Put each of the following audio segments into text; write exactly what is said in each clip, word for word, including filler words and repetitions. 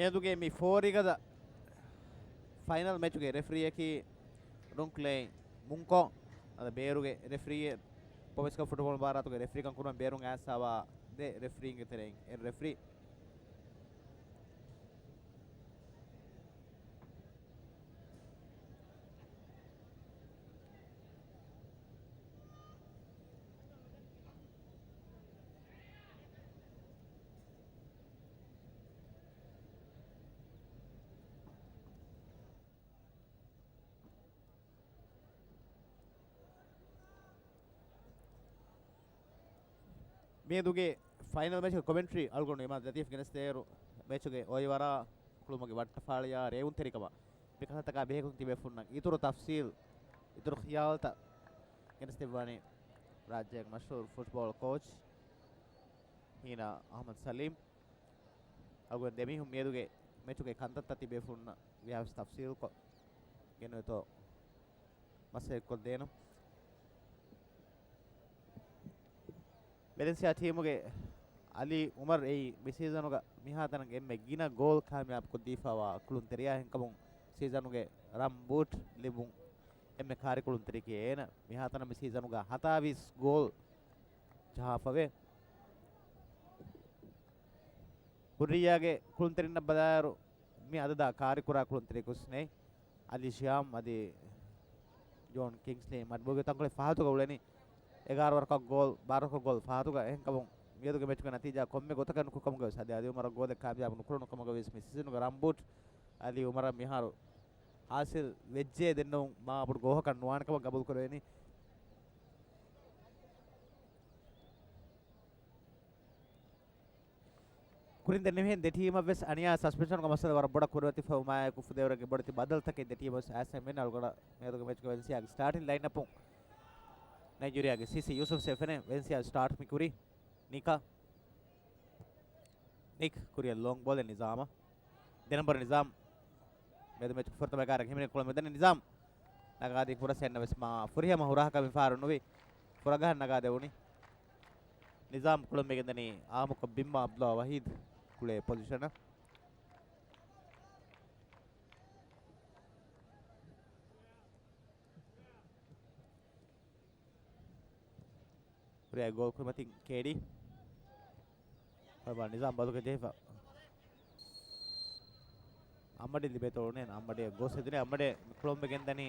މިއަދުގެ މި ފޯރިގަދަ ފައިނަލް މެޗުގެ ރެފްރީއަކީ ރުންކްލެއި މުންކޯ. އަދަ ބޭރުގެ ރެފްރީއެއް ޕްރޮފެޝަނަލް ފުޓްބޯޅަ ބާރާތުގެ ރެފްރީކަން ކުރުމަށް ބޭރުން އައިސްފަވާ ދެ ރެފްރީންގެ ތެރެއިން އެއް ރެފްރީ. މިއަދުގެ ފައިނަލް މެޗުގެ ކޮމެންޓްރީ އަޅުގަނޑު އިމާމް ލަތީފް ގެނެސްދޭއިރު، މެޗުގެ އޮއިވަރާ ކުޅުމުގެ ވައްޓަފާޅިއާ ރޭވުންތެރިކަމާ މިކަންތަކާ ބެހޭގޮތުން ތިބޭފުންނަށް އިތުރު ތަފްސީލް، އިތުރު ޚިޔާލުތައް ގެނެސްދެއްވާނީ ރާއްޖޭގެ މަޝްހޫރު ފުޓްބޯޅަ ކޯޗް ހީނާ އަޙްމަދު ސަލީމް. އަޅުގަނޑު ދެމީހުން މިއަދުގެ މެޗުގެ ކަންތައްތައް ތިބޭފުންނަށް ވިޔާވެސް ތަފްސީލްކޮށް ގެންނެވިތޯ މަސައްކަތްކޮށްދޭނަން. ވެލެންސިއާ ޓީމުގެ އަލީ އުމަރު އެއީ މި ސީޒަނުގަ މިހާތަނަށް އެންމެ ގިނަ ގޯލް ކާމިޔާބުކޮށްދީފައިވާ ކުޅުންތެރިޔާ. އެހެންކަމުން ސީޒަނުގެ ރަން ބޫޓް ލިބުން އެންމެ ކާރި ކުޅުންތެރިޔަކީ އޭނަ. މިހާތަނަށް މި ސީޒަނުގަ ހަތާވީސް ގޯލް ޖަހާފަވޭ. ކުރިއްޔާގެ ކުޅުންތެރިންނަށް ބަލާއިރު، މި އަދަދާ ކާރިކުރާ ކުޅުންތެރިޔަކުވެސް ނެތް. އަލީ ޝިޔާމް އަދި ޖޯން ކިންގްސްލީ މަޑްބޯގެ ތަންކޮޅެއް ފަހަތުގަ އުޅެނީ. އެގާރަ ވަރަކަށް ގޯލް، ބާރަ ވަރަކަށް ގޯލް ފަހަތުގަ. އެހެންކަމުން މިއަދުގެ މެޗުގެ ނަތީޖާ ކޮންމެ ގޮތަކަށް ނުކުތު ކަމުގަވެސް އަދި އަލީ އުމަރަށް ގޯލެއް ކާމިޔާބު ނުކުރުނު ކަމުގަވެސް މި ސީޒަނުގެ ރަން ބޫޓް އަލީ އުމަރަށް މިހާރު ހާސިލް ވެއްޖެ ދެންނެވުން މާ ބޮޑު ގޯހަކަށް ނުވާނެ ކަމަށް ގަބޫލު ކުރެވެނީ. ކުރިން ދެންނެވިހެން ދެ ޓީމަށްވެސް އަނިޔާ ސަސްޕެންޝަނުގެ މައްސަލަ ވަރަށް ބޮޑަށް ކުރިމަތިފައި ވުމާއެކު ފުދޭވަރުގެ ބޮޑެތި ބަދަލުތަކެއް ދެ ޓީމަށް އައިސް މިން އަޅުގަނޑަށް މިއަދުގެ މެޗުގެ ވެލެންސިއާގެ ސްޓާޓިން ލައިންއަޕުން ނައިޖީރިއާގެ ސީސީ ޔޫސުފް ސެފެނެ ވެލެންސިއާ ސްޓާޓް މި ކުރީ. ނިކާ. ނިކް ކުރިއަށް ލޯންގް ބޯލެއް ނިޒާމަށް. ދެ ނަމްބަރު ނިޒާމް. މެދު މެޗުގެ ފުރަތަމަ ކާރިއަށް ހިމެނޭ ކުޅަ މެދަނީ ނިޒާމް. ނަގާދީ ފުރަސް އެންނަ ވެސް މާ ފުރިހަމަ ހުރަހަކަށް މިފަހަރު ނުވި. ފުރަގަހަށް ނަގާދެވުނީ. ނިޒާމް ކުޅަ މިގެންދަނީ އާއްމުކޮށް ބިންމާ އަބްދުﷲ ވަހީދު ކުޅޭ ޕޮޒިޝަނަށް. ކުރިއަށް ގޯލް ކުރިމަތިން ކޭޑީ. ނިޒާމް ބަލުގަ ޖެހިފަ. އައްމަޑި ލިބޭތޯ ނޭނ. އައްމަޑި ގޯސް ހެދުނީ. އައްމަޑި ކުޅަމުން ގެންދަނީ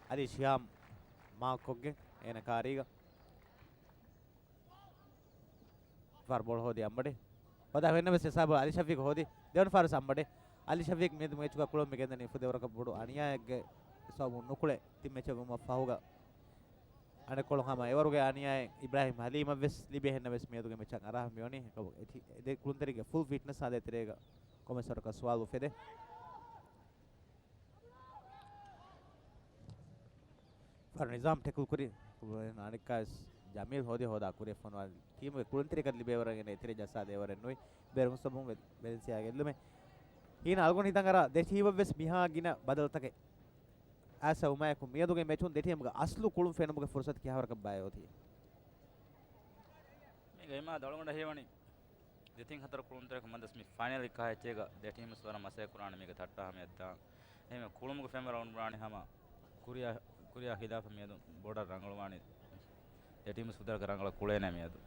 އަލީ ޝިޔާމް މާކްކޮށްގެން އޭނަ ކާރީގަ. ފަހަރު ބޯޅަ ހޯދި އައްމަޑި. ހޯދާ ހުއެންނަ ވެސް އެސާބު އަލީ ޝަފީޤު ހޯދި. ދެވަނަ ފަހަރު އައްމަޑި. އަލީ ޝަފީޤު މިއަދު މެޗުގަ ކުޅަމުން ގެންދަނީ ފުދޭވަރަކަށް ބޮޑު އަނިޔާއެއްގެ ސަބަބުން ނުކުޅެ ތިން މެޗެއް ވުމަށް ފަހުގަ. އަނެއްކޮޅުން ހަމަ އެވަރުގެ އަނިޔާއެއް އިބްރާހިމް ހަލީމަށް ވެސް ލިބޭ ހެންނަ ވެސް މިއަދުގެ މެޗަށް އަރާ މިވަނީ. އެކަމު އެ ތި-، އެ ދެ ކުޅުންތެރިންގެ ފުލް ފިޓްނަސް އާދޭ ތެރޭގަ ކޮންމެސް ވަރަކަށް ސުވާލު އުފެދޭ. ފަރު ނިޒާމް ޓެކުލް ކުރި. އަނެއްކާވެސް ޖަމީލް ހޯދި ހޯދާ ކުރި ފޮނުވާލި. ޓީމުގެ ކުޅުންތެރިކަން ލިބޭވަރަށް އެން އެތެރެ ޖައްސާ ދޭވަރެއް ނުވި. ބޭރު ސަބަބުން ވެ-، ވެލެންސިއާގެ އެއްލުމެއް. ހީނަ އަޅުގަނޑު ހިތަށް އަރާ ދެ ޓީމަށް ވެސް މިހާ ގިނަ ބަދަލުތަކެއް އައިސް އުމާއެކު މިއަދުގެ މެޗުން ދެ ޓީމުގެ އަސްލު ކުޅުން ފެނުމުގެ ފުރުސަތު ކިހާވަރަކަށް ބައެއް އޮތީ؟ މީގަ އިމާ ދަޅުގަނޑަށް ހީވަނީ ދެތިން ހަތަރު ކުޅުންތެރިކު މަންދަސް މި ފައިނަލް ކާ އެއްޗޭގަ ދެ ޓީމުސް ވަރަށް މަސައްކަތް ކުރާނެ މީގަ ތައްޓާ ހަމަޔަށްދާން. އެހެން ކުޅުމުގެ ފެންވަރަށް އޮންނާނެ ހަމަ ކުރިއަށް، ކުރިއާ ހިލާފަށް މިއަދު ބޮޑަށް ރަނގަޅުވާނެ. ދެ ޓީމުސް ފުދޭވަރަކަށް ރަނގަޅަށް ކުޅޭނެ މިއަދު.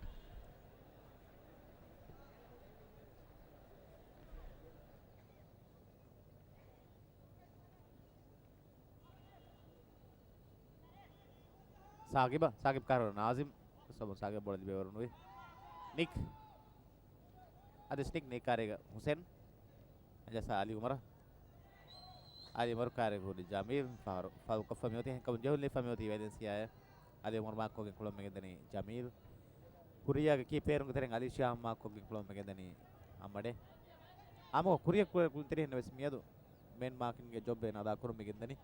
ސާގިބަށް، ސާގިބް ކާރި ނާޒިމް، ސޮބު ސާގިބް ބޯޅަ ލިބޭވަރު ނުވި. ނިކް. އަދި ސްނިކް ނިކް ކާރީގަ ހުސެން. އަޖަސާ އަލީ އުމަރަށް. އަލީ އުމަރު ކާރި ހުރި ޖަމީލް. ފަހަރު ފައުލް ކޮށްފަ މިއޮތީ އެހެންކަމުން ޖެހުން ލިބިފަ މިއޮތީ ވެލެންސިއާއަށް. އަލީ އުމަރު މާކްކޮށްގެން ކުޅަމުން މިގެންދަނީ ޖަމީލް. ކުރިއްޔާގެ ކީޕަރުންގެ ތެރެއިން އަލީ ޝިޔާމް މާކްކޮށްގެން ކުޅަމުން މިގެންދަނީ އަމަޑެ. އާމު ކުރިއަށް ކުޅެ ކުޅުންތެރި ހެންނަ ވެސް މިއަދު މެން މާކިންގެ ޖޮބް އޭނަ އަދާކުރަމުން މިގެންދަނީ.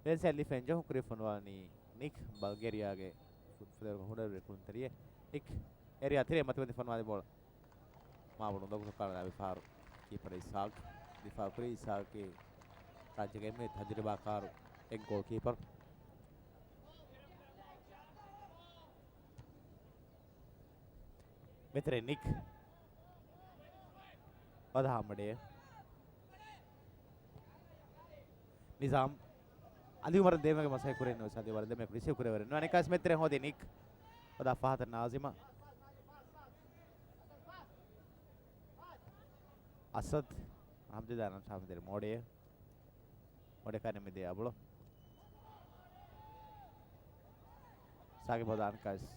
ވެލެންސިއާ ލިފެން ޖަހުން ކުރި ފޮނުވާލަނީ ނިކް ބަލްގޭރިއާގެ ފު-، ފުލެވުގެ ހުނަރުވެރި ކުޅުންތެރިއެއް. ނިކް އެރިއާ ތެރޭ މަތިވެދި ފޮނުވާލި ބޯޅަ. މާބޮޑު ނޮގުތު ކާޅު ލާބި ފަހަރު. ކީޕަރ އިސާގް. ދިފާ ކުރި އިސާގްގެ ރާއްޖޭގެ އެންމެ ތަޖުރިބާކާރު އެއް ގޯލް ކީޕަރ. މެތެރެ ނިކް. ހާމަޑޭ. ނިޒާމް. އަލީ އުމަރަށް ދޭމެގެ މަސައްކަތް ކުރެއްވި ނުވެސް އަދި ވަރަށް ދެމެ ރިސީވް ކުރެވޭ ނުވަ. އަނެއްކާ މެތްތެރެ ހޯދި ނިކް. ހޯދާ ފަހަތަށް ނާޒިމަށް. އަސަދް. ހަމްދަލާ ނަން ހާމިދެރި މޯޑޭ. މޮޑެކާނެ މިދޭ އަބުޅޮ. ސާގިބް ހޯދާ އަނެއްކާސް.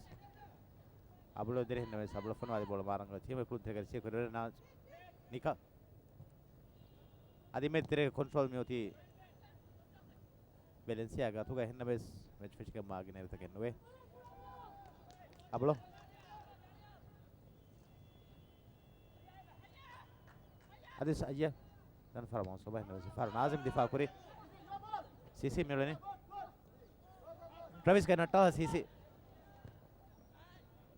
އަބުޅޮ ދިރިހެން ނަމަވެސް އަބުޅޮ ފޮނުވާލި ބޯޅަ މާރަނގަޅަށް ތީމެ ކުޅުންތެރިގަ ރިސީވް ކުރެވޭ ނާޒް ނިކަ. އަދި މެތްތެރޭގެ ކޮންޓްރޯލް މިއޮތީ ވެލެންސިއާ ގަތުގަ އެހެންނަމަވެސް މެޗް ފެށިގެން މާގިނައިރުތަކެއް ނުވޭ. އަބުޅޮ. އަދި ސައްޔަ ދަން ފަރަމާ ސޮބަ ހެންނަވެސް ފާރު ނާޒިމް ދިފާ ކުރި. ސީސީ މިއުޅެނީ. ޓްރެވިސް ގެން ނައްޓާލާ ސީސީ.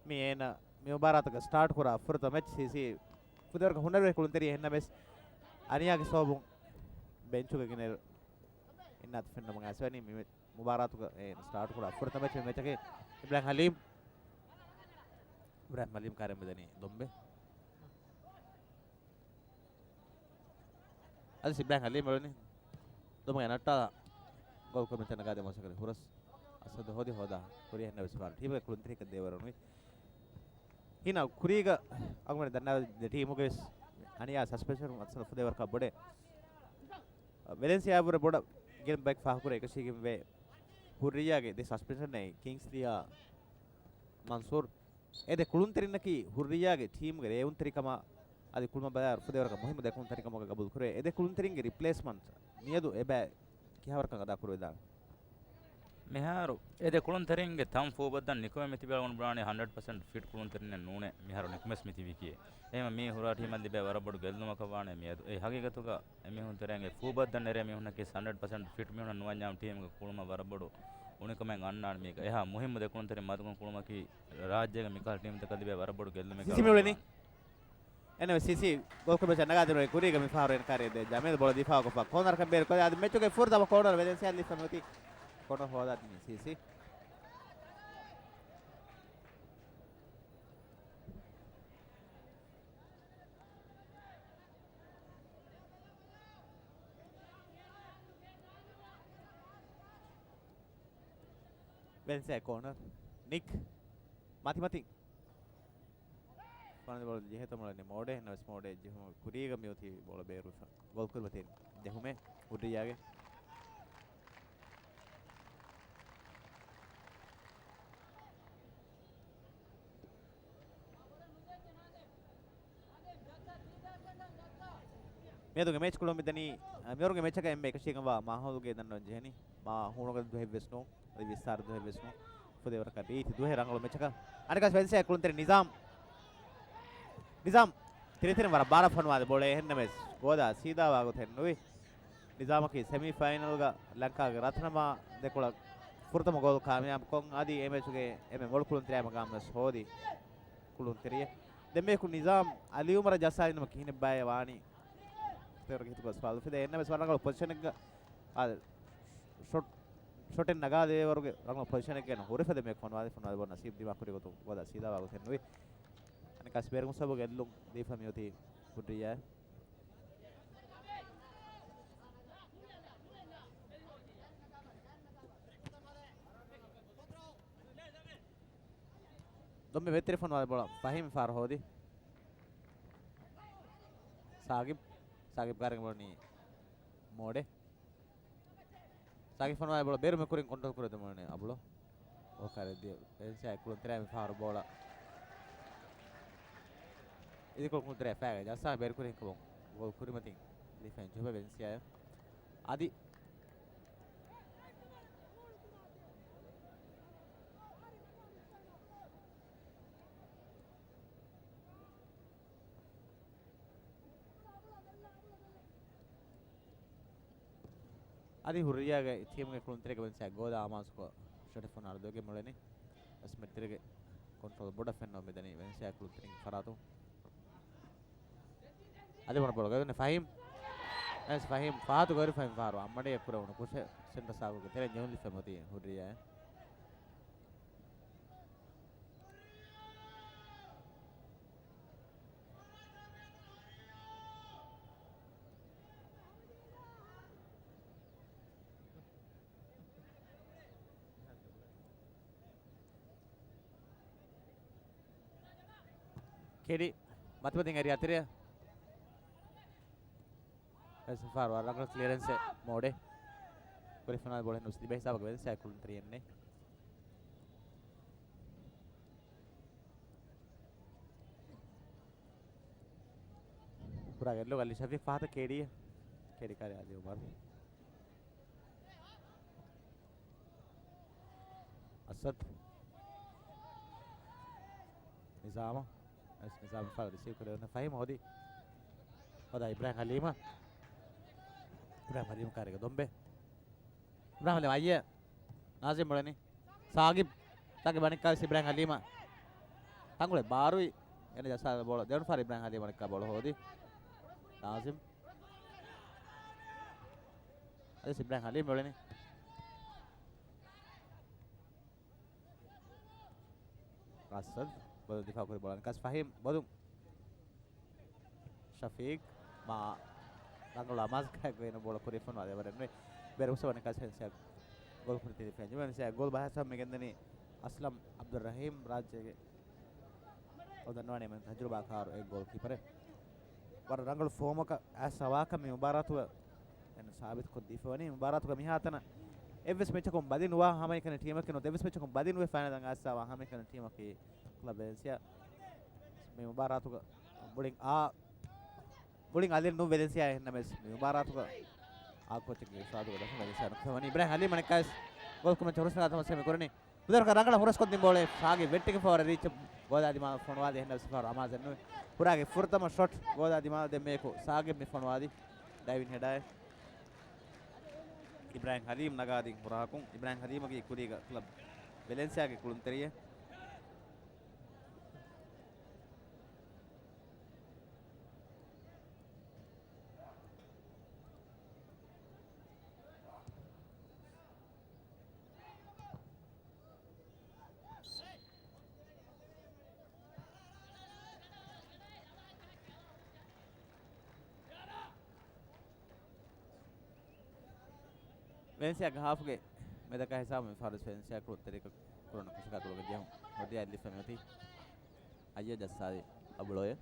މި އޭނަ މި މުބާރާތުގަ ސްޓާޓް ކުރާ ފުރަތަމަ މެޗް ސީސީ. ފުދޭވަރަކަށް ހުނަރުވެ ކުޅުންތެރި އެހެންނަމަވެސް އަނިޔާގެ ސަބަބުން ބެންޗުގަ ގިނައިރު އިންނާތު ފެންނަމުން އައިސްވަނީ މި މެ-، މުބާރާތުގަ އޭނަ ސްޓާޓް ކުރާ ފުރަތަމަ މެޗް މެޗަކީ. އިބްރާހިމް ހަލީމް. އިބްރާހިމް ހަލީމް ކާރެން މިދަނީ ދޮންބެ. އަދި އިބްރާހިމް ހަލީމް އެޅުނީ ދޮންބެ ނައްޓާލާ ގޯލް ކުރުމަށް ނަގާދޭ މަސައްކަތް ހުރަސް އަސަދު ހޯދި ހޯދާ ކުރިޔަށް ނަވެސް ފާރު ޓީމުގެ ކުޅުންތެރިކަން ދޭވަރުނުވި. ހީނަ ކުރީގަ އަޅުގަނޑު ދަންނަވާ ދެ ޓީމުގެ ވެސް އަނިޔާ ސަސްޕެންޝަން އަސަލު ފުދޭވަރަކަށް ބޮޑޭ. ވެލެންސިއާ ވުރެ ބޮޑަށް ގެން ބައެއް ފާހަގަކުރޭ އެކަށީގެންވޭ. ހުއްރިއްޔާގެ ދެ ސަސްޕެންޝަން އެއް ކިންގްސްލީއާ މަންސޫރް. އެ ދެ ކުޅުންތެރިންނަކީ ހުއްރިއްޔާގެ ޓީމުގެ ރޭވުންތެރިކަމާ އަދި ކުޅުމަށް ބަލާ ފުދޭވަރަކަށް މުހިއްމު ދެ ކުޅުންތެރިކަމަކަށް ގަބޫލުކުރޭ. އެ ދެ ކުޅުންތެރިންގެ ރިޕްލޭސްމަންޓް މިއަދު އެބަ ކިހާވަރަކަށް އަދާ ކުރެވިދާނެ؟ މިހާރު އެ ދެ ކުޅުންތެރިންގެ ތަން ފޫބައްދަން ނިކުމެ މިތިބި އަޅުގަނޑު ބުނާނީ ހަންޑްރެޑް ޕަސެންޓް ފިޓް ކުޅުންތެރިންނެއް ނޫނޭ މިހާރު ނިކުމެސް މިތިބީކީ. އެހެން މީ ހުރާ ޓީމަށް ލިބޭ ވަރަށް ބޮޑު ގެއްލުމަކަށް ވާނެ މިއަދު. އެ ހަގީގަތުގަ އެމީހުން ތެރޭގެ ފޫބައްދަން ނެރޭ މީހުންނަކީ ހަންޑްރެޑް ޕަސެންޓް ފިޓް މީހުންނަށް ނުވަންޏާމު ޓީމުގެ ކުޅުމަށް ވަރަށް ބޮޑު އުނިކަމެއް އަންނާނެ މީގަ. އެހާ މުހިއްމު ދެ ކުޅުންތެރިން މަދުކަން ކުޅުމަކީ ރާއްޖޭގެ މިކަހަލަ ޓީމުތަކަށް ލިބޭ ވަރަށް ބޮޑު ގެއްލުމެއް. ސިސި މިއުޅެނީ. އެން އެމް ސީސީ ގޯލް ކުރިމައްޗަށް ނަގާދިނުމަށް ކުރީގަ މި ފަހަރު އެން ކާރި ދޭ ޖަމީލް ބޯޅަ ދިފާއުކޮށްފަ ކޯނަރަކަށް ބޭރުކޮށް އަދި މެޗުގެ ފުރަތަމަ ކޯނަރ ވެލެންސިއާ ލިބިފަ މިއޮތީ. ކޯނަރ ހޯދާ ދިނީ ސީސީ. ވެލެންސިއާ ކޯނަރ. ނިކް. މަތި މަތި. ފަނަދި ބޯޅަ ޖެހޭތަން މޮޅެން މޯޑެ، ނަވެސް މޯޑެ ޖެހުމުގެ ކުރީގަ މިއޮތީ ބޯޅަ ބޭރުވެފަ. ގޯލް ކުރިމަތިން ޖެހުމެއް ހުއްރިއްޔާގެ. މިއަދުގެ މެޗް ކުޅުން މިދަނީ، އަ، މިވަރުގެ މެޗަކަށް އެންމެ އެކަށީގެންވާ މާހައުލުގެ ދަންނަވަން ޖެހެނީ. މާ ހޫނުގަދަ ދުވަހެއްވެސް ނޫން. އަދި ވިއްސާރަ ދުވަހެއްވެސް ނޫން. ފުދޭވަރަކަށް ރީތި ދުވަހެއް ރަނގަޅު މެޗަކަށް. އަނެއްކާސް ވެލެންސިއާ ކުޅުންތެރި ނިޒާމް. ނިޒާމް ތިރިތިރިން ވަރަށް ބާރަށް ފޮނުވާލި ބޯޅަ އެހެންނަމަވެސް ގޯލާ ސީދާވާ ގޮތެއް ނުވި. ނިޒާމަކީ ސެމީ ފައިނަލްގަ ލަންކާގެ ރަތްނަމާ ދެކޮޅަށް ފުރަތަމަ ގޯލް ކާމިޔާބު ކޮށް، އަދި އެ މެޗުގެ އެންމެ މޮޅު ކުޅުންތެރިޔާ މަގާމް ވެސް ހޯދި ކުޅުންތެރިއެއް. ދެންމެ ކު ނިޒާމް އަލީ އުމަރަށް ޖައްސާލިނުމަށް ކިހިނެއްބާއޭ ވާނީ؟ ތެރެ ހިތުގަ ސުވާލު އުފެދޭ. އެންނަމަވެސް ވަރަށް ރަނގަޅު ޕޮޒިޝަނެއްގަ، އާ، ޝޮޓް، ޝޮޓެއް ނަގާދޭވަރުގެ ރަނގަޅު ޕޮޒިޝަނެއްގަ ހުރިފަ ދެންމެ ފޮނުވާލި، ފޮނުވާލި ބޯ ނަސީބް ދިމާ ކުރި ގޮތުން ގޯލާ ސީދާވާ ގޮތެއް ނުވި. އަނެއްކާސް ބޭރުގެ ސަބަބުން ގެއްލުން ދީފަ މިއޮތީ ހުއްރިއްޔާ. ދޮންބެ މެތިރި ފޮނުވާލި ބޯޅަ ފަހީމް ފާރު ހޯދި. ސާގިބް، ސާގިބް ކާރިން ބޯޅަ ނީ މޯޑެ. ސާގިބް ފޮނުވާލި ބޯޅަ ބޭރުމެ ކުރިން ކޮންޓްރޯލް ކުރެދެމުން އަބުޅޯ. އޯކާރެ ދިޔަ އެންސާ ކުޅުންތެރި މި ފާރު ބޯޅަ. އިދިކޮޅު ކުޅުންތެރި ފައިގަ ޖައްސާ ބޭރު ކުރި ކަމުން ގޯލް ކުރިމަތިން ލިފެން ޖުހުބެ ވެލެންސިއާ. އަދި އަދި ހުރިއްޔާގެ ޓީމުގެ ކުޅުންތެރިގެ ވެލެންސިއާ ގޯލާ އާމާޒުކޮށް ޝޮޓެއް ފޮނުވާލި ދޮގެ މޮޅެނީ. އަސް މެތިރިގެ ކޮންޓްރޯލް ބޮޑަށް ފެންނަ މިދަނީ ވެލެންސިއާ ކުޅުންތެރިން ފަރާތުން. އަދި ބޮޑަށް ބޯޅަ ގޮތުން ފަހީމް. އެސް ފަހީމް ފަހަތު ގޮތު ފަހީމް ފާރު އަންމަޑޭ ކުރެވުނު ކުށެއް ސެންޓަރ ސާގުގެ ތެރެ ޖެހުން ލިފެ މޮތީ ހުރިއްޔާ. ކެޑި މަތިމަތިން އެރިއާ ތެރެއަށް. އެސް އެފް އާރް ވަރަށް ރަނގަޅު ކްލިއަރެންސެއް މޯޑެ. ކުރިފަނާ ބޯޅަ ނުސް ތިބޭ ހިސާބަކަށް ވެލެންސިއާ ކުޅުންތެރި އެންނެ. ކުރާ ގެއްލޯ ގަލި ޝަފީޤް ފަހަތަށް ކޭޑީ. ކޭޑީ ކާރި އަލީ އުމަރު. އަސަދް. ނިޒާމަށް. އެސް ނިޒާމް ފާ ރިސީވް ކުރެވުނު ފަހީމް ހޯދި. ހޯދާ އިބްރާހިމް ހަލީމަށް. އިބްރާހިމް ހަލީމް ކާރިގަ ދޮންބެ. އިބްރާހިމް ހަލީމް އައްޔެ. ނާޒިމް މޮޅެނީ. ސާގިބް. ސާގިބް އަނެއްކާވެސް އިބްރާހިމް ހަލީމަށް. ތަނގުޅެ ބާރުވި. އެން ޖައްސާ ބޯޅަ ދެވަނަ ފާރި އިބްރާހިމް ހަލީމް އަނެއްކާ ބޯޅަ ހޯދި. ނާޒިމް. އަދި އިބްރާހިމް ހަލީމް މޮޅެނީ. ރަސަދް ބޮލުން ދިފާ ކުރި ބޯޅަ ނިކަސް ފަހީމް ބޮލުން. ޝަފީޤް މާ ރަނގަޅު އަމާޒުގައި ގޮއިނު ބޯޅަ ކުރި ފޮނުވާ ދެވަރެއް ނުވެ. ބޭރު އުސަވަ ނިކަސް ފެންސިއާ ގޯލް ކުރި ތިލި ފެން. ވެންސިއާ ގޯލް ބަހައްސަވަން މިގެންދަނީ އަސްލަމް އަބްދުއްރަހީމް ރާއްޖޭގެ އޮ ދަންނަވާނެ މެން ތަޖުރުބާކާރު އެއް ގޯލް ކީޕަރެއް. ވަރަށް ރަނގަޅު ފޯމަކަށް އައިސް އަވާކަށް މި މުބާރާތުގަ އެން ސާބިތުކޮށްދީފަވަނީ. މުބާރާތުގަ މިހާތަނަށް އެއްވެސް މެޗަކުން ބަލި ނުވާ ހަމައެކަނި ޓީމަކީ ނުވަތަ އެއްވެސް މެޗަކުން ބަލި ނުވެ ފައިނަލަށް އައިސް އަވާ ހަމައެކަނި ޓީމަކީ ކްލަބް ވެލެންސިއާ. މި މުބާރާތުގަ މުޅިން އާ މުޅިން އަލި ނު ވެލެންސިއާ އެހެންނަމެސް މި މުބާރާތުގަ އާ ކޯޗެއްގެ އިރުޝާދުގަ ދަށުން ވެލެންސިއާ ނުކުތަވަނީ. އިބްރާހިމް ހަލީމް އަނެއްކާވެސް ގޯލް ކުރުމަށް ހުރަސް ނަގާތަން މަސައްކަތް ކުރަނީ. ކުދިން ރަނގަޅަށް ހުރަސްކޮށްދިން ބޯޅަ ސާގިބް ވެއްޓިގެންފަ ވަރަށް ރީއްޗަށް ގޯލާ ދިމާލަށް ފޮނުވާލި. އެހެންނަމަވެސް އެފް އާރް އަމާޒެއް ނުވެ. ހުރާގެ ފުރަތަމަ ޝޮޓް ގޯލާ ދިމާލަށް ދެންމެޔަކު ސާގިބް މި ފޮނުވާލި. ޑައިވިން ހެޑާއެއް. އިބްރާހިމް ހަލީމް ނަގާދިން ހުރާކުން. އިބްރާހިމް ހަލީމަކީ ކުރީގަ ކްލަބް ވެލެންސިއާގެ ކުޅުންތެރިއެއް. ވެލެންސިއާގެ ހާފުގެ މެދަކާ ހިސާބުން މި ފަހަރު ވެލެންސިއާ ކުޅުންތެރިކަ ކުރަން ކުށަކާ ދުޅަގެ ޖެހުން ހޯދިޔާ ލިފަ މިއޮތީ. އައްޔަ ޖައްސާލި އަބުޅޮއެ.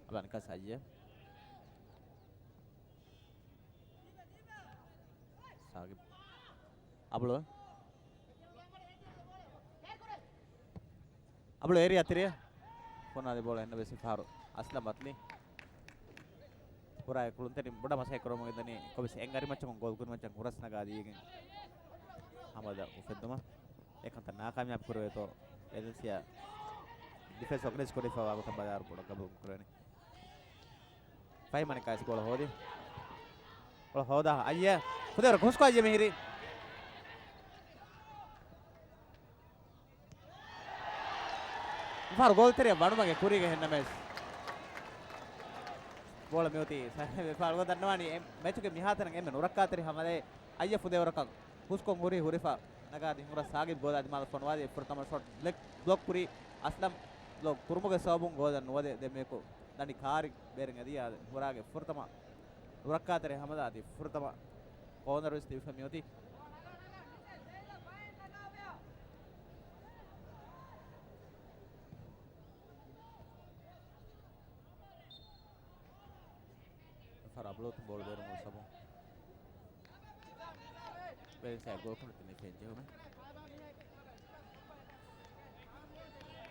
އަބަނިކަސް އައްޔެ. ސާގިބް. އަބުޅޮ. އަބުޅޮ އޭރިއާ ތެރެއަށް. ފޮނުވާލި ބޯޅަ އެންނަ ވެސް ފަހަރު އަސްލަމް އަތްލީ. ކުރާގެ ކުޅުންތެރިން ބޮޑަށް މަސައްކަތް ކުރަމުން ގެންދަނީ ކޮބިސް އެއް އަރިމައްޗަކުން ގޯލް ކުރިމައްޗަށް ހުރަސް ނަގާ ދީގެން ހަމަލާ އުފެއްދުމަށް. އެކަންތައް ނާކާމިޔާބު ކުރެވޭތޯ ވެލެންސިއާ ޑިފެންސް އޮގަނައިޒް ކުރެވިފައިވާ ގޮތަށް ބަލާއިރު ބޮޑަށް ގަބޫލު ކުރެވެނީ. ފަހިމް އަނެއްކާވެސް ބޯޅަ ހޯދި. ބޯޅަ ހޯދާ އައްޔަ. ފުދޭވަރަކަށް ހުސްކޮށް އައްޔަ މިހިރީ. ފަހަރު ގޯލްތެރެއަށް ވަނުމަގެ ކުރީގެ ހެންނަމެސް. ބޯޅަ މިއޮތީ ސަ-، ފަހަރު ދަންނަވާނީ އެ މެޗުގެ މިހާތަނަށް އެންމެ ނުރައްކާތެރި ހަމަލައެއް. އައްޔަ ފުދޭވަރަކަށް ހުސްކޮށް ހުރި ހުރިފަ ނަގާދިން ހުރަސް ސާގިބް ގޯލާ ދިމާލަށް ފޮނުވާލި. ފުރަތަމަ ޝޮޓް ބްލޮކް، ބްލޮކް ކުރި އަސްލަމް. ބްލޮކް ކުރުމުގެ ސަބަބުން ގޯލަށް ނުވަދެ ދެންމެޔަކު ދަނޑި ކާރި ބޭރެއް އެދިޔާ ހުރާގެ ފުރަތަމަ ނުރައްކާތެރި ހަމަލާ އަދި ފުރަތަމަ ކޯނަރު ވެސް ތިބިފަ މިއޮތީ. ފަރާ ބްލޮކް ބޯޅަ ބޭރުމުގެ ސަބަބުން ވެލެންސިއާ ގޯލް ކުނޑަ ތިނެ ފެން ޖެހުމެ.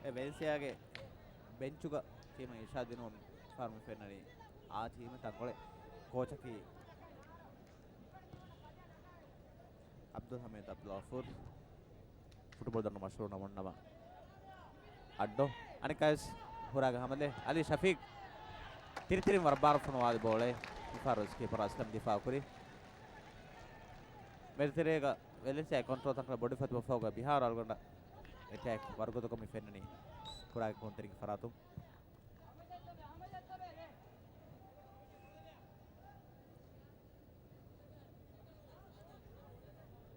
އެ ވެލެންސިއާގެ ބެންޗުގަ ޓީމަށް އިރްޝާދު ދިނުމަށް ފާރު މި ފެންނަނީ އާ ޓީމެއް ތަންކޮޅެއް. ކޯޗަކީ އަބްދުލް ހަމީދު އަބްދުލްޣަފޫރު. ފުޓްބޯޅަ ދަނޑު މަޝްހޫރު ނަމުންނަމަ އައްޑޯ. އަނެއްކާވެސް ހުރާގެ ހަމަލެ އަލީ ޝަފީޤް. ތިރިތިރިން ވަރަށް ބާރު ފޮނުވާލި ބޯޅައެއް. މިފަހަރު ވެސް ކީޕަރ އަސްލަމް ދިފާއު ކުރި. މެދުތެރޭގަ ވެލެންސިއާ ކޮންޓްރޯލް ތަންކޮޅެއް ބޮޑު ފަތި ބަފާގަ ބިހާރު އަޅުގަނޑަށް އެޓޭކް ވަރުގަދަކޮށް މި ފެންނަނީ ކުރާގެ ކުންތެރިގެ ފަރާތުން.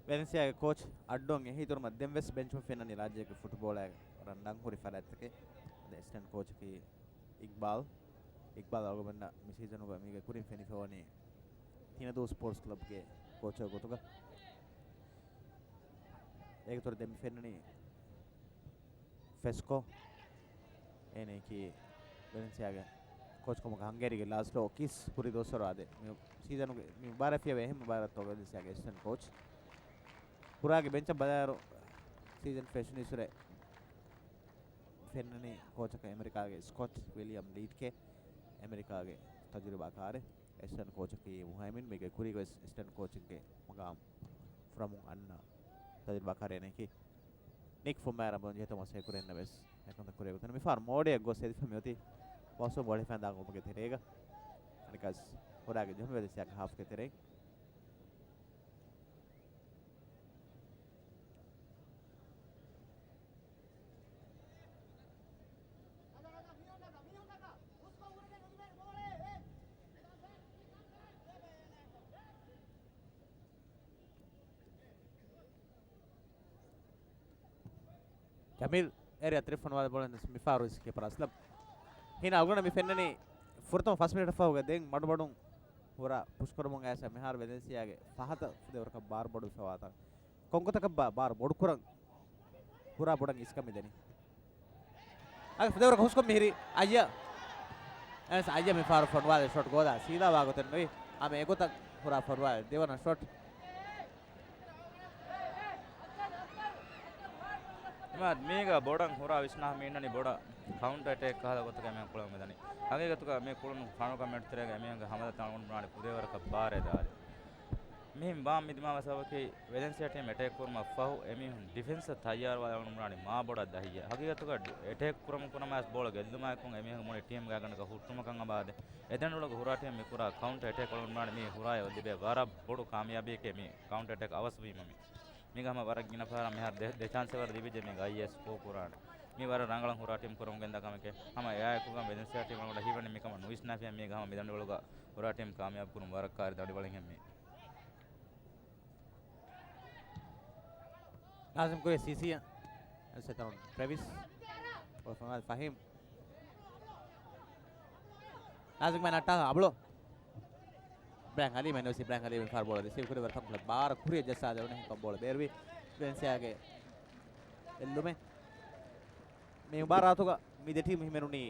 ވެލެންސިއާގެ ކޯޗް އައްޑޯން އެހީތުރުމަށް ދެން ވެސް ބެންޗުން ފެންނަނީ ރާއްޖޭގެ ފުޓްބޯޅައަށް ވަރަށް ނަން ހުރި ފަރާތްތަކެއް. އެސިސްޓެންޓް ކޯޗަކީ އިގްބާލް. އިގްބާލް އަޅުގަނޑަށް މި ސީޒަނުގަ މީގެ ކުރިން ފެނިފަވަނީ ތިނަދޫ ސްޕޯޓްސް ކްލަބްގެ ކޯޗަކު ގޮތުގަ. އޭގެ ތުރު ދެން މި ފެންނަނީ ފެސްކޯ. އޭނައަކީ ވެލެންސިއާގެ ކޯޗްކަމުގެ ހަންގޭރީގެ ލާސްލޯ ކީސް ކުރި ދުވަސްވަރު އާދެ، މި ސީޒަނުގެ މި މުބާރާތް ފިޔަވައި އެހެން މުބާރާތްތަކުގަ ވެލެންސިއާގެ އެސިސްޓެންޓް ކޯޗް ހުރާގެ ބެންޗަށް ބަލާއިރު، ސީޒަން ފެށުނީއްސުރެ ފެންނަނީ ކޯޗަކަށް އެމެރިކާގެ ސްކޮޓް ވިލިއަމް ލީޑްކޭ، އެމެރިކާގެ ތަޖުރިބާކާރެއް. އެސިސްޓެންޓް ކޯޗަކީ މުހައިމިން، މީގެ ކުރީގަވެސް އެސިސްޓެންޓް ކޯޗެއްގެ މަގާމް ފުރަމުން އަންނަ ތަޖުރިބާކާރެއް އޭނައަކީ. ނިކް ފުންމާއިރަށް ބުން ޖެހޭތޯ މަސައްކަތް ކުރެންނަ ވެސް އެކަންތައް ކުރެވި ގޮތުން މިފަހަރު މޯޑެއް ގޮސް އެދިފަ މިއޮތީ ބޯސްޓަން ގޯލް ހިފަން ދާން ގޮމުގެ ތެރޭގަ. އަނެކާސް ހުރާގެ ޖެހުމެއް ވެލެންސިއާގެ ހާފްގެ ތެރެއިން. ޖަމީލް އޭރިއާ ތެރެ ފޮނުވާލި ބޯޅަ މިފަހަރު ވެސް ކީޕަރ އަސްލަމް. ހީނަ އަޅުގަނޑަށް މި ފެންނަނީ ފުރަތަމަ ފަސް މިނެޓަށް ފަހުގަ ދެން މަޑުމަޑުން ހުރާ ޕުޝްކުރަމުން އައިސް މިހާރު ވެލެންސިއާގެ ފަހަތަށް ފުދޭވަރަކަށް ބާރު ބޮޑުވެފަވާތާ. ކޮންގޮތަކަށްބާ ބާރު ބޮޑުކުރަން ހުރާ ބޮޑަށް އިސްކަން މިދެނީ. އަގެ ފުދޭވަރަކަށް ހުސްކޮށް މިހިރީ އައްޔަ. އެސް އައްޔަ މިފަހަރު ފޮނުވާލި ޝޮޓް ގޯލާ ސީދާ ވާގޮތެއް ނުވި. އާ މި އެގޮތަށް ހުރާ ފޮނުވާލި ދެވަނަ ޝޮޓް. މީގަ ބޮޑަށް ހުރާ ވިސްނާ މީނަނީ ބޮޑަށް ކައުންޓަރ އެޓޭކް ކަހަލަ ގޮތަކަށް މި ކުޅަމުން މިދަނީ. ހަގީގަތުގަ މި ކުޅުނު ފަނުގަ މެޓްތެރޭގަ މީހުންގެ ހަމަލަތައް އަޅުގަނޑު ބުނާނީ ފުދޭވަރަކަށް ބާރޭ ދާލި. މިހިން ބާ މިދިމާވެ ސަބަބަކީ ވެލެންސިއާ ޓީމް އެޓޭކް ކުރުމަށް ފަހު އެމީހުން ޑިފެންސަށް ތައްޔާރުވާލާ އަޅުގަނޑު ބުނާނީ މާ ބޮޑަށް ދަހިއްޔާ. ހަގީގަތުގަ ޑި-، އެޓޭކް ކުރަމުން ކުރަމާސް ބޯޅަ ގެއްލުމާއެކު އެމީހުން މުޅި ޓީމްގެ އަގަނޑަކަށް ހުއްޓުމަކަށް އަބާދެ. އެދެން ރޮޅުގަ ހުރާ ޓީމް މި ކުރާ ކައުންޓަރ އެޓޭކް އަޅުގަނޑު ބުނާނީ މީ ހުރާއަށް ލިބޭ ވަރަށް ބޮޑު ކާމިޔާބީއެކޭ މި ކައުންޓަރ އެޓޭކް އަވަސްވީމަ މި. މީގަ ހަމަ ވަރަށް ގިނަ ފަހަރަށް މިހާރު ދެ، ދެ ޗާންސެއް ވަރަށް ލިބިއްޖެ މީގަ އައިއެސް ސްކޯ ކުރާނެ. މީ ވަރަށް ރަނގަޅަށް ހުރާ ޓީމް ކުރަމުން ގެންދާ ކަމެކޭ. ހަމަ އެއާއެކުގަ ވެލެންސިއާ ޓީމް އަޅުގަނޑަށް ހީވަނީ މިކަމަށް ނުވިސްނާފިޔާ މީގަ ހަމަ މިދަނޑިވަޅުގަ ހުރާ ޓީމް ކާމިޔާބު ކުރުން ވަރަށް ކާރި ދަނޑިވަޅެއްހެން މީ. ނާޒިމް ކުރިޔަށް ސީސީއަށް. އެސް އެތަނުން ޓްރެވިސް. އޮފަން ފަހީމް. ނާޒިމް މެން އައްޓާ އަބުޅޯ. އިބްރާހިމް ހަލީމް އެން އޯސީ އިބްރާހިމް ހަލީމް ފާރު ބޯޅަ ރިސީވް ކުރި ވަރަށް ތަންކޮޅެއް ބާރަށް ކުރިޔަށް ޖައްސާދެވުނު ހިންކޮށް ބޯޅަ ބޭރުވި ވެލެންސިއާގެ އެއްލުމެއް. މި މުބާރާތުގަ މި ދެ ޓީމް ހިމެނުނީ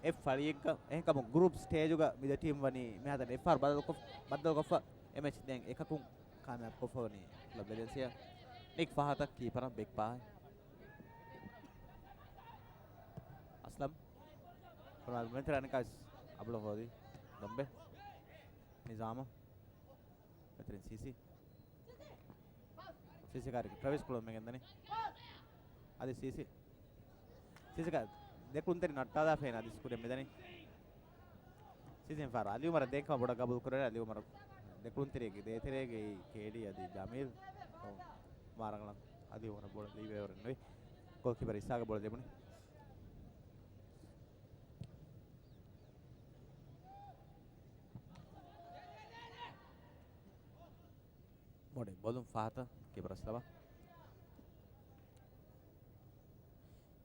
އެފް ފަޅިއެއްގަ. އެހެންކަމުން ގްރޫޕް ސްޓޭޖުގަ މި ދެ ޓީމް ވަނީ މިހާތަނަށް އެފް އާރް ބަދަލުކޮށް، ބައްދަލުކޮށްފަ އެ މެޗް ދެން އެކަކުން ކާމިޔާބު ކޮށްފަވަނީ ކްލަބް ވެލެންސިއާ. ނިކް ފަހަތަށް ކީޕަރަށް ބެކް ފާހެއް. އަސްލަމް. ކުރާ މެންތަރ އަނިކާސް އަބުޅަ ހޯދި. ދޮންބެ. ނިޒާމަށް. މެތަރިން ސީސީ. ސީސީ ކާރި ޓްރެވިސް ކުޅުން މެގެންދަނީ. އަދި ސީސީ. ސީސީ ކާ ދެ ކުޅުންތެރި ނައްޓާލާފައި އަދި ކުރިއަށް މިދަނީ. ސީސީ ފާރު އަލީ އުމަރަށް ދޭން ކަމަށް ބޮޑަށް ގަބޫލު ކުރެވޭ. އަލީ އުމަރު ދެ ކުޅުންތެރިއެއްގެ ދޭތެރޭގައި ކޭޑީ އަދި ޖަމީލް މާ ރަނގަޅަށް އަލީ އުމަރަށް ބޯޅަ ލީވޭވަރެއް ނުވި. ގޯލްކީޕަރ އިސާގަށް ބޯޅަ ލިބުނީ. މޮޑެ ބޮލުން ފަހަތަށް ކީޕަރަށް ލަވާ.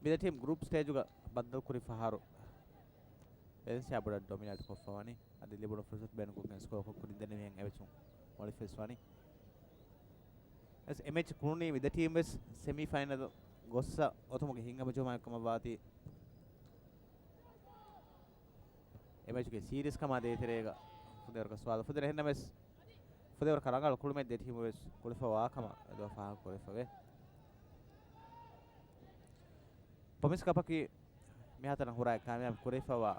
މި ދެ ޓީމް ގްރޫޕް ސްޓޭޖުގަ ބައްދަލުކުރި ފަހަރު ވެލެންސިއާ ބޮޑަށް ޑޮމިނޭޓް ކޮށްފަވަނީ. އަދި ލިބުނު ފުރުސަތު ބޭނުންކޮށްގެން ސްކޯރ ކުރިން ދެންނެވިހެން އެމެޗުން މޮޅިފަވެސް ވަނީ. އެސް އެމެޗް ކުޅުނީ މި ދެ ޓީމް ވެސް ސެމީ ފައިނަލް ގޮއްސަ އޮތުމުގެ ހިތްހަމަޖެހުމާއެކު ކަމަށްވާތީ. އެމެޗުގެ ސީރިއަސްކަމާ ދޭތެރޭގަ ފުދޭވަރަކަށް ސުވާލު ފުދޭ. އެހެންނަމަވެސް، ފުދޭވަރަކަށް ރަނގަޅު ކުޅުމެއް ދެ ޓީމު ވެސް ކުޅެފަވާ ކަމަށް އެދުވަހު ފާހަގަކުރެފަވޭ. ޕޮމިސް ކަޕަކީ މިހާތަނަށް ހުރާ ކާމިޔާބު ކުރެވިފަވާ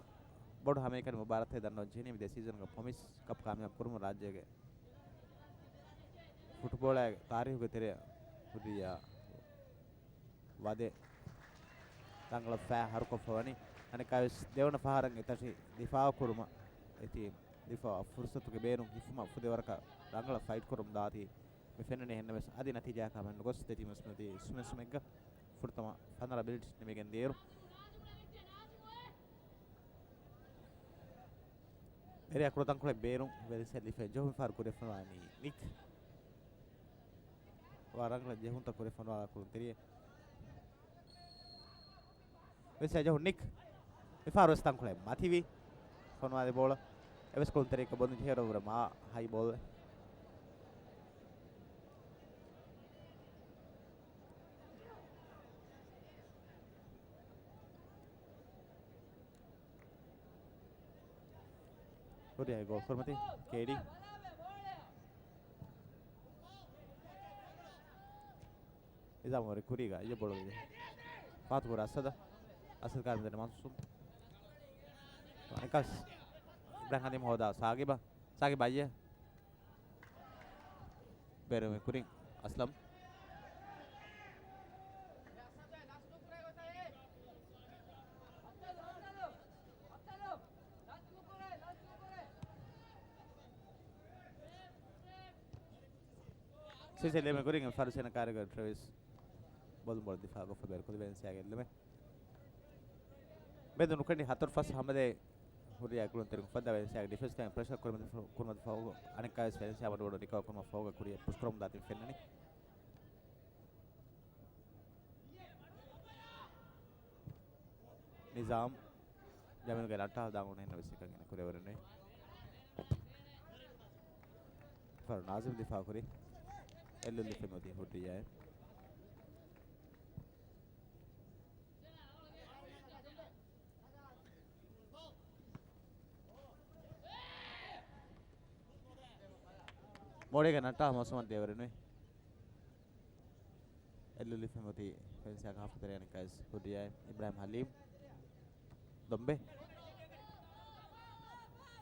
ބޮޑު ހަމައެކަނި މުބާރާތެއް ދަންނަވަން ޖެހެނީ މި ދެ ސީޒަންގަ ޕޮމިސް ކަޕް ކާމިޔާބު ކުރުމުން ރާއްޖޭގެ ފުޓުބޯޅައިގެ ތާރީހުގެ ތެރެއަށް ހުރިއްޔާ ވަދެ ރަނގަޅަށް ފައި ހަރުކޮށްފަވަނީ. އަނެއްކާވެސް ދެވަނަ ފަހަރަށް އެތަށި ދިފާއު ކުރުމަށް އެ ޓީމް ދިފާއަށް ފުރުސަތުގެ ބޭނުން ހިފުމަށް ފުދޭވަރަކަށް ރަނގަޅަށް ފައިޓް ކުރަމުން ދާތީ މި ފެންނަނީ. އެހެންނަމަވެސް އަދި ނަތީޖާއަކާ މެން ނުގޮސް ދެ ޓީމް ވެސް މިއޮތީ ސުމެން ސުމެއްގަ ފުރަތަމަ ފަނަރަ މިނިޓް ނިމިގެން ދިޔައިރު. އެރިއާ ކުޅަ ތަންކޮޅެއް ބޭރުން ވެލެންސިއާ ލިބިފައި ޖެހުން ފާރު ކުރެފަންވާނީ ނިކް. ވަރަށް ރަނގަޅަށް ޖެހުންތައް ކުރެފަންވާ ކުޅުންތެރިއެއް. ވެލެންސިއާ ޖެހުން ނިކް. މިފާރު ވެސް ތަންކޮޅެއް މަތިވި. ފޮނުވާލި ބޯޅަ. އެވެސް ކުޅުންތެރިއަކަށް ބޮންދު ޖެހޭ ވަރަށް މާ ހައި ބޯލް. ގޯލް ކުރިމަތީ ކޭޑީ. ނިޒާމް ވަރި ކުރީގަ އިއްޔެ ބޮޅު ފާތު ކުރ އަސަދަ. އަސަދަ ކާރި މިދަނީ މަންސޫމް. އަނެކާސް އިބްރާހިމް ހަލީމް ހޯދާ ސާގިބަ. ސާގިބަ އިއްޔެ. ބޭރުމެ ކުރިން އަސްލަމް. ސިސި ލޭމެ ކުރިން ފަރުސޭނަ ކާރިގަ ޓްރެވިސް ބޮލުން ބޮޅަށް ދިފާ ކޮށްފަ ބޭރު ކުރި ވެލެންސިއާގެ އެއްލުމެއް. މެދު ނުކަނޑި ހަތަރު ފަސް ހަމަލޭ ހުރިޔާ ކުޅުންތެރިން އުފައްދާ ވެލެންސިއާގެ ޑިފެންސް ލައިން ޕްރެޝަރ ކުރިމަތި ފަ-، ކުރިމަތި ފަހުގަ އަނެއްކާވެސް ވެލެންސިއާ މަޑު ބޮޑު ރިކަވަރ ކުރުމަށް ފަހުގަ ކުރިޔަށް ޕުޝް ކުރަމުން ދާތީ ފެންނަނީ. ނިޒާމް ޖަމީލްގެ ނައްޓާލަ ދާން އުޅުނު ހެންނަ ވެސް އެކަން އިން ކުރެވެރެން ނުވޭ. ފަރު ނާޒިމް ދިފާ ކުރި. އެއްލުލިފެ މޮތީ ހުއްރިއްޔާއެއް. މޯޅީގެ ނައްޓާ މައުސޫމަށް ދޭވަރެއް ނުވި. އެއްލުލިފެ މޮތީ ފެންސާގެ ހާފް ތެރެއަނިކައިސް ހުއްރިއްޔާއެއް. އިބްރާހިމް ހަލީމް. ދޮނބެ.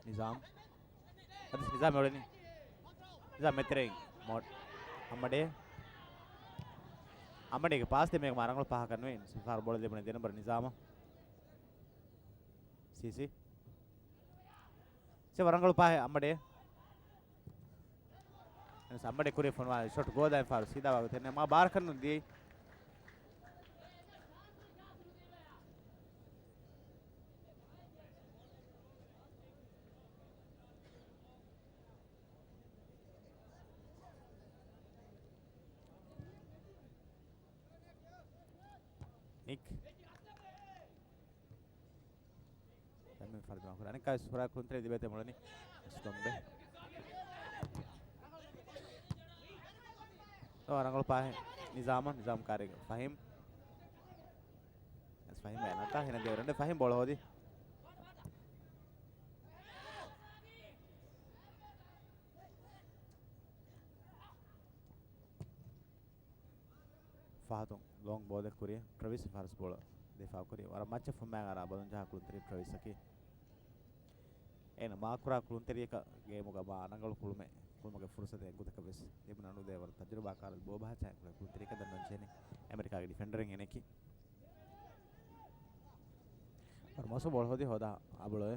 ނިޒާމް. އަދި ނިޒާމް އެ އުޅެނީ. ނިޒާމް މެތެރެއިން. މޯ-، އަމަޑޭ. އަމަޑޭގެ ޕާސް ދެމޭގަ މާ ރަނގަޅު ޕާހަކަށް ނުވި. ސިފާރު ބޯޅަ ލިބުނީ ދެ ނަންބަރު ނިޒާމަށް. ސީސީ. ސެ ވަރަނގަޅު ޕާހެއް އަމަޑޭ. އަމަޑޭ ކުރި ފޮނުވާ ޝޮޓް ގޯލާ ފާރު ސީދާ ވާގޮތެއް ނެ. މާ ބާރަކަށް ނުދީ. ނިކް. ދެން މި ފަރުދު މާކުރ. އަނެއްކާވެސް ހުރާ ކުންތެރި ދިބޭތެ މޮޅަނި. އެސް ދޮނބެ. ތޯ ރަނގަޅު ޕާހެއް. ނިޒާމަށް، ނިޒާމް ކާރިގަ. ފަހީމް. އެސް ފަހީމް އެ ނައްޓާ ހިނަ ދެވަރަނޑެ ފަހީމް ބޯޅަ ހޯދި. ފަހަތުން ލޯންގް ބޯލެއް ކުރި ޓްރެވިސް ފާރިސް ބޯޅަ ދިފާ ކުރި. ވަރަށް މައްޗަށް ފުންމާގާރާ ބަލުން ޖަހާ ކުޅުންތެރި ޓްރެވިސްއަކީ. އޭނަ މާކުރާ ކުޅުންތެރިޔަކަށް ގޭމުގަ މާ ރަނގަޅު ކުޅުމެއް، ކުޅުމުގެ ފުރުސަތެއް އެނގުތަކަށް ވެސް ލިބުނަނުދޭ ވަރަށް ތަޖުރިބާކާރު ބޯބަހައްޗާ ކުޅެ ކުޅުންތެރިޔަކަށް ދަންނަވަން ޖެހެނީ އެމެރިކާގެ ޑިފެންޑަރެއް އޭނައަކީ. ފަރު މައުސޫމް ބޯޅަ ހޯދި ހޯދާ އަބުޅޮއެ.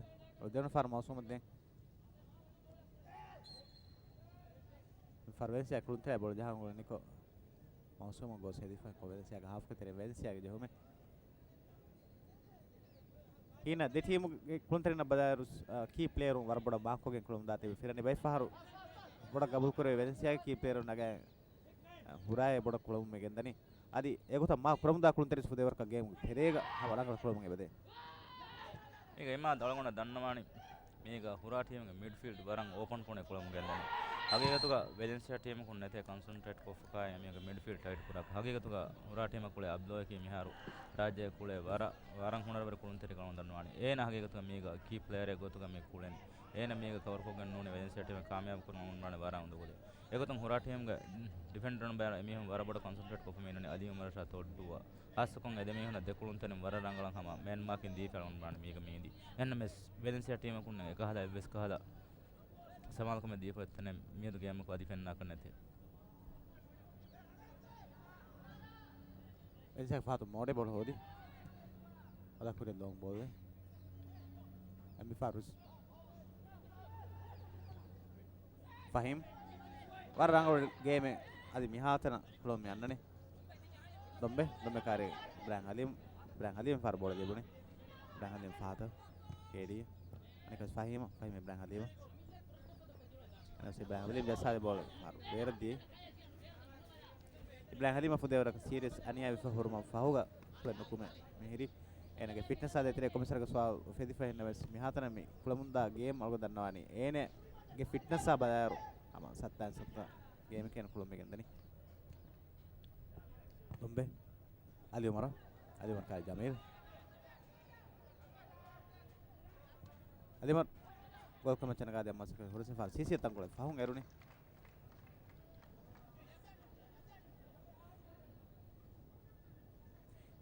ދެވަނަ ފަރު މައުސޫމަށް ދެން. ފަރު ވެލެންސިއާ ކުޅުންތެރި ބޯޅަ ޖަހަން ގޮޅުނިކޮށް މައުސޫމު ގޯސް ހެދިފަ ކޮ ވެލެންސިއާގެ ހާފްގެ ތެރެ ވެލެންސިއާގެ ޖެހުމެއް. ހީނަ ދެ ޓީމުގެ ކުޅުންތެރިންނަށް ބަލާއިރު، އާ، ކީ ޕްލޭޔަރުން ވަރަށް ބޮޑަށް މާކްކޮށްގެން ކުޅަމުން ދާތީ ފިރަނި ބައެއް ފަހަރު ބޮޑަށް ގަބޫލުކުރެވޭ ވެލެންސިއާގެ ކީ ޕްލޭޔަރުން ނަގައި ހުރާއޭ ބޮޑަށް ކުޅަމުން މި ގެންދަނީ. އަދި އެގޮތަށް މާ ކުރަމުންދާ ކުޅުންތެރި ފުދޭވަރަކަށް ގޭމުގެ ތެރޭގަ ހަމަ ރަނގަޅަށް ކުޅަމުން އެބަދޭ. މީގަ އިމާ ދަޅުގަނޑަށް ދަންނަވާނީ މީގަ ހުރާ ޓީމުގެ މިޑްފީލްޑް ވަރަށް އޯޕަން ކުނެ ކުޅަމުން ގެންދަނީ. ހަގީގަތުގަ ވެލެންސިއާ ޓީމަކުން ނެތޭ ކޮންސަންޓްރޭޓް ކޮށްފަކާ މީގަ މިޑްފީލްޑް ޓައިޓް ކުރާކަށް. ހަގީގަތުގަ ހުރާ ޓީމަށް ކުޅޭ އަބްލޯއަކީ މިހާރު ރާއްޖެ ކުޅޭ ވަރަށް، ވަރަށް ހުނަރުވެރި ކުޅުންތެރި ކަމުން ދަންނަވާނީ. އޭނަ ހަގީގަތުގަ މީގަ ކީ ޕްލޭޔަރެއް ގޮތުގަ މި ކުޅެނީ. އޭނަ މީގަ ކަވަރުކޮށްގެން ނޫނީ ވެލެންސިއާ ޓީމަށް ކާމިޔާބު ކުރަމުން ވާނެ ވަރަށް އުނދަގުލެއް. އެގޮތުން ހުރާ ޓީމްގެ ޑިފެންޑަރުން ބޭރަށް އެމީހުން ވަރަށް ބޮޑަށް ކޮންސަންޓްރޭޓް ކޮށްފަ މި އިންނަނީ އަލީ އުމަރަށާ ތޮއްޑޫއާ. ހާއްސަކޮށް އެ ދެމީހުންނަށް ދެ ކުޅުންތެރިން ވަރަށް ރަނގަޅަށް ހަމަ މޭން މާކިން ދީފަ އަޅުގަނޑު ވާނެ މީގަ މީ އިންދީ. އެހެންނަމަވެސް ވެލެންސިއާ ޓީމަކުން އެކަހަލަ އެއްވެސް ކަހަލަ ސަމާލުކަމެއް ދީފަ އޮތް ތަނެއް މިއަދު ގޭމަކު އަދި ފެންނާކަށް ނެތޭ. އެލްސާގެ ފަހަތު މޯޑެ ބޯޅަ ހޯދި. އަދާ ކުރި ލޯންގް ބޯލް. އެމް އެ ފާރުސް. ފަހީމް. ވަރަށް ރަނގަޅު ގޭމެއް އަދި މިހާތަނަށް ކުޅަމުން މި އަންނަނީ. ދޮނބެ، ދޮނބެ ކާރި އިބްރާހިމް ހަލީމް، އިބްރާހިމް ހަލީމް ފާރު ބޯޅަ ލިބުނީ. އިބްރާހިމް ހަލީމް ފަހަތަށް. ކޭޑީ. އަނެކަސް ފަހީމަށް، ފަހީމް އިބްރާހިމް ހަލީމަށް. އަނެކަސް އިބްރާހިމް ހަލީމް ޖައްސާލި ބޯޅަ ފާރު ބޭރަށް ދިޔަ. އިބްރާހިމް ހަލީމަށް ފުދޭވަރަކަށް ސީރިއަސް އަނިޔާވެފަ ހުރުމަށް ފަހުގަ ކުޅެން ނުކުމެ މިހިރީ. އޭނަގެ ފިޓްނަސްއާ ދޭތެރޭ ކޮންމެސް ވަރަކަށް ސުވާލު އުފެދިފަ އިންނަވެސް މިހާތަނަށް މި ކުޅަމުންދާ ގޭމް އަޅުގަނޑު ދަންނަވާނީ އޭނަގެ ފިޓްނަސްއާ ބަލާއިރު ހަމަ ސައްތައިން ސައްތަ ގޭމެކޭނު ކުޅުމެއް ގެންދަނީ. ދޮނބެ. އަލި އުމަރަށް. އަލި އުމަރަށް ކާރި ޖަމީލް. އަލި އުމަރު. ގޯލް ކުރުމަށް އަންނަ ގާދައަށް މަސައްކަތް ހުރި ސިފާރު ސީސީ ތަންކޮޅެއް ފަހުން އެރުނީ.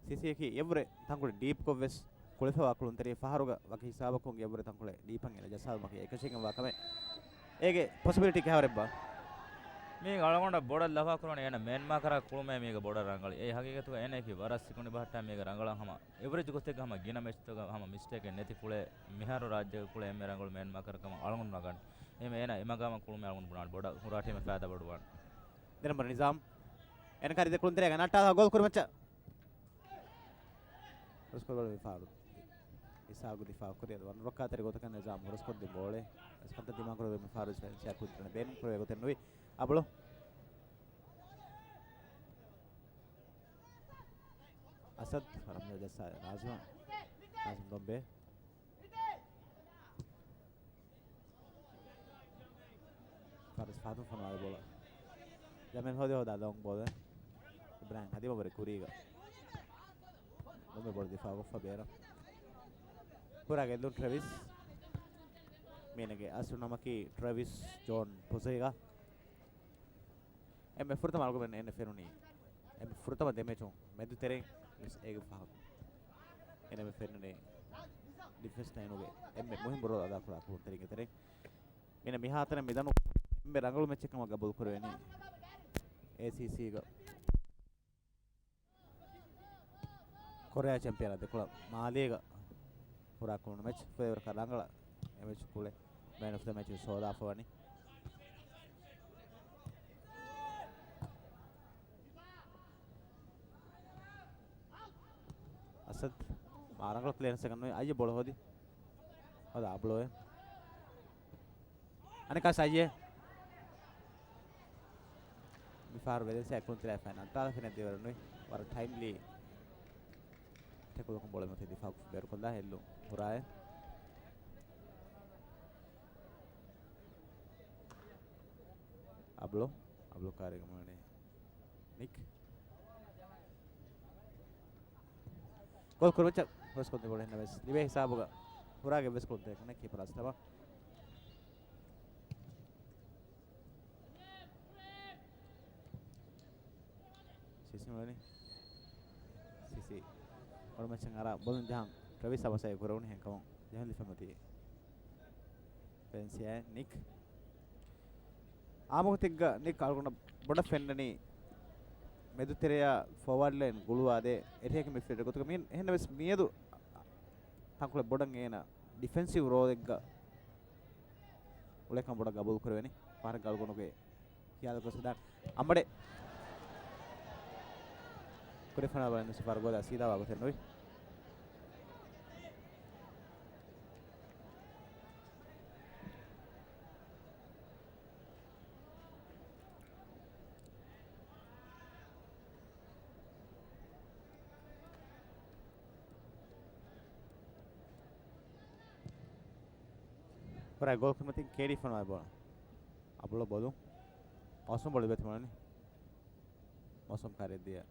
ސީސީއަކީ އެއްވުރެ ތަންކޮޅެއް ޑީޕްކޮށްވެސް ކުޅެފަވާ ކުޅުންތެރި ފަހަރުގަ ވަކި ހިސާބަކުން އެއްވުރެ ތަންކޮޅެއް ޑީޕަށް އެންނަ ޖައްސާލުމަކީ އެކަށީގެންވާ ކަމެއް. އޭގެ ޕޮސިބިލިޓީ ކިހާވަރެއްބާ؟ މީގެ އަޅުގަނޑަށް ބޮޑަށް ލަފާކުރުވަނީ އޭނަ މޭން މާކަރާ ކުޅުމޭ މީގެ ބޮޑަށް ރަނގަޅީ. އެއީ ހަގީގަތުގަ އޭނައަކީ ވަރަށް ސިކުނޑި ބަހައްޓާ މީގެ ރަނގަޅަށް ހަމަ އެވްރެޖް ގޮތެއްގަ ހަމަ ގިނަ މެޗްތަކުގަ ހަމަ މިސްޓޭކެއް ނެތި ކުޅޭ މިހާރު ރާއްޖޭގެ ކުޅޭ އެންމެ ރަނގަޅު މޭން މާކަރަކަށް އަޅުގަނޑު ނަގަން. އެހެންވެ އޭނަ އެމަގާމަށް ކުޅުމޭ އަޅުގަނޑު ބުނާނެ ބޮޑަށް ހުރާ ޓީމަށް ފައިދާ ބޮޑުވާނެ. ދެ ނަމްބަރު ނިޒާމް. އޭނަ ކާރި ދެ ކުޅުންތެރިޔާ ނައްޓާލާ ގޯލް ކުރިމައްޗަށް. ހުރަސްކޮށް ބޯޅަ މި ފާރު. އިސާގު ދިފާ ކުރި އަދި ވަން ރޮއްކާތެރި ގޮތަކަށް ނިޒާމް ހުރަސްކޮށްދިން ބޯޅެ. އަސްކަންތަ ދިމާކުރެވޭ މި ފާރު ސްޕެންސާ ކުދިން ބޭނުން ކުރެވޭ ގޮތެއް ނުވި. އަބުޅު. އަސަދް ރަމްޒާ ޖައްސާ ނާޒިމަށް. ނާޒިމް ދޮންބެ. ފާރިސް ފަހަތުން ފޮނުވާލި ބޯޅަ. ޖަމީލް ހޯދި ހޯދާ ލޮންގް ބޯލެއް. އިބްރާހިމް ހަދިމަ ބުރި ކުރީގަ. ދޮންބެ ބޯޅަ ދިފާ ކޮށްފަ ބޭރަށް. ހުރާ ގެއްލުން ޓްރެވިސް. މީނަގެ އަސްލު ނަމަކީ ޓްރެވިސް ޖޯން ޕޮޒޭގަ. އެންމެ ފުރަތަމަ އަޅުގަނޑުމެން އޭނަ ފެނުނީ އެންމެ ފުރަތަމަ ދެ މެޗުން މެދު ތެރެއިން ވެސް އޭގެ ފަހަރު އޭނަ މި ފެންނަނީ ޑިފެންސް ލައިނުގެ އެންމެ މުހިއްމު ރޯލް އަދާކުރާ ކުޅުންތެރިންގެ ތެރެއިން. މީނަ މިހާތަނަށް މި ދަނު އެންމެ ރަނގަޅު މެޗެއް ކަމަށް ގަބޫލު ކުރެވެނީ އޭސީސީގަ. ކޮރެއާ ޗެމްޕިއަނާ ދެކޮޅަށް މާލޭގަ ހުރާ ކުޅުނު މެޗް ފުރޭވަރަކަށް ރަނގަޅަށް އެ މެޗް ކުޅެ މޭން އޮފް ދަ މެޗް ހޯދާފަ ވަނީ. އަސަދް މާ ރަނގަޅު ކްލިއަރެންސް އެކަން ނުވި އައްޔަ ބޯޅަ ހޯދި. ހޯދާ އަބްލޯއެ. އަނެކާ ސައްޔެ. މިފަހަރު ވެލެންސިއާ ކުޅުންތެރިޔާ ފައިން އައްޓާލަފިނެ ދިވެރުނުވި. ވަރަށް ޓައިމްލީ ޓެކުލަކުން ބޯޅަ މަތި ދިފާކު ބޭރުކޮށްލާ ހެއްލުން ހުރާއެ. އަބްލޯ. އަބްލޯ ކާރިގަ މާނެ. ނިކް. ގޯލް ކުރުމައްޗަށް ހުރަސްކޮށްދެ ބޯޅަ ހެންނަ ވެސް ލިބޭ ހިސާބުގަ ހުރާގެ ވެސް ކުޅުންތެރި ކުނެ ކީޕަރ އަސްލަމަށް. ސިސި މިވަނީ. ސިސި. ކުރުމައްޗަށް އަރާ ބޮލުން ޖަހަން ޓްރެވިސް އަބަސައި ކުރެވުނު ހެންކަމުން ޖަހަން ލިފަމަތީ. ވެންސިއާ ނިކް. އާމުގޮތެއްގަ ނިކް އަޅުގަނޑަށް ބޮޑަށް ފެންނަނީ މެދުތެރެއާ ފޯވާޑް ލައިން ގުޅުވާދޭ އެޓޭކިން މިޑްފީލްޑަރ ގޮތުގަ މި-، އެހެންނަމަވެސް މިއަދު ތަންކޮޅެއް ބޮޑަށް އޭނަ ޑިފެންސިވް ރޯލެއްގަ އުޅޭކަން ބޮޑަށް ގަބޫލު ކުރެވެނީ. ފަހަރެއްގަ އަޅުގަނޑުގެ ހިޔާލު ގޮސްދާން އަނބަޑެ. ކުރެފަނާ ބަލަން ސިފާރު ގޯލާ ސީދާވާ ގޮތެއް ނުވި. ކުރާ ގޯލް ކުރިމަތިން ކޭޑީ ފޮނުވާ ބޯޅަ. އަބުލޯ ބޮލު. މައުސޫމް ބޮލު ބެތި މަޅަނީ. މައުސޫމް ކާރިއަށް ދިޔަ.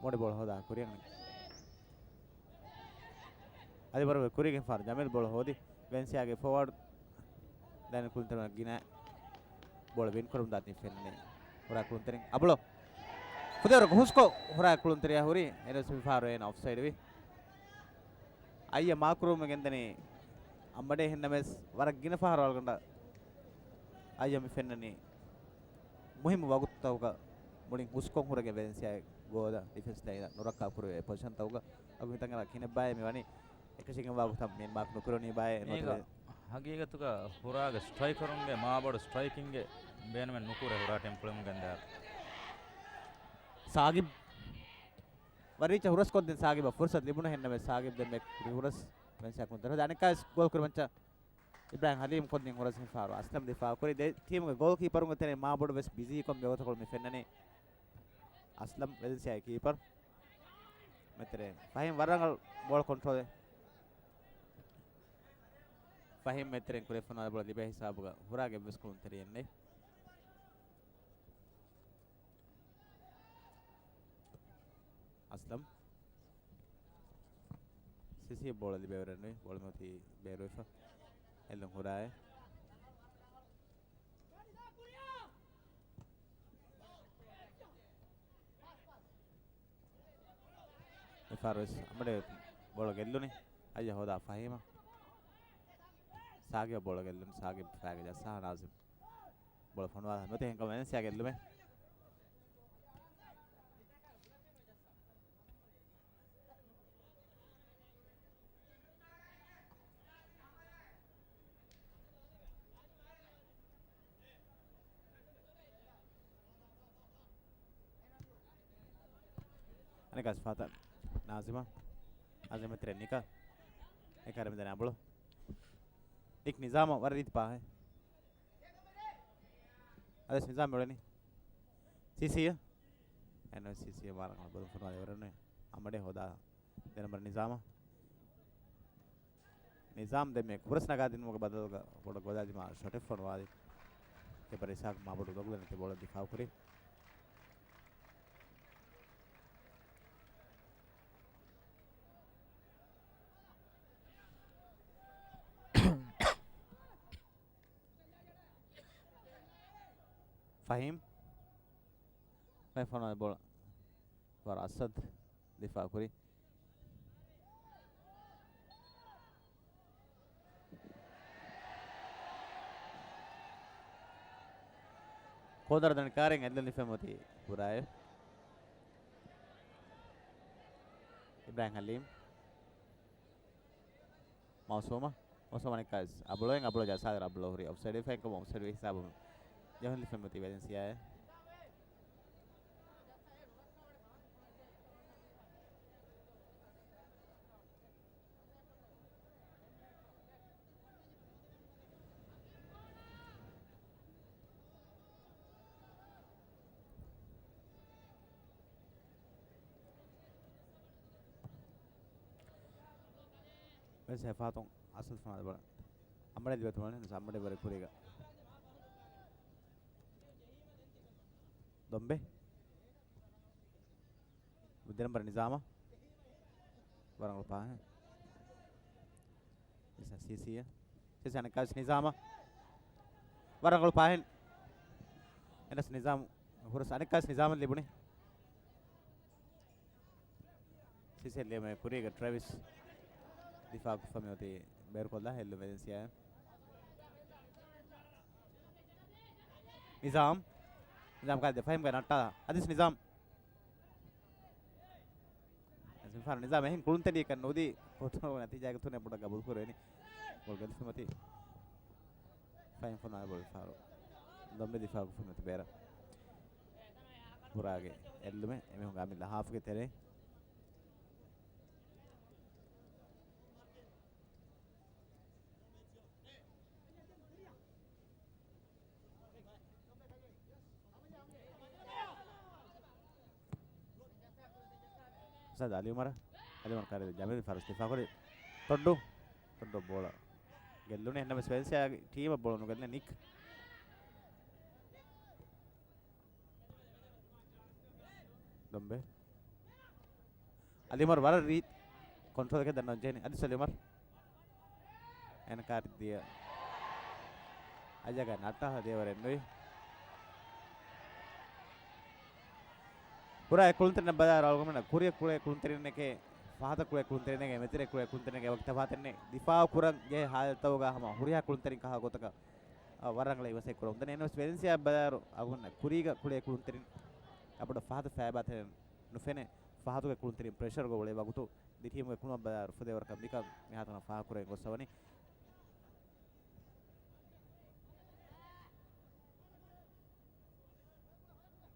މޮޑި ބޯޅަ ހޯދާ ކުރިއަށް. އަދި ވަރަށް ކުރީގެ ފާރު ޖަމީލް ބޯޅަ ހޯދި. ވެންސިއާގެ ފޯވާޑް ލައިން ކުޅުންތެރި ގިނަ ބޯޅަ ވިން ކުރަމުން ދާތީ ފެންނަނީ. ހުރާ ކުޅުންތެރިން އަބުލޯ. ފުދޭވަރަކު ހުސްކޮށް ހުރާ ކުޅުންތެރިޔާ ހުރީ. އެން އެސް މި ފާރު އޭނަ އޮފްސައިޑް ވި. އައްޔަ މާކުރުވުމަށް ގެންދަނީ އަނބަޑޭ ހެންނަމެސް ވަރަށް ގިނަ ފަހަރު އަޅުގަނޑަށް އައްޔަ މި ފެންނަނީ މުހިއްމު ވަގުތުތަކުގަ މުޅިން ހުސްކޮށް ހުރެގެން ވެލެންސިއާ ގޯލަށް ޑިފެންސް ލައިނަށް ނުރައްކާ ކުރެވޭ ޕޮޒިޝަންތަކުގަ. އަގު ހިތަށް އަރާ ކިހިނެއްބާއޭ މި ވަނީ އެކަށީގެންވާ ގޮތަށް މީން މާކް ނުކުރަނީ ބާއޭ މީގަ ނުވަތަ ހަގީގަތުގަ ހުރާގެ ސްޓްރައިކަރުންގެ މާބޮޑު ސްޓްރައިކިންގެ ބޭނުމެއް ނުކުރޭ ހުރާ ޓީމް ކުޅެމުން ގެންދާ. ސާގިބް ވަރީޗަށް ހުރަސްކޮށްދިން ސާގިބަށް ފުރުސަތު ލިބުނު ހެންނަމެސް ސާގިބް ދެންމެ ކުރި ހުރަސް ވެންސިއާ ކުންތަރ ހޯދި އަނެއްކާވެސް ގޯލް ކުރިމައްޗަށް އިބްރާހިމް ހަލީމް ކޮށްދިން ހުރަސް މި ފާރު އަސްލަމް ދިފާ ކުރި ދެ ޓީމުގެ ގޯލް ކީޕަރުންގެ ތެރެއިން މާބޮޑު ވެސް ބިޒީކޮށް މިވަގުތަކު މި ފެންނަނީ އަސްލަމް ވެލެންސިއާގެ ކީޕަރު. މެތެރެ ފަހީމް ވަރަށް ރަނގަޅު ބޯޅަ ކޮންޓްރޯލެއް. ފަހީމް މެތެރެން ކުރެފަނާ ބޯޅަ ލިބޭ ހިސާބުގަ ހުރާގެ އެއްވެސް ކުޅުންތެރިއެއް ނެތް. އަސްލަމް. ސީސީ ބޯޅަ ލިބޭވަރެއް ނުވި. ބޯޅަ މިއޮތީ ބޭރުވެފަ. އެއްލުން ހުރާއެ. މިފަހަރުވެސް އަމަޑޭ ބޯޅަ ގެއްލުނީ. އައްޔަ ހޯދާ ފަހީމަށް. ސާގިބަށް ބޯޅަ ގެއްލުނީ. ސާގިބް ފައިގަ ޖައްސާ ނާޒިމް. ބޯޅަ ފޮނުވާ މިއޮތީ ހިނގާ ވެލެންސިއާ ގެއްލުމެއް. އަނެއްކާ ސިފާތަށް ނާޒިމަށް. ނާޒިމް މެތިރެ ނިކަ. އެކަރެ މިދަނީ އަބުޅު. ނިކް ނިޒާމަށް ވަރަށް ރީތި ޕާހެއް. އަދިސް ނިޒާމް އުޅެނީ. ސީސީ. އެން ސީސީ މާރަކަށް ބަދަލު ފޮނުވާލި ވަރަށް ނުވެ. އަމަޑޭ ހޯދާ ދެ ނަމްބަރު ނިޒާމަށް. ނިޒާމް ދެންމެ ކުރަސް ނަގާދިނުމުގެ ބަދަލުގަ ބޯޅަ ގޮދާދިމާ ޝޮޓެއް ފޮނުވާލި. ކީޕަރ އިސްހާޤް މާބޮޑު ލޮގުލަނެތި ބޯޅަ ދިފާއުކުރި. ފަހީމް. ފަހީމް ފޮނުވާލި ބޯޅަ. ވަރަށް އަސަދް ދިފާއުކުރި. ކޯދަރ ދަނޑި ކާރިން އެއްލުން ލިފެމޮތީ ކުރާއެ. އިބްރާހިމް ހަލީމް. މައުސޫމަށް. މައުސޫމަށް އަނެއްކާވެސް އަބުޅުއިން އަބުޅު ޖައްސާލި އަބުޅު ހުރި އޮފްސައިޑް ވެފައިން ކަމު އޮފްސައިޑް ވި ހިސާބުން ޖެހުން ލިފެމޮތީ ވެލެންސިއާއެ. ވެސް ހެފާތުން އަސަދް ފަނާ ބަލަ. އަމަޑޭ ލިބޭތުމަން އަމަޑޭ ވަރެ ކުރީގަ. ދޮންބެ. ދެ ނަމްބަރު ނިޒާމަށް. ވަރަށް ރަނގަޅު ޕާހެއް. ސީސީ. ސީސީ އަނެއްކާވެސް ނިޒާމަށް. ވަރަށް ރަނގަޅު ޕާހެއް. އެނަސް ނިޒާމް ހުރަސް އަނެއްކާވެސް ނިޒާމަށް ލިބުނީ. ސީސީ ލިޔުމެއް ކުރީގަ ޓްރެވިސް ދިފާއުކޮށްފަ މިއޮތީ ބޭރުކޮށްލާ ހެއްލުން ވެލެންސިއާ. ނިޒާމް. ނިޒާމް ކާދެ ފަހީމްގެ ނައްޓާ. އަދިސް ނިޒާމް. މިފަހަރު ނިޒާމް އެހެން ކުޅުންތެރިއަކަށް ނުދީ ކޮޓަރު ނަތީޖާގެ ތުނެ ބޮޑަށް ގަބޫލު ކުރެވެނީ. ބޯޅަ ގެއްލިފަ މަތީ. ފަހީމް ފޮނުވާ ބޯޅަ ފަހަރު. ދޮންބެ ދިފާއުކޮށްފަ މަތި ބޭރަށް. ކުރާގެ އެއްލުމެއް އެމީހުންގެ އަމިއްލަ ހާފުގެ ތެރެއިން. ސަދް އަލިއުމަރަށް. އަލިއުމަރު ކާރި ޖަމީލް ފަރުސް ދިފާކުރި. ޓޮންޑު. ޓޮންޑު ބޯޅަ ގެއްލުނީ. އެހެންނަމަވެސް ވެލެންސިއާގެ ޓީމަށް ބޯޅަ ނުގެއްލެނީ ނިކް. ދޮންބެ. އަލިއުމަރު ވަރަށް ރީތި ކޮންޓްރޯލްއެއް ދަންނަވަން ޖެހެނީ. އަދިސް އަލިއުމަރު. އޭނަ ކާރި ދިޔަ. އައްޔަގަ ނައްޓާ ދޭވަރެއް ނުވި. ކުރާ އެ ކުޅުންތެރިންނަށް ބަލާއިރު އަޅުގަނޑުމެންނަށް ކުރިއަށް ކުޅޭ ކުޅުންތެރިންނެކޭ، ފަހަތަށް ކުޅޭ ކުޅުންތެރިންނެކޭ، މެތިރެ ކުޅޭ ކުޅުންތެރިންނެކޭ ވަކި ތަފާތެއް ނެތް. ދިފާއު ކުރަން ޖެހޭ ހާލަތްތަކުގަ ހަމަ ހުރިހާ ކުޅުންތެރިން ކަހާ ގޮތަކަށް އަ، ވަރަށް ރަނގަޅަށް އިވަސް ކުރަމުން ދަނީ. އެން އެސް ވެލެންސިއާ ބަލާއިރު އަޅުގަނޑަށް ކުރީގަ ކުޅޭ ކުޅުންތެރިން އަބަދު ފަހަތަށް ފައިބާތެރި ނުފެނޭ. ފަހަތުގެ ކުޅުންތެރިން ޕްރެޝަރުގަ އުޅޭ ވަގުތު ދިޓީމުގެ ކުޅުމަށް ބަލާއިރު ފުދޭވަރަކަށް މިކަން މިހާތަނަށް ފާހަގަކުރެވެން ގޮސްފަވަނީ.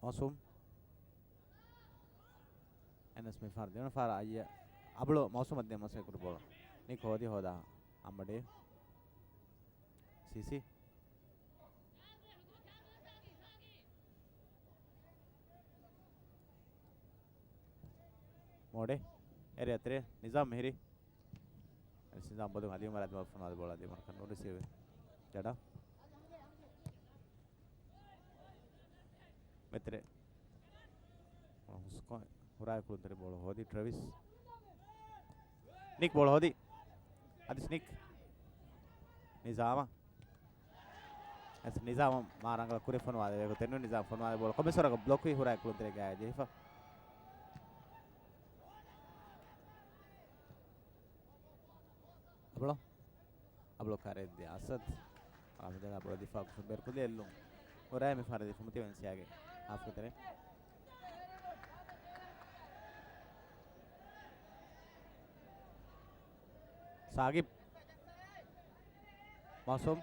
މައުސޫމް. އެން އެސް މިފަހަރު ދެވަނަ ފަހަރަށް އައްޔަ އަބުޅު މައުސޫމަށް ދިޔަ މަސައްކަތް ކުރި ބޯޅަ. ނިކް ހޯދި ހޯދާ އަމަޑޭ. ސީސީ. މޯޑެ. އެރި އަތެރެ. ނިޒާމް މިހިރީ. ނިޒާމް ބޮލުން އަލިއުމަރާ ދިމާ ފޮނުވާލި ބޯޅަ އަލިއުމަރު ކަން ނުރިސީވެ. ޖަޑާ. މެތިރެ. ހުސްކޮށް ހުރާ ކުޅުންތެރި ބޯޅަ ހޯދި ޓްރެވިސް. ނިކް ބޯޅަ ހޯދި. އަދިސް ނިކް. ނިޒާމަށް. އަދިސް ނިޒާމަށް މާ ރަނގަޅަށް ކުރި ފޮނުވާލެވޭ ގޮތެއް ނޫން. ނިޒާމް ފޮނުވާލި ބޯޅަ ކޮމެސްވަރަކަށް ބްލޮކް ވީ ހުރާ ކުޅުންތެރި ގާތް ޖެހިފަ. އަބުޅޯ. އަބުޅޯ ކާރެއް ދިޔަ އަސަދް. އަޅާ މިދަނީ އަބުޅޯ ދިފާ ކުށުން ބޭރުކޮށްލި އެއްލުން. ހުރާ މި ފަހަރަށް ދީފަ މުތި ވެލެންސިއާގެ ހާފްގެ ތެރެ. ސާގިބް. މައުސޫމް.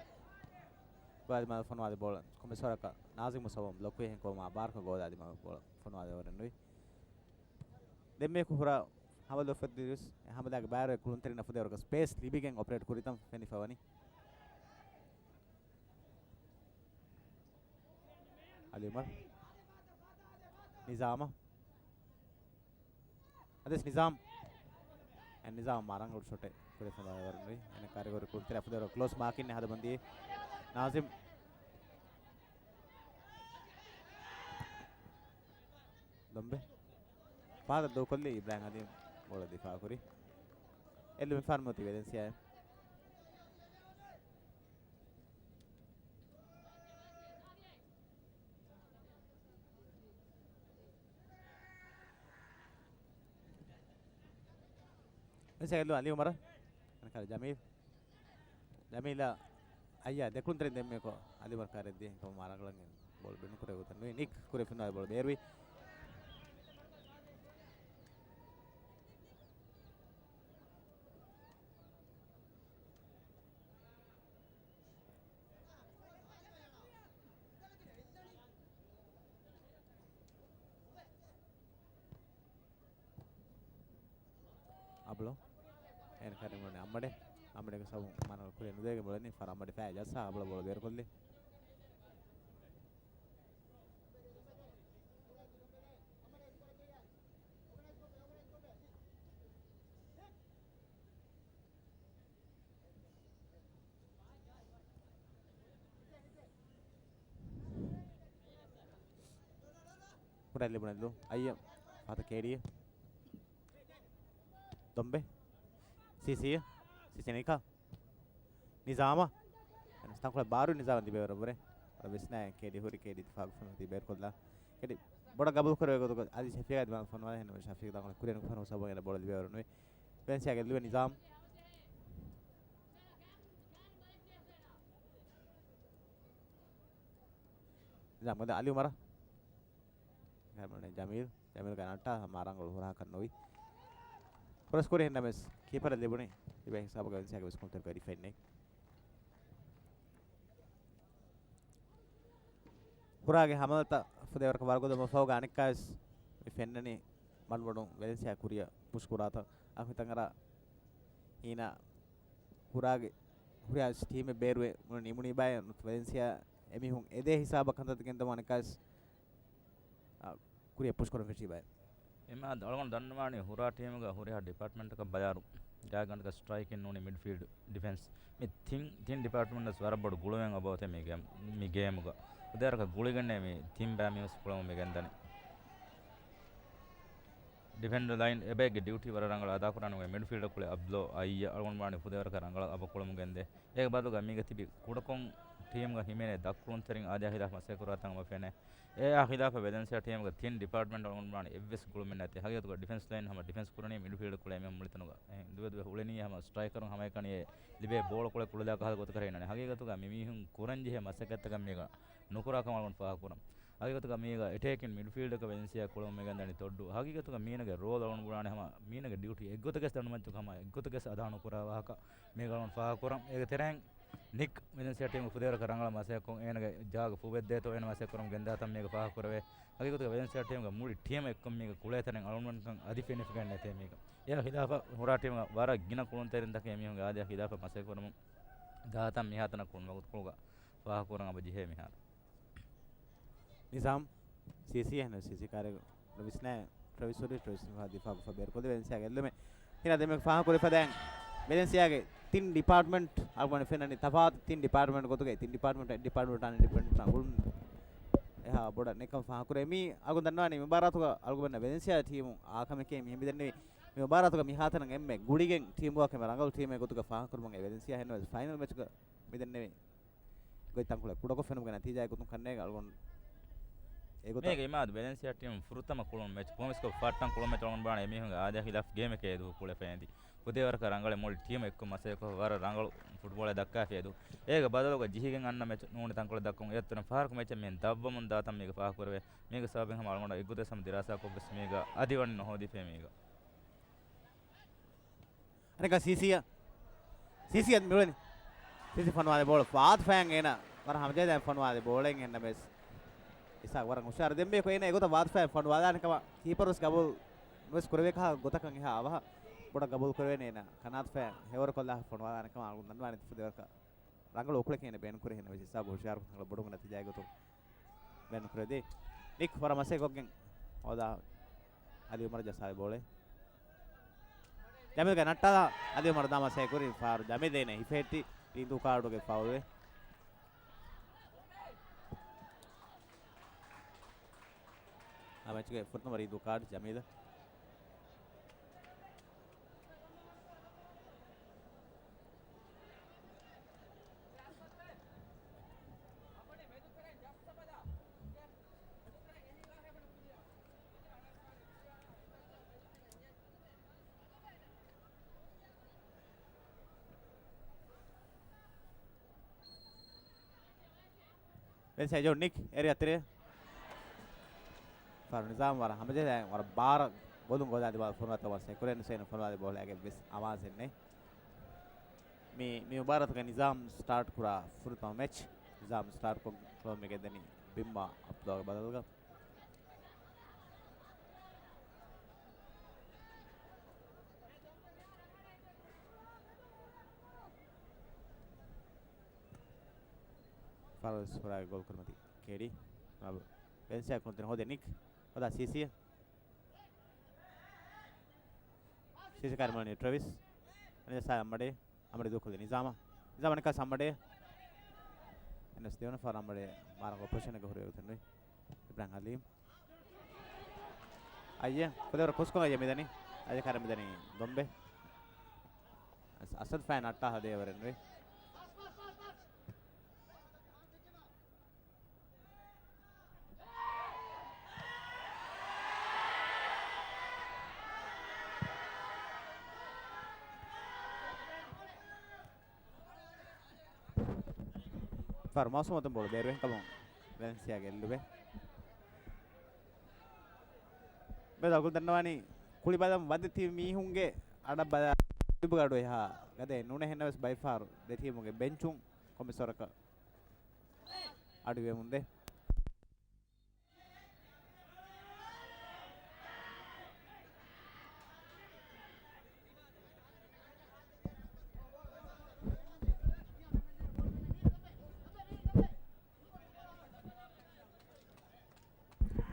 ގޯލާ ދިމާލަށް ފޮނުވާލި ބޯޅަ ކޮމެސްވަރަކަށް ނާޒިމް މުސައްވަން ބްލޮކް ވި އެހެން ކޮމާ ބާރަކަށް ގޯލާ ދިމާލަށް ބޯޅަ ފޮނުވާލެވޭ ވަރެއް ނުވި. ދެންމެ ކު ހުރާ ހަމަލު ފެއްދިރިސް އެ ހަމަލާގެ ބާރު ކުޅުންތެރިންނަށް ފުދޭވަރަކަށް ސްޕޭސް ލިބިގެން އޮޕަރޭޓް ކުރިތަން ފެނިފަ ވަނީ. އަލީ އުމަރު. ނިޒާމަށް. އަދިސް ނިޒާމް. އެ ނިޒާމް މާ ރަނގަޅު ޝޮޓެއް ކުރި ފަން ވަރުންވީ. އެން ކާރިގޯރި ކުޅުންތެރި ފުދޭވަރަށް ކްލޯސް މާކިން ހަދަމުންދީ ނާޒިމް. ދޮންބެ. ފާދަ ދޫކޮށްލީ އިބްރާހިމް އަދީމް ބޯޅަ ދިފާ ކުރި. އެއްލުމެއް ފާރު މުތި ވެލެންސިއާ. އެސެ އެއްލު އަލީ އުމަރަށް. އަނެކާ ޖަމީލް. ޖަމީލާ އައްޔާ ދެކުންތެރިން ދެންމެ ކޮ އަލިމަރް ކާރެއް ދިޔަ ކޮ މާ ރަނގަޅަށް ބޯޅަ ބިން ކުރެވި ގޮތަށް ނުވި ނިކް ކުރެ ފިންވާ ބޯޅަ ބޭރުވި. އަބުޅޯ. އޭނަ ކަރިމުން އަމަޑެ. އަމަޑެގެ ސަބު މާނަ ކުރި ނުދޭގެ ބޮޅަނީ ފަރަ އަމަޑެ ފައި ޖައްސާ އަބުޅޯ ބޯޅަ ބޭރުކޮށްލި. ކުޑަ ލިބުނެއްލު. އައްޔަ. ފަތަ ކޭޑީ. ދޮންބެ. ސީސީ. ސީސީ ނިކާ. ނިޒާމަށް. ތަންކޮޅެއް ބާރު ނިޒާމަށް ލިބޭވަރަށްވުރެ. ވިސްނާ ކޭޑީ ހުރި ކޭޑީ ދިފާގު ފެނުން ތި ބޭރުކޮށްލާ. ކޭޑީ ބޮޑަށް ގަބޫލު ކުރެވޭ ގޮތުގަ އަދި ޝަފީގާ ދިމާލަށް ފޮނުވާލި ހެންނަމަ ޝަފީގް ދަނގަޅަށް ކުރިއަށް ނުކުފަނު ސަބަބުން އޭނަ ބޯޅަ ލިބޭވަރު ނުވި. ވެލެންސިއާ ގެއްލުވެ ނިޒާމް. ނިޒާމް ގަދަ އަލި އުމަރަށް. ޖަމީލް، ޖަމީލް ގަނައްޓާ މާ ރަނގަޅު ހުރާކަށް ނުވި. ކްރޮސް ކުރި ހެންނަމެސް ކީޕަރަށް ލިބުނީ. ތިބޭ ހިސާބުގަ ވެލެންސިއާގެ ވެސް ކުންތެރިކޮށް ޑިފެންޑިން. ހުރާގެ ހަމަލަތައް ފުދޭވަރަކަށް ވަރުގަދަ މަފަހުގަ އަނެއްކާވެސް މި ފެންނަނީ މަޑުމަޑުން ވެލެންސިއާ ކުރިއަށް ޕުޝް ކުރާތަން. އަޚިތަނގަރާ ހީނާ ހުރާގެ ހުރިހާ ޓީމެއް ބޭރުވެ މުޅި ނިމުނީ ބައެއް ނުތަ ވެލެންސިއާ އެމީހުން އެދޭ ހިސާބަށް ކަންތައް ގެންދަމުން އަނެއްކާވެސް އާ، ކުރިއަށް ޕުޝް ކުރަން ފެށީ ބައެއް. އެމާ އަޅުގަނޑު ދަންނަވާނީ ހުރާ ޓީމުގަ ހުރިހާ ޑިޕާޓްމަންޓަކަށް ބަލާއިރު، ޖާގަނޑަކަށް ސްޓްރައިކިން ނޫނީ މިޑްފީލްޑް ޑިފެންސް. މި ތިން، ތިން ޑިޕާޓްމަންޓް ވެސް ވަރަށް ބޮޑު ގުޅުމެއް އޮބޯތެ މި ގޭމް، މި ގޭމުގަ. ހުދޭވަރަކަށް ގުޅިގެންނޭ މި ތިން ބައި މިވެސް ކުޅަމުން މި ގެންދަނީ. ޑިފެންޑް ލައިން އެބައެއްގެ ޑިއުޓީ ވަރަށް ރަނގަޅަށް އަދާކުރާނެ މިޑްފީލްޑަށް ކުޅެ އަބްލޯ އައްޔަ އަޅުގަނޑު ވާނީ ހުދޭވަރަކަށް ރަނގަޅަށް އަބަ ކުޅަމުން ގެންދޭ. އޭގެ ބަދަލުގަ މީގަ ތިބި ކުޑަކޮށް ޓީމްގަ ހިމެނޭ ދަށްކުޅުންތެރިން އާދަޔާ ހިލާފަށް މަސައްކަތް ކުރާތަން އަބަ ފެނޭ. އެއާ ހިލާފަށް ވެލެންސިއާ ޓީމުގަ ތިން ޑިޕާޓްމަންޓް އަޅުގަނޑު ވާނީ އެއްވެސް ގުޅުމެއް ނެތޭ. ހަގީގަތުގަ ޑިފެންސް ލައިން ހަމަ ޑިފެންސް ކުރަނީ މިޑްފީލްޑް ކުޅޭ މި މުޅިތަނުގަ. އެ ދުވެ ދުވެ އުޅެނީ ހަމަ ސްޓްރައިކަރުން ހަމައެކަނި އެ ލިބޭ ބޯޅަ ކުޅެ ކުޅެލާ ކަހަލަ ގޮތަކަށް އިންނަނީ. ހަގީގަތުގަ މި މީހުން ކުރަން ޖެހޭ މަސައްކަތްތަކަށް މީގަ ނުކުރާ ކަމަށް އަޅުގަނޑު ފާހަގަކުރަން. ހަގީގަތުގަ މީގަ އެޓޭކިން މިޑްފީލްޑަކަށް ވެލެންސިއާ ކުޅަމުން މި ގެންދަނީ ތޮއްޑު. ހަގީގަތުގަ މީނަގެ ރޯލް އަޅުގަނޑު ބުނާނެ ހަމަ މީނަގެ ޑިއުޓީ އެއްގޮތަކަސް ދަނޑުމައްޗަކު ހަމަ އެއްގޮތަކަސް އަދާ ނުކުރާ ވާހަކަ މީގަ އަޅުގަނޑު ފާހަގަކުރަން. އޭގެ ތެރެއިން ނިކް ވެލެންސިއާ ޓީމުގެ ފުދޭވަރަކަށް ރަނގަޅަށް މަސައްކަތްކޮށް އޭނަގެ ޖާގަ ފުބެއްދޭތޯ އޭނަ މަސައްކަތްކުރަމުން ގެންދާތަން މީގަ ފާހަގަކުރެވޭ. ހަގީގަތުގަ ވެލެންސިއާ ޓީމުގެ މުޅި ޓީމް އެއްކޮށް މީގަ ކުޅޭ ތަނެއް އަޅުގަނޑުމެންކަން އަދި ފެނިފިގެން ނެތޭ މީގަ. އެއާ ހިލާފަށް ހުރާ ޓީމުގަ ވަރަށް ގިނަ ކުޅުންތެރިންތަކެއް އެމީހުންގެ އާދަޔާ ހިލާފަށް މަސައްކަތްކުރަމުން ގާތަން މިހާތަނަށް ކުޅުނު ވަގުތުކޮޅުގަ ފާހަގަކުރަން އަބަ ޖެހޭ މިހާރު. ނިޒާމް، ސީސީ އެހެން ސީސީ ކާރެއް ވިސްނާ ޓްރެވިސް ހުރި، ޓްރެވިސް މިފަހަ ދިފާގު ފަ ބޭރުކޮށްލި ވެލެންސިއާގެ އެއްލުމެއް. ހިނާ ދެމެ ފާހަގަކުރި ފަދައިން ވެލެންސިއާގެ ތިން ޑިޕާޓްމަންޓް އަޅުގަނޑު ފެންނަނީ ތަފާތު ތިން ޑިޕާޓްމަންޓް ގޮތުގައި ތިން ޑިޕާޓްމަންޓް ޑިޕާޓްމަންޓް އަން ޑިޕާޓްމަންޓް ގުޅުން އެހާ ބޮޑަށް ނެކަން ފާހަގަކުރޭ. މީ އަޅުގަނޑު ދަންނަވާނީ މި ބާރާތުގަ އަޅުގަނޑު ވެލެންސިއާ ޓީމު އާ ކަމެކޭ މި ހެން މިދެންނެވި. މި މުބާރާތުގަ މިހާތަނަށް އެންމެ ގުޅިގެން ޓީމު ވާކަމެ ރަނގަޅު ޓީމެއް ގޮތުގަ ފާހަގަކުރުމުން އެ ވެލެންސިއާ ހެންނަމަވެސް ފައިނަލް މެޗުގަ މިދެންނެވި ގޮތް ތަންކޮޅެއް ކުޑަކޮށް ފެނުމުގެ ނަތީޖާއެއް ގޮތުން ކަންނޭނގެ އަޅުގަނޑު އެގޮތަށް. މީގެ އިމާދު ވެލެންސިއާ ޓީމު ފުރަތަމަ ކުޅުނު މެޗް ކުޅުން ސްކޯ ފައްޓަން ކުޅުން މެޗް އަޅުގަނޑު ބާނަ އެމީހުންގެ އާދަ ހިލާފް ގޭމެކޭ ދުވަހު ކުޅެފައިންދި. ފުދޭވަރަކަށް ރަނގަޅެއް މުޅި ޓީމު އެއްކޮށް މަސައްކަތްކޮށް ވަރަށް ރަނގަޅު ފުޓްބޯޅައެއް ދައްކާފިއެދު. އޭގެ ބަދަލުގަ ޖިހިގެން އަންނަ މެޗް ނޫނީ ތަންކޮޅެއް ދައްކަމުން އެއަށް ތުރަން ފަހަރަކު މެޗެއް މިހެން ދަށްވަމުން ދާތަން މީގެ ފާހަގަކުރެވޭ. މީގެ ސަބަބެއް ހަމަ އަޅުގަނޑަށް އެއްގޮތަށް ހަމަ ދިރާސާކޮށްވެސް މީގަ އަދި ވަނީ ނުހޯދިފޭ މީގަ. އަނެކާ ސީސީއަށް. ސީސީއަށް މިއުޅެނީ. ސީސީ ފޮނުވާލި ބޯޅަ ފާތު ފަޔަން އޭނަ ވަރަށް ހަމަޖެހިދާ ފޮނުވާލި ބޯޅައެއް ހެންނަމެސް އިސާގް ވަރަށް ހުޝާރު. ދެންމެ އޭނަ އެގޮތަށް ވާތު ފަޔަން ފޮނުވާލާނެ ކަމަށް ކީޕަރުވެސް ގަބޫލު ނުވެސް ކުރެވޭ ކަހަލަ ގޮތަކަށް އެހާ އަވަހަށް ބޮޑަށް ގަބޫލު ކުރެވޭނެ އޭނަ ކަނާތު ފަޔަން ހެވަރުކޮށްލާ ފޮނުވާލާނެ ކަމަށް އަޅުގަނޑު ދަންނަވާނެ ފުދޭވަރަކަށް. ރަނގަޅު އުކުޅެކޭ އޭނަ ބޭނުންކުރި ހެންނަމެސް އިސާގް ހުޝާރު ކަންކަން ބޮޑު ނަތީޖާއެއް ގޮތުން ބޭނުންކުރެވޭ. ނިކް ވަރަށް މަސައްކަތްކޮށްގެން ހޯދާ އަލީ އުމަރު ޖައްސާލި ބޯޅަ. ޖަމީލްގެ ނައްޓާލާ އަލީ އުމަރު ދާ މަސައްކަތް ކުރި ފާރު ޖަމީލް އޭނަ ހިފެހެއްޓި ރީނދޫ ކާޑުގެ ފައުލެއް. އާ މެޗުގެ ފުރަތަމަ ރީނދޫ ކާޑު ޖަމީލަށް. ވެލެންސިއާ ޖޯ ނިކް އެރިއާ ތެރޭ. ފާރު ނިޒާމް ވަރަށް ހަމަޖެހި ވަރަށް ބާރަށް ބޮލުން ގޮދާ ދިމާލަށް ފޮނުވާތަން ވަސް ކުރެން ސޭން ފޮނުވާލި ބޯޅައިގެ ވެސް އަމާޒެއް ނެތް. މި، މި މުބާރާތުގެ ނިޒާމް ސްޓާޓް ކުރާ ފުރަތަމަ މެޗް. ނިޒާމް ސްޓާޓް ކޮށް ކުޅަމެ ގެންދަނީ ބިންމާ އަބްދުﷲގެ ބަދަލުގަ. ފާރުވެސް ހުރާގެ ގޯލް ކުރިމަތި ކޭޑީ. ވެލެންސިއާ ކުންތިން ހޯދި ނިކް. ހޯދާ ސީސީ. ސީސީ ކާރި މަޅަނީ ޓްރެވިސް. އަނެއް ސާ އަމަޑޭ. އަމަޑޭ ދޫކޮށްލީ ނިޒާމަށް. ނިޒާމަށް ނިކަސް އަމަޑޭ. އެންއެސް ދެވަނަ ފާރު އަމަޑޭ މާރަނގަ ޕޮޒިޝަނެއްގަ ހުރި ގޮތުން ނުވި. އިބްރާހިމް ހަލީމް. އައްޔެ، ކުދޭވަރު ކުސްކޮށް އައްޔެ މިދަނީ. އައްޔެ ކާރި މިދަނީ ދޮންބެ. އަސް-، އަސަދު ފައިން އައްޓާ ހަދޭވަރެއް ނުވި. ފާރު މައުސޫމް އަތުން ބޯޅަ ބޭރުވެ ކަމުން ވެލެންސިއާ ގެއްލުވެ. މިއަދު އަޅުގަނޑު ދަންނަވާނީ ކުޅި ބަލަން ވަދެ ތިބި މީހުންގެ އަޑަށް ބަލާ ތިބުގަ އަޑު އެހާ ގަދައެއް ނޫނޭ ހެންނަމަވެސް ބައިފަހަރު ދެ ޓީމުގެ ބެންޗުން ކޮންމެސް ވަރަކަށް އަޑު އިވެމުންދޭ.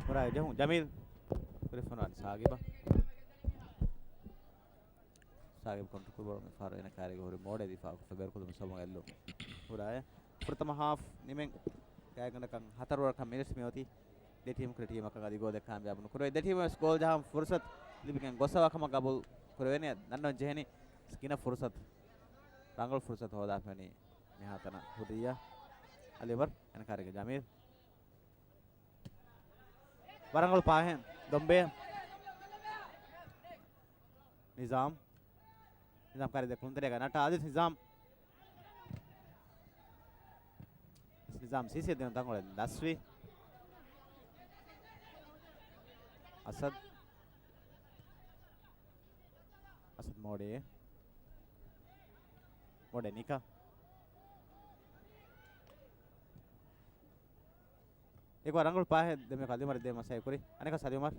ހުރާ ޖެހުން ޖަމީލް. ކުރި ފޮނުވާލި ސާގިބަށް. ސާގިބް ކޮންޓްރޯލް ކުރި ބޯޅަ މި ފަހަރު އޭނަ ކާރިގަ ހުރި މޯޑެ ދިފާއު ކޮށްފަ ބޭރުކުރުމުން ސަމު އެއްލުން ހުރާއެ. ފުރަތަމަ ހާފް ނިމެން ގާތްގަނޑަކަށް ހަތަރު ވަރަކަށް މިނިޓްސް މިއޮތީ. ދެ ޓީމް ކުރި ޓީމަކަށް އަދި ގޯލެއް ކާމިޔާބު ނުކުރެވޭ. ދެ ޓީމް ވެސް ގޯލް ޖަހަން ފުރުސަތު ލިބިގެން ގޮސް އަވަ ކަމަށް ގަބޫލު ކުރެވޭނެ. ދަންނަވަން ޖެހެނީ ގިނަ ފުރުސަތު، ރަނގަޅު ފުރުސަތު ހޯދާފައިވަނީ މިހާތަނަށް ހުރިއްޔާ އަލި އުމަރު އެން ކާރިގެ ޖަމީލް. ވަރަށް ރަނގަޅު ޕާހެއް ދޮންބެ. ނިޒާމް. ނިޒާމް ކާރި ދެ ކުންތެރޭގަ ނައްޓާ އާދިސް ނިޒާމް. ނިޒާމް ސީސީ ދިނުން ތަންކޮޅެއް ލަސްވި. އަސަދް. އަސަދް މޯޑޭ. މޯޑޭ ނިކަ. އެކު ރަނގަޅު ޕާހެއް ދެމެ ކަލިމަރ ދޭ މަސައި ކުރި. އަނެކަ ސަލިމަރ.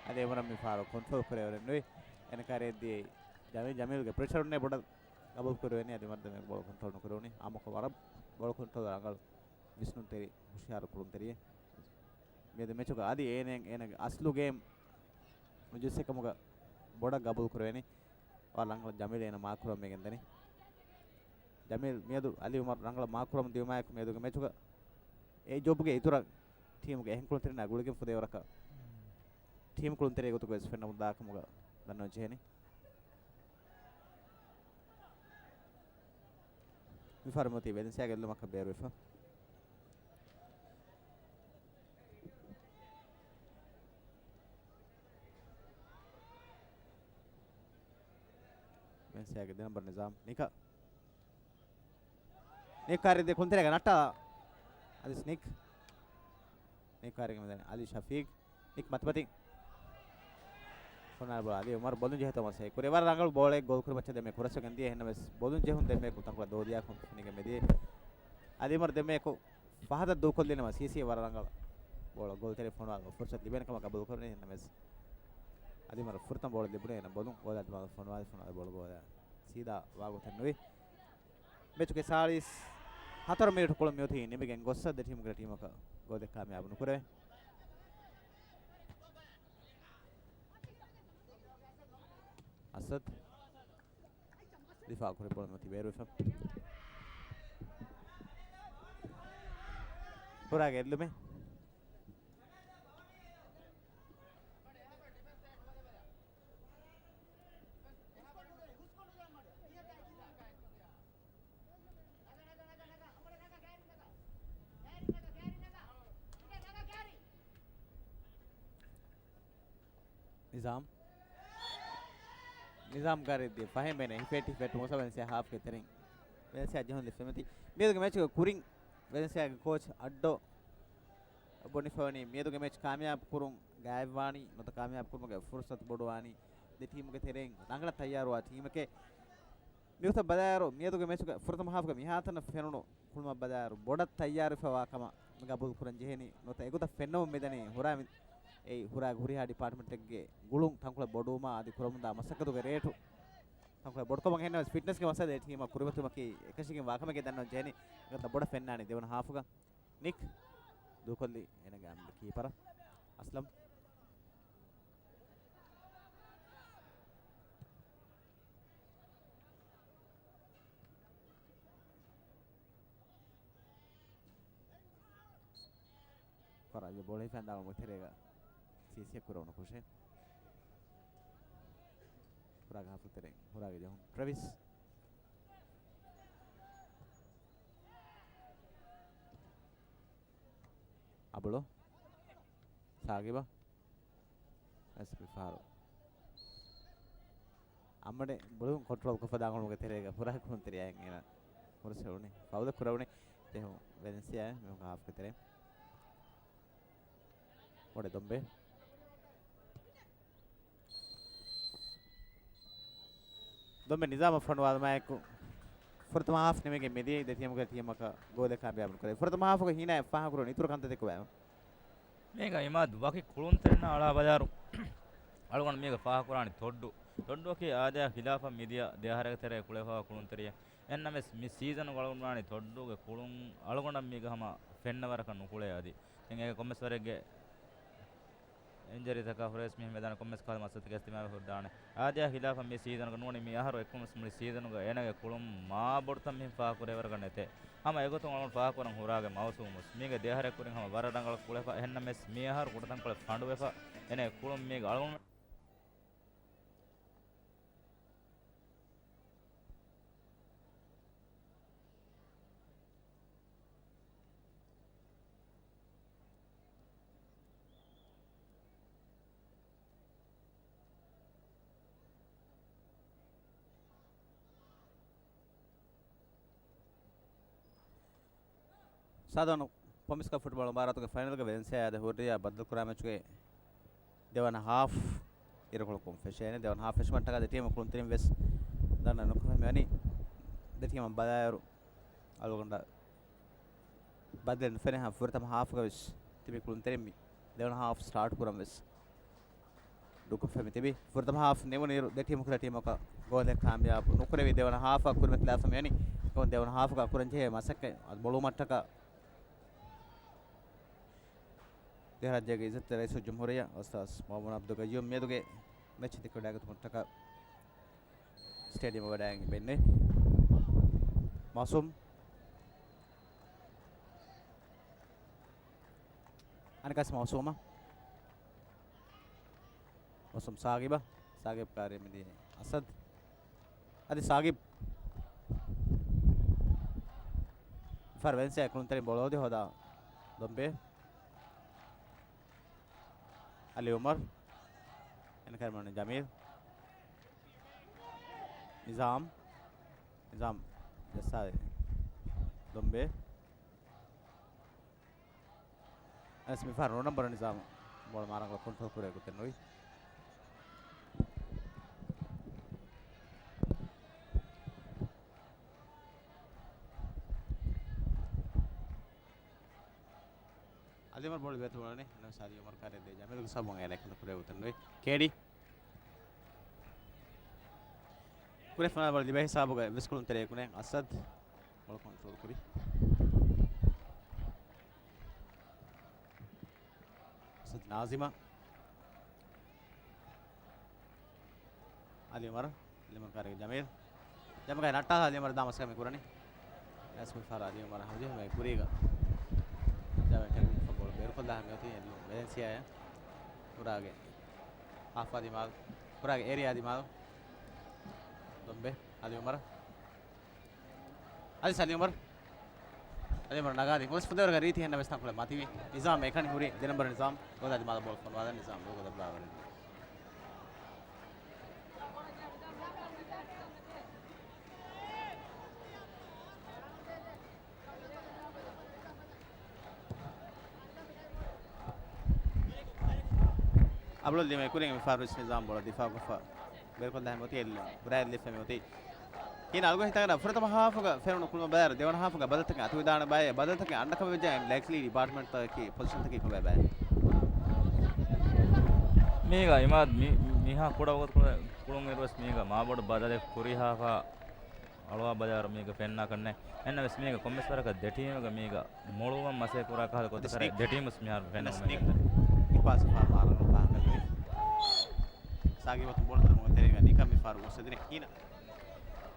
އަދި އެމަރ މި ފާރު ކޮންޓްރޯލް ކުރެވެރެއް ނުވި. އެން ކާރި ދިޔައީ ޖަމީލް، ޖަމީލްގެ ޕްރެޝަރުންނޭ ބޮޑަށް ގަބޫލު ކުރެވެނީ. އަދި މަރްދަމެ ބޯޅަ ކޮންޓްރޯލް ނުކުރެވުނީ. އާމަކޮށް ވަރަށް ބޯޅަ ކޮންޓްރޯލް ރަނގަޅު ވިސްނުންތެރި ހުޝިޔާރު ކުޅުންތެރިއެއް. މިއަދު މެޗުގަ އަދި އޭނަ، އޭނަގެ އަސްލު ގޭމް ޖުއްސެއް ކަމުގަ ބޮޑަށް ގަބޫލު ކުރެވެނީ. ވަރަށް ރަނގަޅަށް ޖަމީލް އޭނަ މާކް ކުރަމުން މި ގެންދަނީ. ޖަމީލް މިއަދު އަލީ އުމަރު ރަނގަޅަށް މާކް ކުރަމުން ދިޔުމާއެކު މިއަދުގެ މެޗުގަ އެ ޖޮބްގެ އިތުރަށް ޓީމުގެ އެހެން ކުޅުންތެރިންނާ ގުޅިގެން ފުދޭވަރަކަށް ޓީމް ކުޅުންތެރި ގޮތުގައި ވެސް ފެންނަމުން ދާކަމުގަ ދަންނަވަން ޖެހެނީ. މިފަހަރު މިއޮތީ ވެލެންސިއާގެ އެއްލުމަކަށް ބޭރުވެފަ. ވެލެންސިއާގެ ދެ ނަންބަރު ނިޒާމް. ނިކަ. ނިކް ކާރި ދެ ކުންތެރޭގަ ނައްޓާ. އަދިސް ނިކް. ނިކް ކާރިގެ މެދަނީ އަލީ ޝަފީގް. ނިކް މަތިމަތިން. ފޮނާ ބޯޅަ އަލީ އުމަރު ބޮލުން ޖެހޭތޯ މަސް ކުރި ވަރަށް ރަނގަޅު ބޯޅައެއް ގޯލް ކުރިމައްޗަށް ދެމެ ކުރަސްވެގެން ދިޔަ އެހެންނަމަވެސް ބޮލުން ޖެހުން ދެމެ ތަންކޮޅެއް ދޯދިޔާކަން ފެނިގެން މެދިޔަ. އަލީ އުމަރު ދެމެ ފަހަތަށް ދޫކޮށްލިނަމަ ސީސީ ވަރަށް ރަނގަޅަށް ބޯޅަ ގޯލްތެރެ ފޮނުވާ ފުރުސަތު ލިބޭނެ ކަމަށް ގަބޫލު ކުރަނީ. އެހެންނަމަވެސް އަދި މަރ ފުރަތަމަ ބޯޅަ ލިބުނީ އޭނަ ބޮލުން ގޯލާ ދިމާލަށް ފޮނުވާލި ފޮނުވާލި ބޯޅަ ގޯލާ ސީދާ ވާގޮތެއް ނުވި. މެޗުގެ ސާޅީސް ހަތަރު މިނިޓު ކުޅުން މިއޮތީ ނިމިގެން ގޮއްސަ ދެ ޓީމުގެ ޓީމަކަށް ގޯލެއް ކާމިޔާބު ނުކުރެވޭ. އަސަދް. ދިފާ ކުރި ބޯޅަ މަތި ބޭރުވެފަ. ހުރާގެ އެއްލުމެއް. ނިޒާމް. ނިޒާމް ގާރި ދިޔަ ފަހެ މޭނަ ހިފެޓި ހިފެޓި މުސަ ވެލެންސިއާ ހާފްގެ ތެރެއިން ވެލެންސިއާ ޖެހުން ލިފެމެތި. މިއަދުގެ މެޗުގެ ކުރިން ވެލެންސިއާގެ ކޯޗް އައްޑޯ ބުނިފަވަނީ މިއަދުގެ މެޗް ކާމިޔާބު ކުރުން ގާތްވާނީ ނުވަތަ ކާމިޔާބު ކުރުމުގެ ފުރުސަތު ބޮޑުވާނީ ދެ ޓީމުގެ ތެރެއިން ރަނގަޅަށް ތައްޔާރުވާ ޓީމެކޭ. މިގޮތަށް ބަލާއިރު، މިއަދުގެ މެޗުގެ ފުރަތަމަ ހާފްގެ މިހާތަނަށް ފެނުނު ކުޅުމަށް ބަލާއިރު، ބޮޑަށް ތައްޔާރުވެފަވާ ކަމަށް ގަބޫލު ކުރަން ޖެހެނީ. ނުވަތަ އެގޮތަށް ފެންނަމުން މިދަނީ ހުރާ މި-، އެއީ ހުރާގެ ހުރިހާ ޑިޕާޓްމަންޓެއްގެ ގުޅުން ތަންކޮޅެއް ބޮޑުވުމާ އަދި ކުރަމުންދާ މަސައްކަތުގެ ރޭޓު ތަންކޮޅެއް ބޮޑުކަމަށް. އެހެންނަމަވެސް ފިޓްނަސްގެ މައްސަލަ އެ ޓީމަށް ކުރިމަތިވުމަކީ އެކަށީގެންވާ ކަމެކޭ ދަންނަވަން ޖެހެނީ. އެގޮތަށް ބޮޑަށް ފެންނާނީ ދެވަނަ ހާފުގަ. ނިކް ދޫކޮށްލީ އޭނަގެ އަން ކީޕަރަށް އަސްލަމް. ފަރާޒް ބޯޅަ ހިފަންދާ ގޮތުގެ ތެރޭގަ ސީސީއަށް ކުރެވުނު ކުށެއް. ހުރާގެ ހާފު ތެރެއިން ހުރާގެ ޖެހުން ޓްރެވިސް. އަބުޅު. ސާގިބަށް. އަސް މިފަހަރު އަނބަނެ ބޮލުން ކޮންޓްރޯލް ކޮށްފަ ދާން ހުޅުމުގެ ތެރޭގަ ފުރާ ކުޅުންތެރިޔާއިން އޭނަ ހުރަސް ހުޅުނީ. ފައުލެއް ކުރެވުނީ. ޖެހުން ވެލެންސިއާ މި ހާފްގެ ތެރޭ. މޮޑެ ދޮނބެ. ދޮނބެ ނިޒާމަށް ފޮނުވާލުމާއެކު، ފުރަތަމަ ހާފް ނިމިގެން މިދިޔައީ ދެ ޓީމުގެ ޓީމަކަށް ގޯލެއް ކާމިޔާބު ނުކުރެވި. ފުރަތަމަ ހާފުގަ ހީނާ ފާހަގަކުރުން އިތުރު ކަންތައް ދެއްކުވާ. މީގަ އިމާދު ވަކި ކުޅުންތެރިންނާ އަޅާ ބަލާރު އަޅުގަނޑު މީގަ ފާހަގަކުރާނީ ތޮއްޑު. ތޮއްޑުއަކީ އާދަޔާ ޚިލާފަށް މިދިޔަ ދެއަހަރެއްގެ ތެރޭ ކުޅެފަވާ ކުޅުންތެރިއެއް. އެހެންނަމަވެސް މި ސީޒަނުގަ އަޅުގަނޑު ވާނީ ތޮއްޑުގެ ކުޅުން އަޅުގަނޑަށް މީގަ ހަމަ ފެންނަ ވަރަކަށް ނުކުޅޭ އަދި. ދެން އޭގެ ކޮންމެސް ވަރެއްގެ އިންޖަރީތަކާ ހުރެވެސް މިހެން ވެދާނެ ކޮންމެސް ކާލަ މައްސަލަތަކެއް އިސްތިމާވެ ހުއްޓާނެ. އާދަޔާ ޚިލާފަށް މި ސީޒަނުގަ ނޫނީ މި އަހަރު އެއްކޮންވެސް މުޅި ސީޒަނުގަ އޭނާގެ ކުޅުން މާ ބޮޑުތަން މިހެން ފާހަގަކުރޭ ވަރަކަށް ނެތޭ. ހަމަ އެގޮތުން އަޅުގަނޑު ފާހަގަކުރަން ހުރާގެ މައުސޫމުސް މީގެ ދެއަހަރެއް ކުރިން ހަމަ ވަރަށް ރަނގަޅަށް ކުޅެފަ. އެހެންނަމަވެސް މި އަހަރު ކުޑަތަންކޮޅެއް ފަނޑުވެފަ. އޭނާގެ ކުޅުން މީގެ އަޅުގަނޑު ސާދަ ވަނަ ޕްރޮމިސް ކަޕް ފުޓްބޯޅަ މުބާރާތުގެ ފައިނަލްގަ ވެލެންސިއާ އާދަ ހުއްރިޔާ ބައްދަލުކުރާ މެޗުގެ ދެވަނަ ހާފް އިރުކޮޅަކުން ފެށޭނެ. ދެވަނަ ހާފް ފެށުމަށްޓަކާ ދެ ޓީމު ކުޅުންތެރިން ވެސް ދަންނަ ނުކުމެ މިވަނީ. ދެ ޓީމަށް ބަލާއިރު އަޅުގަނޑަށް ބަދަލެއް ނުފެނޭ ހަމަ ފުރަތަމަ ހާފުގަ ވެސް ތިބި ކުޅުންތެރިން މި ދެވަނަ ހާފް ސްޓާޓް ކުރަން ވެސް ނުކުމެ މި ތިބި. ފުރަތަމަ ހާފް ނިމުނުއިރު ދެ ޓީމު ކުރެ ޓީމަކަށް ގޯލެއް ކާމިޔާބު ނުކުރެވި. ދެވަނަ ހާފަށް ކުރިމަތިލާފަ މިވަނީ. ދެވަނަ ހާފުގަ ކުރަންޖެހޭ މަސައްކަތް އަދި ބޮޅުވުމަށްޓަކާ ދިވެހިރާއްޖޭގެ އިއްޒަތްތެރި ރައީސުލްޖުމްހޫރިއްޔާ އުސްތާޛް މައުމޫން ޢަބްދުލް ޤައްޔޫމް މިއަދުގެ މެޗް ދެކެވަޑައިގަތުމަށްޓަކާ ސްޓޭޑިއަމަށް ވަޑައިގެން ބެންނެވި. މައުސޫމް. އަނެއްކާސް މައުސޫމަށް. ސާގިބަށް. ސާގިބް ކާރި މިދިޔަ އަސަދް. އަދި ސާގިބް ފަރު ވެންސިއާ ކުޅުންތެރިން ބޯޅަ ހޯދި ހޯދާ ދޮންބެ. އަލީ އުމަރު. އެން ކަރިމަން ޖަމީލް. ނިޒާމް. ނިޒާމް ޖައްސާ ދޮންބެ. އަސް މި ފަހަރު ނުވަ ނަންބަރު ނިޒާމް ބޯޅަ މާ ރަނގަޅަށް ކޮންޓްރޯލް ކުރޭ ގޮތެއް ނުވި. އަލީ އުމަރު ބޯޅަ ބޭތު ބޯޅަނީ. އަނަވެސް އަލީ އުމަރު ކާރި ދޭ ޖަމީލުގެ ސަބުން އޭނަ ކުރޭ ގޮތެއް ނުވި. ކޭޑީ. ކުރެފަނާ ބަލި ބެހި ސާބުގަ ވިސްކުޅުން ތެރޭ ކުނެ އަސަދް ބޯޅަ ކޮންޓްރޯލް ކުރި. އަސަދް ނާޒިމަށް. އަލީ އުމަރު. އަލީ އުމަރު ކާރިގެ ޖަމީލް. ޖަމީލް ނައްޓާލާ އަލީ އުމަރު ދާ މަސްކަމެއް ކުރަނީ. އަސް މި ފަހަރު އަލީ އުމަރު ހަމަޖެހުމެ ކުރީގަ. ޖަމީލް ޓެކްނިކް ފަ ބޯޅަ ބޭރުކޮށްލާ ހަމަޔަތީ އެއްލުން ވެލެންސިއާއަށް. ކުރާގެ ހާފާ ދިމާލު، ކުރާގެ އޭރިއާ ދިމާލު. ދޮންބެ، އަލީ އުމަރު. އަލީ އުމަރު. އަލީ އުމަރު ނަގާދިން. އޮސް ފުދޭވަރުގެ ރީތި ހެންނަ ވެސް ތަންކޮޅެއް މަތިވި. ނިޒާމް އެކަނި ހުރި ދެ ނަންބަރު ނިޒާމް. ގޮދާ ދިމާލަށް ބޯޅަ ފޮނުވާލަން ނިޒާމް ގޮދަ ބްލާވަރެން. އަބްލުލް ދިމާ ކުރިން މި ފާރުވެސް ނިޒާމް ބޯޅަ ދިފާއުކޮށްފަ ބޭރުކޮށްލާ ހަމަ އޮތީ އެއްލުން. ބުރާ އެއްލިފަ މި އޮތީ. ކީން އަޅުގަނޑު ހިތަށް އަރާ ފުރަތަމަ ހާފުގަ ފެނުނު ކުޅުމަށް ބަލާއިރު ދެވަނަ ހާފުގަ ބަދަލުތަކެއް އަތުވެދާނެ ބައެއް ބަދަލުތަކެއް އަންނަ ކަމަށް ވެއްޖެ ލައިކްލީ ޑިޕާޓްމަންޓްތަކަކީ ޕޮޒިޝަންތަކީ ކޮބާ ބައެއް؟ މީގަ އިމާދު މި-، މިހާ ކުޑަ ވަގުތު ކުޅެ-، ކުޅުން އިރުވެސް މީގަ މާބޮޑު ބަދަލެއް ކުރި ހާފަ އަޅުވާ ބަލާއިރު މީގަ ފެންނާކަށްނެ. އެންނަ ވެސް މީގަ ކޮންމެސް ވަރަކަށް ދެ ޓީމުގަ މީގަ މޮޅުވަން މަސޭ ކުރާ ކަހަލަ ގޮތަކަށް ދެ ޓީމުސް މިހާރު ފެންނަމުން މި ޕާސް ފާ މާރަން ޕާހަކަށް ސާގި ވަތު ބޯޅަ ތަރުމުގެ ތެރޭގަ ނިކަން މި ފާރު ގޮސް ދިނެ ކީނަ.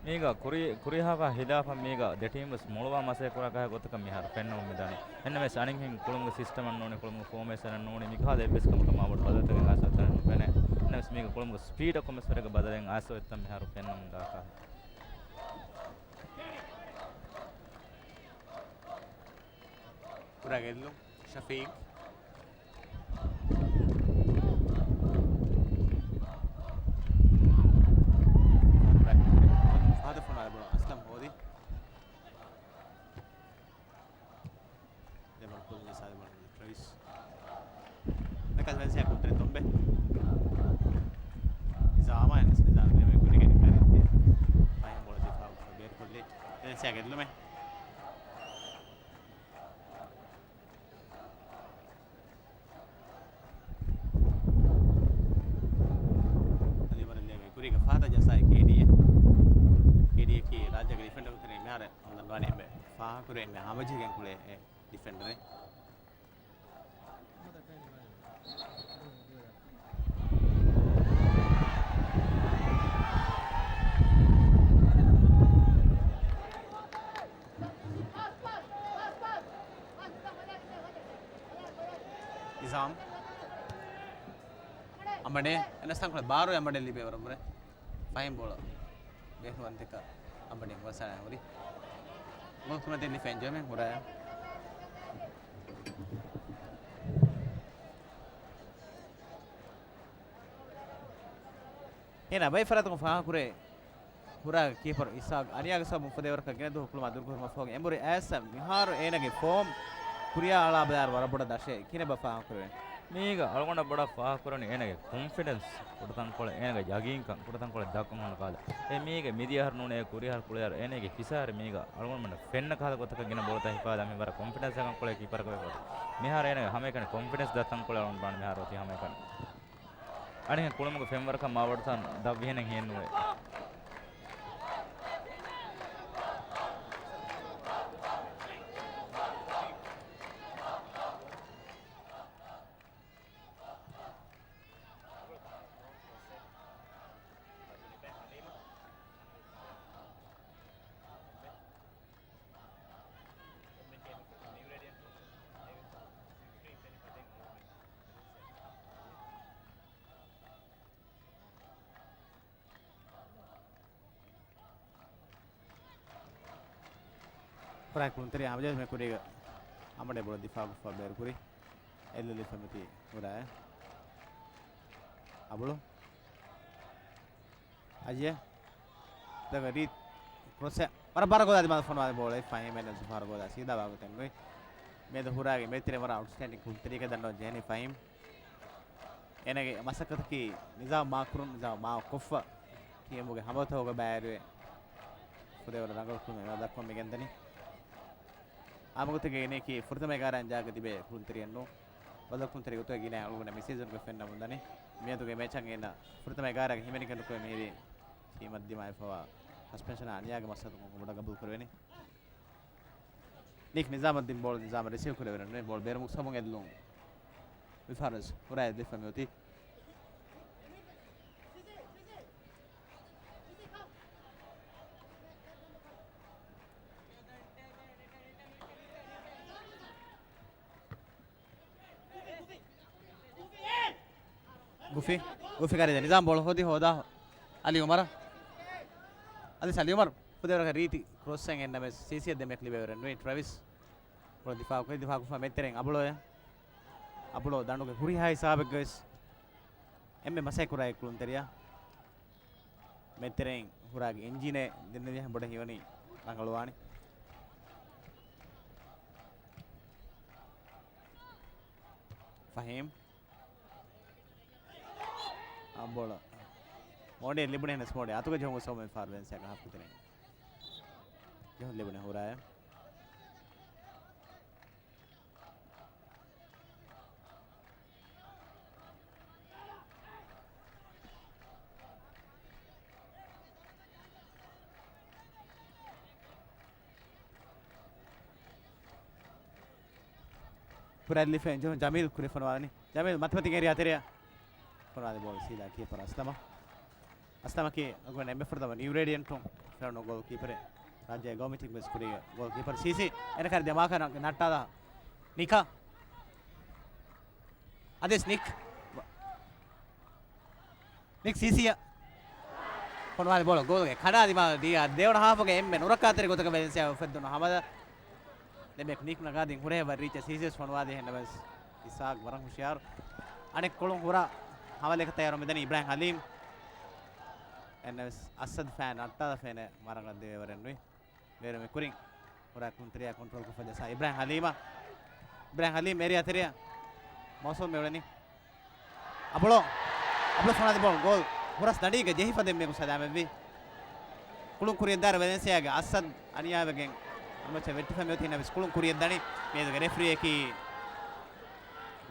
މީގަ ކުރި-، ކުރިހާފާ ހިލާފަށް މީގަ ދެ ޓީމުސް މޮޅުވާ މަސޭ ކުރާ ކަހަލަ ގޮތަކަށް މިހާރު ފެންނަމުން މިދާނެ. އެންނަ ވެސް އަނެއްހެން ކުޅުމުގެ ސިސްޓަމެއް ނޫނީ، ކުޅުމުގެ ފޯމޭޝަނެއް ނޫނީ، މިކަހަލަ އެއްވެސް ކަމަކަށް މާބޮޑު ބަދަލުތަކެއް އައިސް އޮތްތަނެއް ނުފެނޭ. އެންނަ ވެސް މީގަ ކުޅުމުގެ ސްޕީޑަށް ކޮންމެސް ވަރެއްގެ ބަދަލެއް އައިސް އޮތްތަން މިހާރު ފެންނަމުން ދާކަށް. ކުރާގެއްލުން ޝަފީޤް. ފަހަތަށް ފޮނުވާލާ ބޯޅަ އަސްލަމް ހޯދި. ދެބަން ކުލުން ޖައްސާލި ބޯޅަ ޓްރެވިސް. ނަކަސް ވެންސިއާ ކުޅުންތެރިން ދޮންބެ. ނިޒާމާ އެން އެސް ނިޒާމް ދެމެ ކުރިގެން ކަރިއްޖެ. ފަހެން ބޯޅަ ދިފާއު ބޭރުކޮށްލި. ވެންސިއާ ގެއްލުމެއް. އަލީ އުމަރު ލޭވެ ކުރީގަ ފަހަތަށް ޖައްސާއި ކޭޑީއެއް. ކޭޑީއަކީ ރާއްޖޭގެ ޑިފެންޑަރު ކުރެ މިހާރު އަންނަން ވާނެ އެންމެ ފާހަގަކުރެ އެންމެ ހަމަޖެހިގެން ކުޅޭ އެ ޑިފެންޑަރެއް. ނިޒާމް. އަނބަނޭ، އެން އެސް ތަންކޮޅެއް ބާރު އަނބަނޭ ލިބޭ ވަރަށް ބުރޭ. ފަހެން ބޯޅަ. ބޭހުވަންތަކަށް އަނބަނޭ ވަސާނަ ހުރި. ގޯލް ކުރަން ދެން ފެން ޖެމެ ހުރާ. އޭނާ ބައެއް ފަރާތަކުން ފާހަގަކުރޭ ހުރާ ކީޕަރު އިސްހާގް އަނިޔާގެ ސަބަބުން ފުދޭވަރަކަށް ގިނަ ދުވަހު ކުޅުމާ ދުރުކުރުމަށްފަހުގަ އެނބުރި އައިސް މިހާރު އޭނާގެ ފޯމް ކުރިޔާ އަޅާ ބަލާއިރު ވަރަށް ބޮޑަށް ދަށޭ. ކިހިނެއްބާ ފާހަގަކުރެވެން؟ މީގަ އަޅުގަނޑަށް ބޮޑަށް ފާހަގަކުރަނީ އޭނާގެ ކޮންފިޑެންސް ކުޑަތަންކޮޅެއް، އޭނާގެ ޔަގީންކަން ކުޑަތަންކޮޅެއް ދައްކަން ހަނދާންކާލަ. އެ މީގެ މިދިޔަ އަހަރު ނޫނޭ ކުރިއަހަރު ކުޅިއަހަރު އޭނާގެ ފިސާރި މީގަ އަޅުގަނޑުމެންނަށް ފެންނަ ކަހަލަ ގޮތަކަށް ގިނަ ބޯޅަތައް ހިފާލާ މި ވަރަށް ކޮންފިޑެންސް އަކަން ކުޅޭ ކީޕަރަކަށް ވެފަ. މިހާރު އޭނާގެ ހަމައެކަނި ކޮންފިޑެންސް ދައްތަން ކުޅެ އަޅުގަނޑު ބާން މިހާރު އޮތީ ހަމައެކަނި. އަނެއްހެން ކުޅުމުގެ ފެންވަރަކަށް މާބޮޑުތަން ދަށްވިހެނެއް ހިއެއްނުވޭ. ކުރާ ކުޅުންތެރި ހަމަޖެހުމެއް ކުރީގަ އަމަޑޭ ބޮޑަށް ދިފާއުކޮށްފަ ބޭރުކުރި. އެއްލެވިފަ މިތީ ހުރާ. އަބުޅު. އަޖެ. ދަގަ ރީތި ކްރޮސް. ވަރަށް ބާރަށް ގޯލާ ދިމާލަށް ފޮނުވާލި ބޯޅަ ފަހީމް އެން އެމް ސުފާރު ގޯލާ ސީދާ ވާގޮތެއް ނުވި. މިއަދު ހުރާގެ މޭތެރެ ވަރަށް އައުޓްސްޓޭންޑިން ކުޅުންތެރިއެއް ދަންނަވަން ޖެހެނީ ފަހީމް. އޭނާގެ މަސައްކަތަކީ ނިޒާމް މާކުރުން، ނިޒާމް މާކޮށްފަ ޓީމުގެ ހަމަލުތަކުގެ ބައިވެރިވެ ފުދޭވަރަށް ރަނގަޅު ކުޅުމެއް ދައްކަވަން މިގެންދަނީ. އާމުގޮތެއްގައި އިނީކީ ފުރަތަމަ އެގާރައިން ޖާގަ ތިބޭ ކުޅުންތެރިއެއްނު. ބަދަލު ކުޅުންތެރި ގޮތުގައި ގިނަ އަޅުގަނޑަށް މި ސީޒަންގަ ފެންނަމުން ދަނީ. މިއަދުގެ މޭޗަށް އޭނާ ފުރަތަމަ އެގާރައިގެ ހިމެނިގެން ނުކުމެ މިހިރީ ޓީމަށް ދިމާވެފަވާ ސަސްޕެންޝަނާ އަނިޔާގެ މައްސަލަތަކުން ބޮޑަށް ގަބޫލު ކުރެވެނީ. ނިކް ނިޒާމައްދީން ބޯޅަ ނިޒާމަށް ރިސީވް ކުރެވި ނުވޭ. ބޯޅަ ބޭރު މުކްސަބުން އެއްލުން މިފަހަރުވެސް ހުރާ ދެފަ މިއޮތީ. ގުފި، ގުފި ކަރީ ނިޒާމް ބޯޅަ ހޯދި ހޯދާ އަލީ އުމަރަށް. އަލީ އަލީ އުމަރު ފުދޭވަރަކަށް ރީތި ކްރޮސްއެއް އެން އެމް ސީސީއަށް ދެމެކް ލިބޭވެރެއް ނުވި. ޓްރެވިސް ބޯޅަ ދިފާއުކޮށް، ދިފާއުކޮށްފަ މެތްތެރެއިން އަބުޅޯއަށް. އަބުޅޯ ދަނޑުގެ ހުރިހާ ހިސާބެއްގަވެސް އެންމެ މަސައްކަތް ކުރާ ކުޅުންތެރިޔާ. މެތްތެރެއިން ހުރާގެ އިންޖީނެއް ދެންނެވި ބޮޑަށް ހީވަނީ ރަނގަޅުވާނެ. ފަހީމް. އަނބޯޅަ. މޯޑޭ ލިބުނެ ހެނަސް މޯޑޭ. އަތުގަ ޖެހުމުގެ ސަބަބުން ފާރު ވެންސައިގެ ހާފް ކުތެރެއިން. ޖެހުން ލިބުނެ ހުރާއެއް. ކުރެއްލިފެން ޖަމީލް ކުރި ފޮނުވާލަނީ. ޖަމީލް މަތިމަތި އެރިއާ ތެރެއަށް ފޮނުވާލި ބޯޅަ ސީދާ ކީޕަރ އަސްލަމަށް. އަސްލަމަކީ އަގުން އެންމެ ފުރަތަމަ ނިއު ރޭޑިއަންޓުން ފެނުނު ގޯލް ކީޕަރެއް. ރާއްޖޭގެ ގައުމީ ޓީމްގެ ކުރީގެ ގޯލް ކީޕަރ ސީސީ. އެނަކަރި ދެމާކަނަ ނައްޓާލާ. ނިކާ. އަދިސް ނިކް. ނިކް ސީސީއަށް ފޮނުވާލި ބޯޅަ ގޯލްގެ ކަޑާ ދިމާލަށް ދިޔަ ދެވަނަ ހާފުގެ އެންމެ ނުރައްކާތެރި ގޮތަކަށް ވެލެންސިއާ އުފެއްދުނު ހަމަލަ ދެމެކް ނިކް ނަގާދިން ހުރެހެއް ވަރިއްޗަށް ސީސީސް ފޮނުވާދި ހެންނަމެސް އިސާގް ވަރަށް ހުޝިޔާރު. އަނެއްކޮޅުން ހުރާ ހަމަލައަކަށް ތައްޔާރު މިދަނީ އިބްރާހިމް ހަލީމް. އެންނަމެސް އަސަދް ފޭން އައްޓާލަ ފޭނެއް މަރަނގަށް ދެވޭވަރެއް ނުވި. ބޭރު މި ކުރިން ހުރާ ކުންތެރިޔާ ކޮންޓްރޯލް ކޮށްފަ ޖައްސާ އިބްރާހިމް ހަލީމަށް. އިބްރާހިމް ހަލީމް އެރިއާ ތެރެއަށް މައުސޫމް މިއުޅެނީ. އަބުޅޯ. އަބުޅޯ ފޮނުވާލި ބޯޅަ ގޯލް. ހުރަސް ދަނޑީގަ ޖެހިފަ ދެންމެ ގޮސް ހަދާމެއްވި. ކުޅުން ކުރިއަށްދާއިރު ވެލެންސިއާގެ އަސަދް އަނިޔާވެގެން މެޗަށް ވެއްޓިފަ މިއޮތީ ނަމަވެސް ކުޅުން ކުރިއަށް ދަނީ. މިއަދުގެ ރެފްރީއަކީ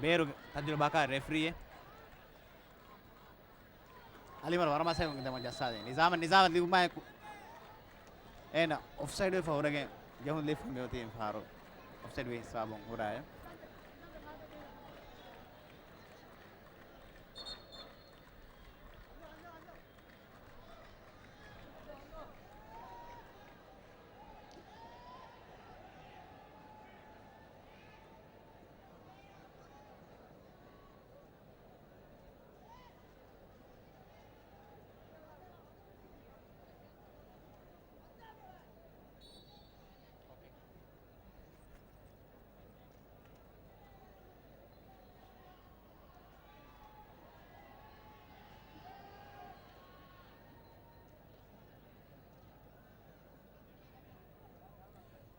ބޭރުގެ ތަޖުރިބާކާރު ރެފްރީއެއް. އަލީމަރު ވަރަށް މަސައްކަތް ދެމަ ޖައްސާދޭ. ނިޒާމަށް، ނިޒާމަށް ލިބުމާއެކު އޭނަ އޮފްސައިޑް ވެފަ ހުރެގެން ޖެހުން ލިބިފަ މިއޮތީ އިންފާރު އޮފްސައިޑް ވީ ހިސާބުން ހުރާއެއް.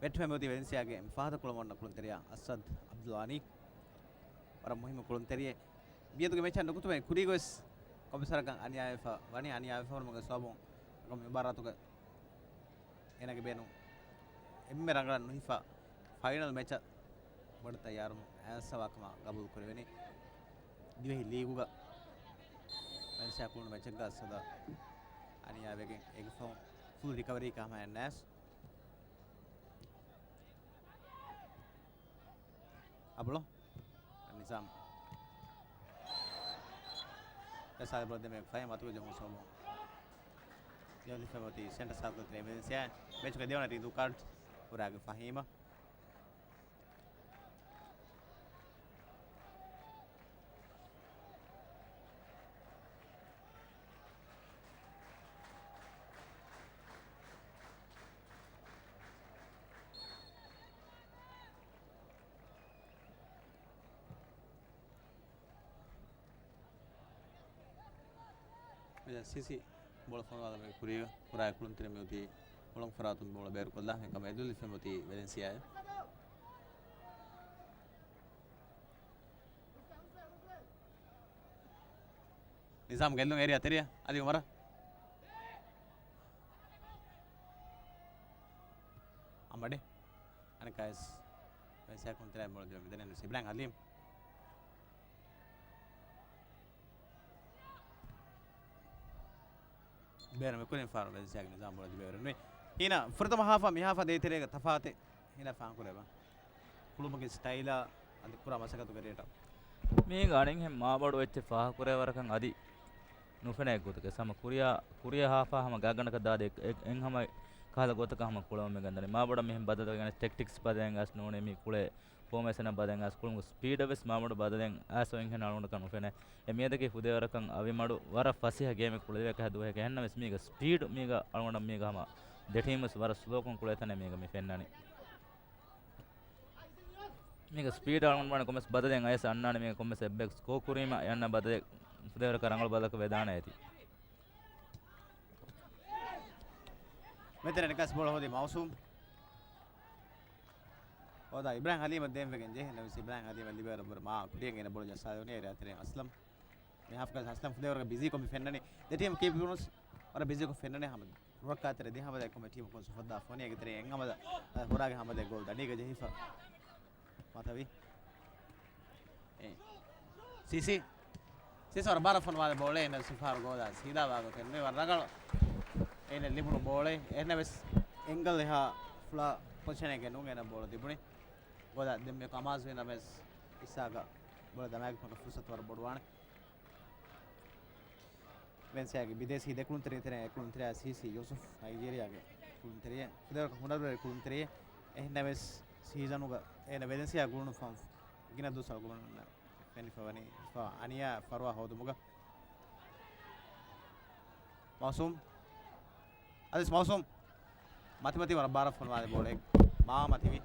ވެއްޓިފަ މިއޮތީ ވެލެންސިއާގެ ފަހަތަށް ކުޅަމުންނަ ކުޅުންތެރިޔާ އަސަދް އަބްދުލް ވާނީ. ވަރަށް މުހިއްމު ކުޅުންތެރިއެއް. މިއަދުގެ މެޗަށް ނުކުތުމެއް ކުރީގޮސް ކޮންމެސް ވަރަކަށް އަނިޔާވެފަ ވަނީ. އަނިޔާވެފަ ހުރުމުގެ ސަބަބުން މި މުބާރާތުގަ އޭނާގެ ބޭނުން އެންމެ ރަނގަޅަށް ނުހިފާ ފައިނަލް މެޗަށް ބޮޑަށް ތައްޔާރުވުމަށް އައިސްފަވާކަމަށް ގަބޫލު ކުރެވެނީ. ދިވެހި ލީގުގަ ވެލެންސިއާ ކުޅުނު މެޗެއްގަ އަސަދަށް އަނިޔާވެގެން އޭގެ ފަހުން ފުލް ރިކަވަރީ ކަހަމައެއް ނައިސް. އަބުޅޯ. ނިޒާމް. އެސާދެ ބޮލަށް ދެމޭ ފަހި މަތުގެ ޖެހުމުގެ ސަބަބުން ޖެހުން ލިބިފަ މިއޮތީ ސެންޓަރ ސާކުލަތުގެ އެމަރޖެންސީއާ. މެޗުގެ ދެވަނަ ރީތި ކާޑް ހުރާގެ ފަހީމަށް. ސީސީ ބޯޅަ ފޮނުވާލަމުގެ ކުރީގަ ކުރާ ކުޅުންތެރި މިއޮތީ ހުޅުން ފަރާތުން ބޯޅަ ބޭރުކޮށްލާ އެކަމަށް އެދުލިފެ މިއޮތީ ވެލެންސިއާއެއް. ނިޒާމް ގެއްލުން އޭރިއާ ތެރެއަށް އަލީ އުމަރަށް. އަމަޑެ. އަނެއްކާވެސް ވެލެންސިއާ ކުޅުންތެރިޔާ ބޯޅަ ދިވެ މިދަނީ އިބްރާހިމް ހަލީމް. ބޭރަށް މިކުރިން ފާރު ވެލެންސިއާގެ ނިޒާމް ބޯޅަ ދިވެވަރުން ނުވި. ހީނަ ފުރަތަމަ ހާފާ މި ހާފާ ދޭތެރޭގެ ތަފާތެއް ހީނަ ފާހަގަކުރޭބާ؟ ކުޅުމުގެ ސްޓައިލާ އަދި ކުރާ މަސައްކަތުގެ ރޭޓަށް. މީގަ އަނެއްހެން މާބޮޑު އެއްޗެއް ފާހަގަކުރޭ ވަރަކަށް އަދި ނުފެނޭ ގޮތަކަށް ހަމަ ކުރިޔާ، ކުރިޔަށް ހާފާ ހަމަ ގާތްގަނޑަކަށް ދާދޭ އެ-، އެއް ހަމަ ކަހަލަ ގޮތަކަށް ހަމަ ކުޅަމުން މި ގަންދަނީ. މާބޮޑަށް މިހެން ބަދަލުވެގެން ޓެކްޓިކްސް ބަދަލެއް އަސް ނޫނޭ މި ކުޅޭ ފޯމޭޝަނަށް ބަދަލެއް އަސް ކުޅުމުގެ ސްޕީޑަށް ވެސް މާބޮޑު ބަދަލެއް އައިސް އެންހެން އަޅުގަނޑަކަށް ނުފެނޭ. އެ މިއަދަކީ ފުދޭވަރަކަށް އަވިމަޑު ވަރަށް ފަސޭހަ ގޭމެއް ކުޅެދެވޭ ކަހަލަ ދުވަހެއް. އެހެންނަމަވެސް މީގަ ސްޕީޑް މީގަ އަޅުގަނޑަށް މީގަ ހަމަ ދެ ޓީމް ވެސް ވަރަށް ސްލޯކޮށް ކުޅޭ ތަނެއް މީގަ މި ފެންނަނީ. މީގަ ސްޕީޑް އަޅުގަނޑު ވާނެ ކޮންމެސް ބަދަލެއް އައިސް އަންނާނެ މީގަ ކޮންމެސް އެއްބަޔަކު ސްކޯ ކުރީމަ އެ އަންނަ ބަދަލެއް ފުދޭވަރަކަށް ރަނގަޅު ބަދަލަކަށް ވެދާނެ އޭތި. މެދަނީ ނިކަސް ބޯޅަ ހޯދީ މައުސޫމް. ހޯދާ އިބްރާހިމް ހަލީމަށް ދޭންވެގެން ޖެހޭ. އެހެންނަމަވެސް އިބްރާހިމް ހަލީމަށް ލިބޭވަރަށްވުރެ މާ ކުރިޔަށް އޭނަ ބޯޅަ ޖައްސާލެވުނީ އޭރިއާ ތެރެއިން އަސްލަމް. މި ހާފްގަ އަސްލަމް ފުދޭވަރަކަށް ބިޒީކޮށް މި ފެންނަނީ. ދެ ޓީމް ކީޕް ވަރަށް ބިޒީކޮށް ފެންނަނީ ހަމަ ރުއަކާ ތެރެ ދިހަ ހަމަލާ ކޮމެ ޓީމު ކޮން ސުފައްދާ ފޯނި އޭގެ ތެރެއިން އެއް ހަމަލާ ހުރާގެ ހަމަލާ ގޯލް ދަނޑީގަ ޖެހިފަ. މަތަވި. އެ. ސީސީ. ސީސީ ވަރަށް ބާރަށް ފޮނުވާލި ބޯޅަ އޭނަ ސިފާރު ގޯލާ ސީދާ ވާގޮތެއް ނުވެ ވަރަށް ރަނގަޅު. އޭނަ ލިބުނު ބޯޅަ. އެހެންނަމަވެސް އެންގަލް އެހާ ފުޅާ ޕޮޒިޝަނެއްގެ ނޫން އޭނަ ބޯޅަ ލިބުނީ. ގޯލާ ދެންމެ ކަމާޒު އިން ނަމަވެސް އިސާގަ ބޯޅަ ދަމާގެ ފުރުސަތު ވަރަށް ބޮޑުވާނެ. ވެލެންސިއާގެ ބިދޭސީ ދެ ކުޅުންތެރިން ތެރެއިން އެއް ކުޅުންތެރިޔާ ސީސީ ޔޫސުފް ނައިޖީރިޔާގެ ކުޅުންތެރިއެއް. ފުދޭވަރަކަށް ހުނަރުވެރި ކުޅުންތެރިއެއް. އެހެންނަމަވެސް ސީޒަނުގަ އޭނަ ވެލެންސިއާ ގުޅުނު ފަހުން ގިނަ ދުވަސް އަޅުގަނޑުމެންނަށް ފެނިފަވަނީ އަނިޔާ ފަރުވާ ހޯދުމުގަ. މައުސޫމް. އަދިސް މައުސޫމް. މަތިމަތި ވަރަށް ބާރަށް ފޮނުވާލި ބޯޅަ މާ މަތިވި.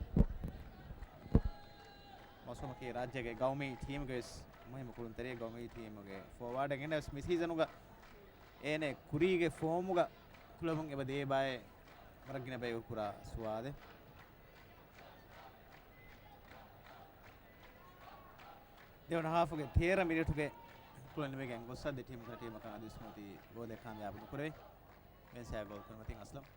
މައުސޫމަކީ ރާއްޖޭގެ ގައުމީ ޓީމުގެ ވެސް މުހިއްމު ކުޅުންތެރިއެއް، ގައުމީ ޓީމުގެ ފޯވާޑެއް. އެހެންނަމަވެސް މި ސީޒަނުގަ އޭނަ ކުރީގެ ފޯމުގަ ކުޅަމުން އެބަ ދޭބާއޭ ވަރަށް ގިނަ ބަޔަކު ކުރާ ސުވާލެއް. ދެވަނަ ހާފުގެ ތޭރަ މިނެޓުގެ ކުޅަނިވެގެން ގޮއްސަ ދެ ޓީމުގެ ޓީމަކަށް އަދިވެސް މިއޮތީ ގޯލެއް ކާމިޔާބު ނުކުރެވި. ވެލެންސިއާ ގޯލް ކުރިމަތިން އަސްލަމް.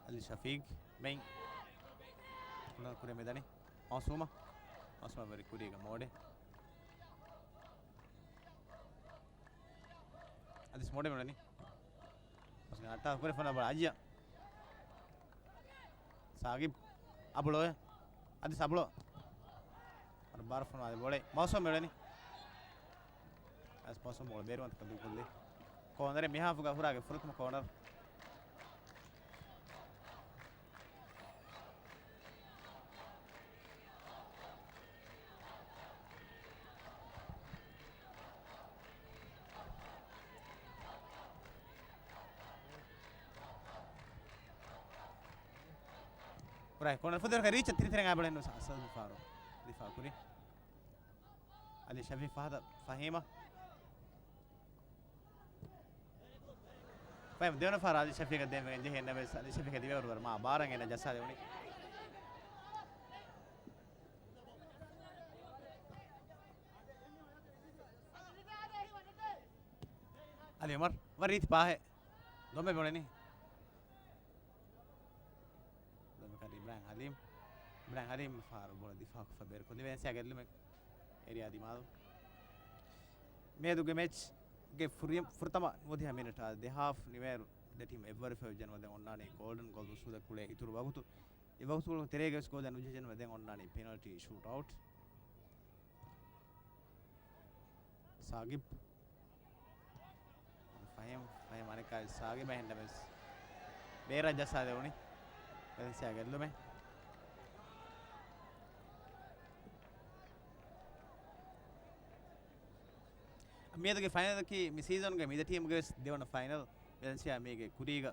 އަލީ ޝަފީގް މެއިން. ކުރި މިދަނީ މައުސޫމަށް. މައުސޫމަށް ވެރި ކުރީގަ މޯޑެ. އަދިސް މޯޑެ މިދަނީ. އައްޓާ ކުރި ފަނަ ބަ އަޖިޔަ. ސާގިބް. އަބުޅޮއެ. އަދިސް އަބުޅޮ. އަރަ ބާރަށް ފޮނުވާލި ބޯޅަ މައުސޫމް އެޅެނީ. އަދިސް މައުސޫމް ބޯޅަ ބޭރުވަންތަކަށް ދޫކޮށްލީ. ކޯނަރެއް މިހާފުގަ ހުރާގެ ފުރަތަމަ ކޯނަރ. ކުރާ ކޯނަރ ފުދޭވަރަކަށް ރީޗަށް ތިރިތިރި އާބަޅެއް ނުވެސް އަސަލް ފާރު ދިފާ ކުރި. އަލީ ޝަފީ ފަހަތަށް ފަހީމަށް. ފަހީމް ދެވަނަ ފަހަރަށް އަލީ ޝަފީގަށް ދޭންވެގެން ޖެހޭ ނަމަވެސް އަލީ ޝަފީގަށް ދިވެވަރު ވަރަށް މާ ބާރަށް އޭނަ ޖައްސާލެވުނީ. އަލީ އުމަރު ވަރަށް ރީތި ޕާހެއް. ދޮންބެ ބޮޅެނީ. ދޮންބެ ކައިރި އިބްރާހިމް ހަލީމް. އިބްރާހިމް ހަލީމް ފާރު ބޯޅަ ދިފާކޮށްފަ ބޭރު ކޮށްލި ވެލެންސިއާ ގެއްލުމެއް އޭރިއާ ދިމާލު. މިއަދުގެ މެޗްގެ ފުރި-، ފުރަތަމަ ނުވަދިހަ މިނެޓާ ދެހާފް ނިމޭރު ދެ ޓީމް އެއްވަރު ފެވިއްޖެނަމަ ދެން އޮންނާނީ ގޯލްޑަން ގޯލް އުސޫލެއް ކުޅޭ އިތުރު ވަގުތު. އެ ވަގުތު ތެރޭގަވެސް ގޯލް ނުޖެހިއްޖެނަމަ ދެން އޮންނާނީ ޕެނަލްޓީ ޝޫޓްއައުޓް. ސާގިބް. ފަހީމް، ފަހީމް އަނެއްކާ ސާގިބް އެހެންނަމަވެސް ބޭރަށް ޖައްސާލެވުނީ. ވެލެންސިއާ ގެއްލުމެއް. މިއަދުގެ ފައިނަލަކީ މި ސީޒަނުގެ މި ދެ ޓީމުގެ ވެސް ދެވަނަ ފައިނަލް. ވެލެންސިއާ މީގެ ކުރީގަ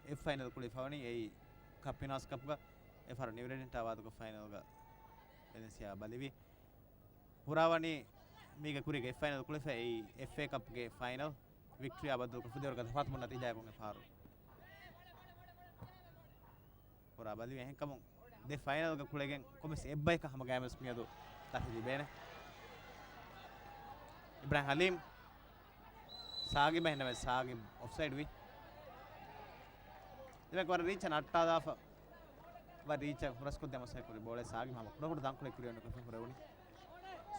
އެފް ފައިނަލް ކުޅިފަވަނީ އެއީ ކަޕް ވިނާސް ކަޕްގަ އެފަހަރު ނިއުރެޑިންޓާ ވާދަކޮށް ފައިނަލްގަ ވެލެންސިއާ ބަލިވި. ހުރާވަނީ މީގެ ކުރީގެ އެއް ފައިނަލް ކުޅެފަ އެއީ އެފްއޭ ކަޕްގެ ފައިނަލް ވިކްޓްރީއާ ބައްދަލުކޮށް ފުދޭވަރުގަ ތަފާތު ބުންޏަށް ނަތީޖާއެއް އެފަހަރު ހުރާ ބަލިވެ. އެހެންކަމުން ދެ ފައިނަލްގަ ކުޅެގެން ކޮންމެސް އެއްބަޔަކަށް ހަމަ ގައިމުވެސް މިއަދު ތަފި ލިބޭނެ. އިބްރާހިމް ހަލީމް ސާގިބަށް އެހެންނަމެސް ސާގިބް އޮފްސައިޑް ވި. ދެމެ ވަރަށް ރީޗަށް ނައްޓާލާފަ ވަރަށް ރީޗަށް ހުރަސްކޮށްދޭ މަސައްކަތް ކުރި ބޯޅަ ސާގިބް ހަމަ ކުޑަކުޑަ ދަންކޮޅެއް ކުރިއަށް ނުކުތްފަ ހުރެވުނީ.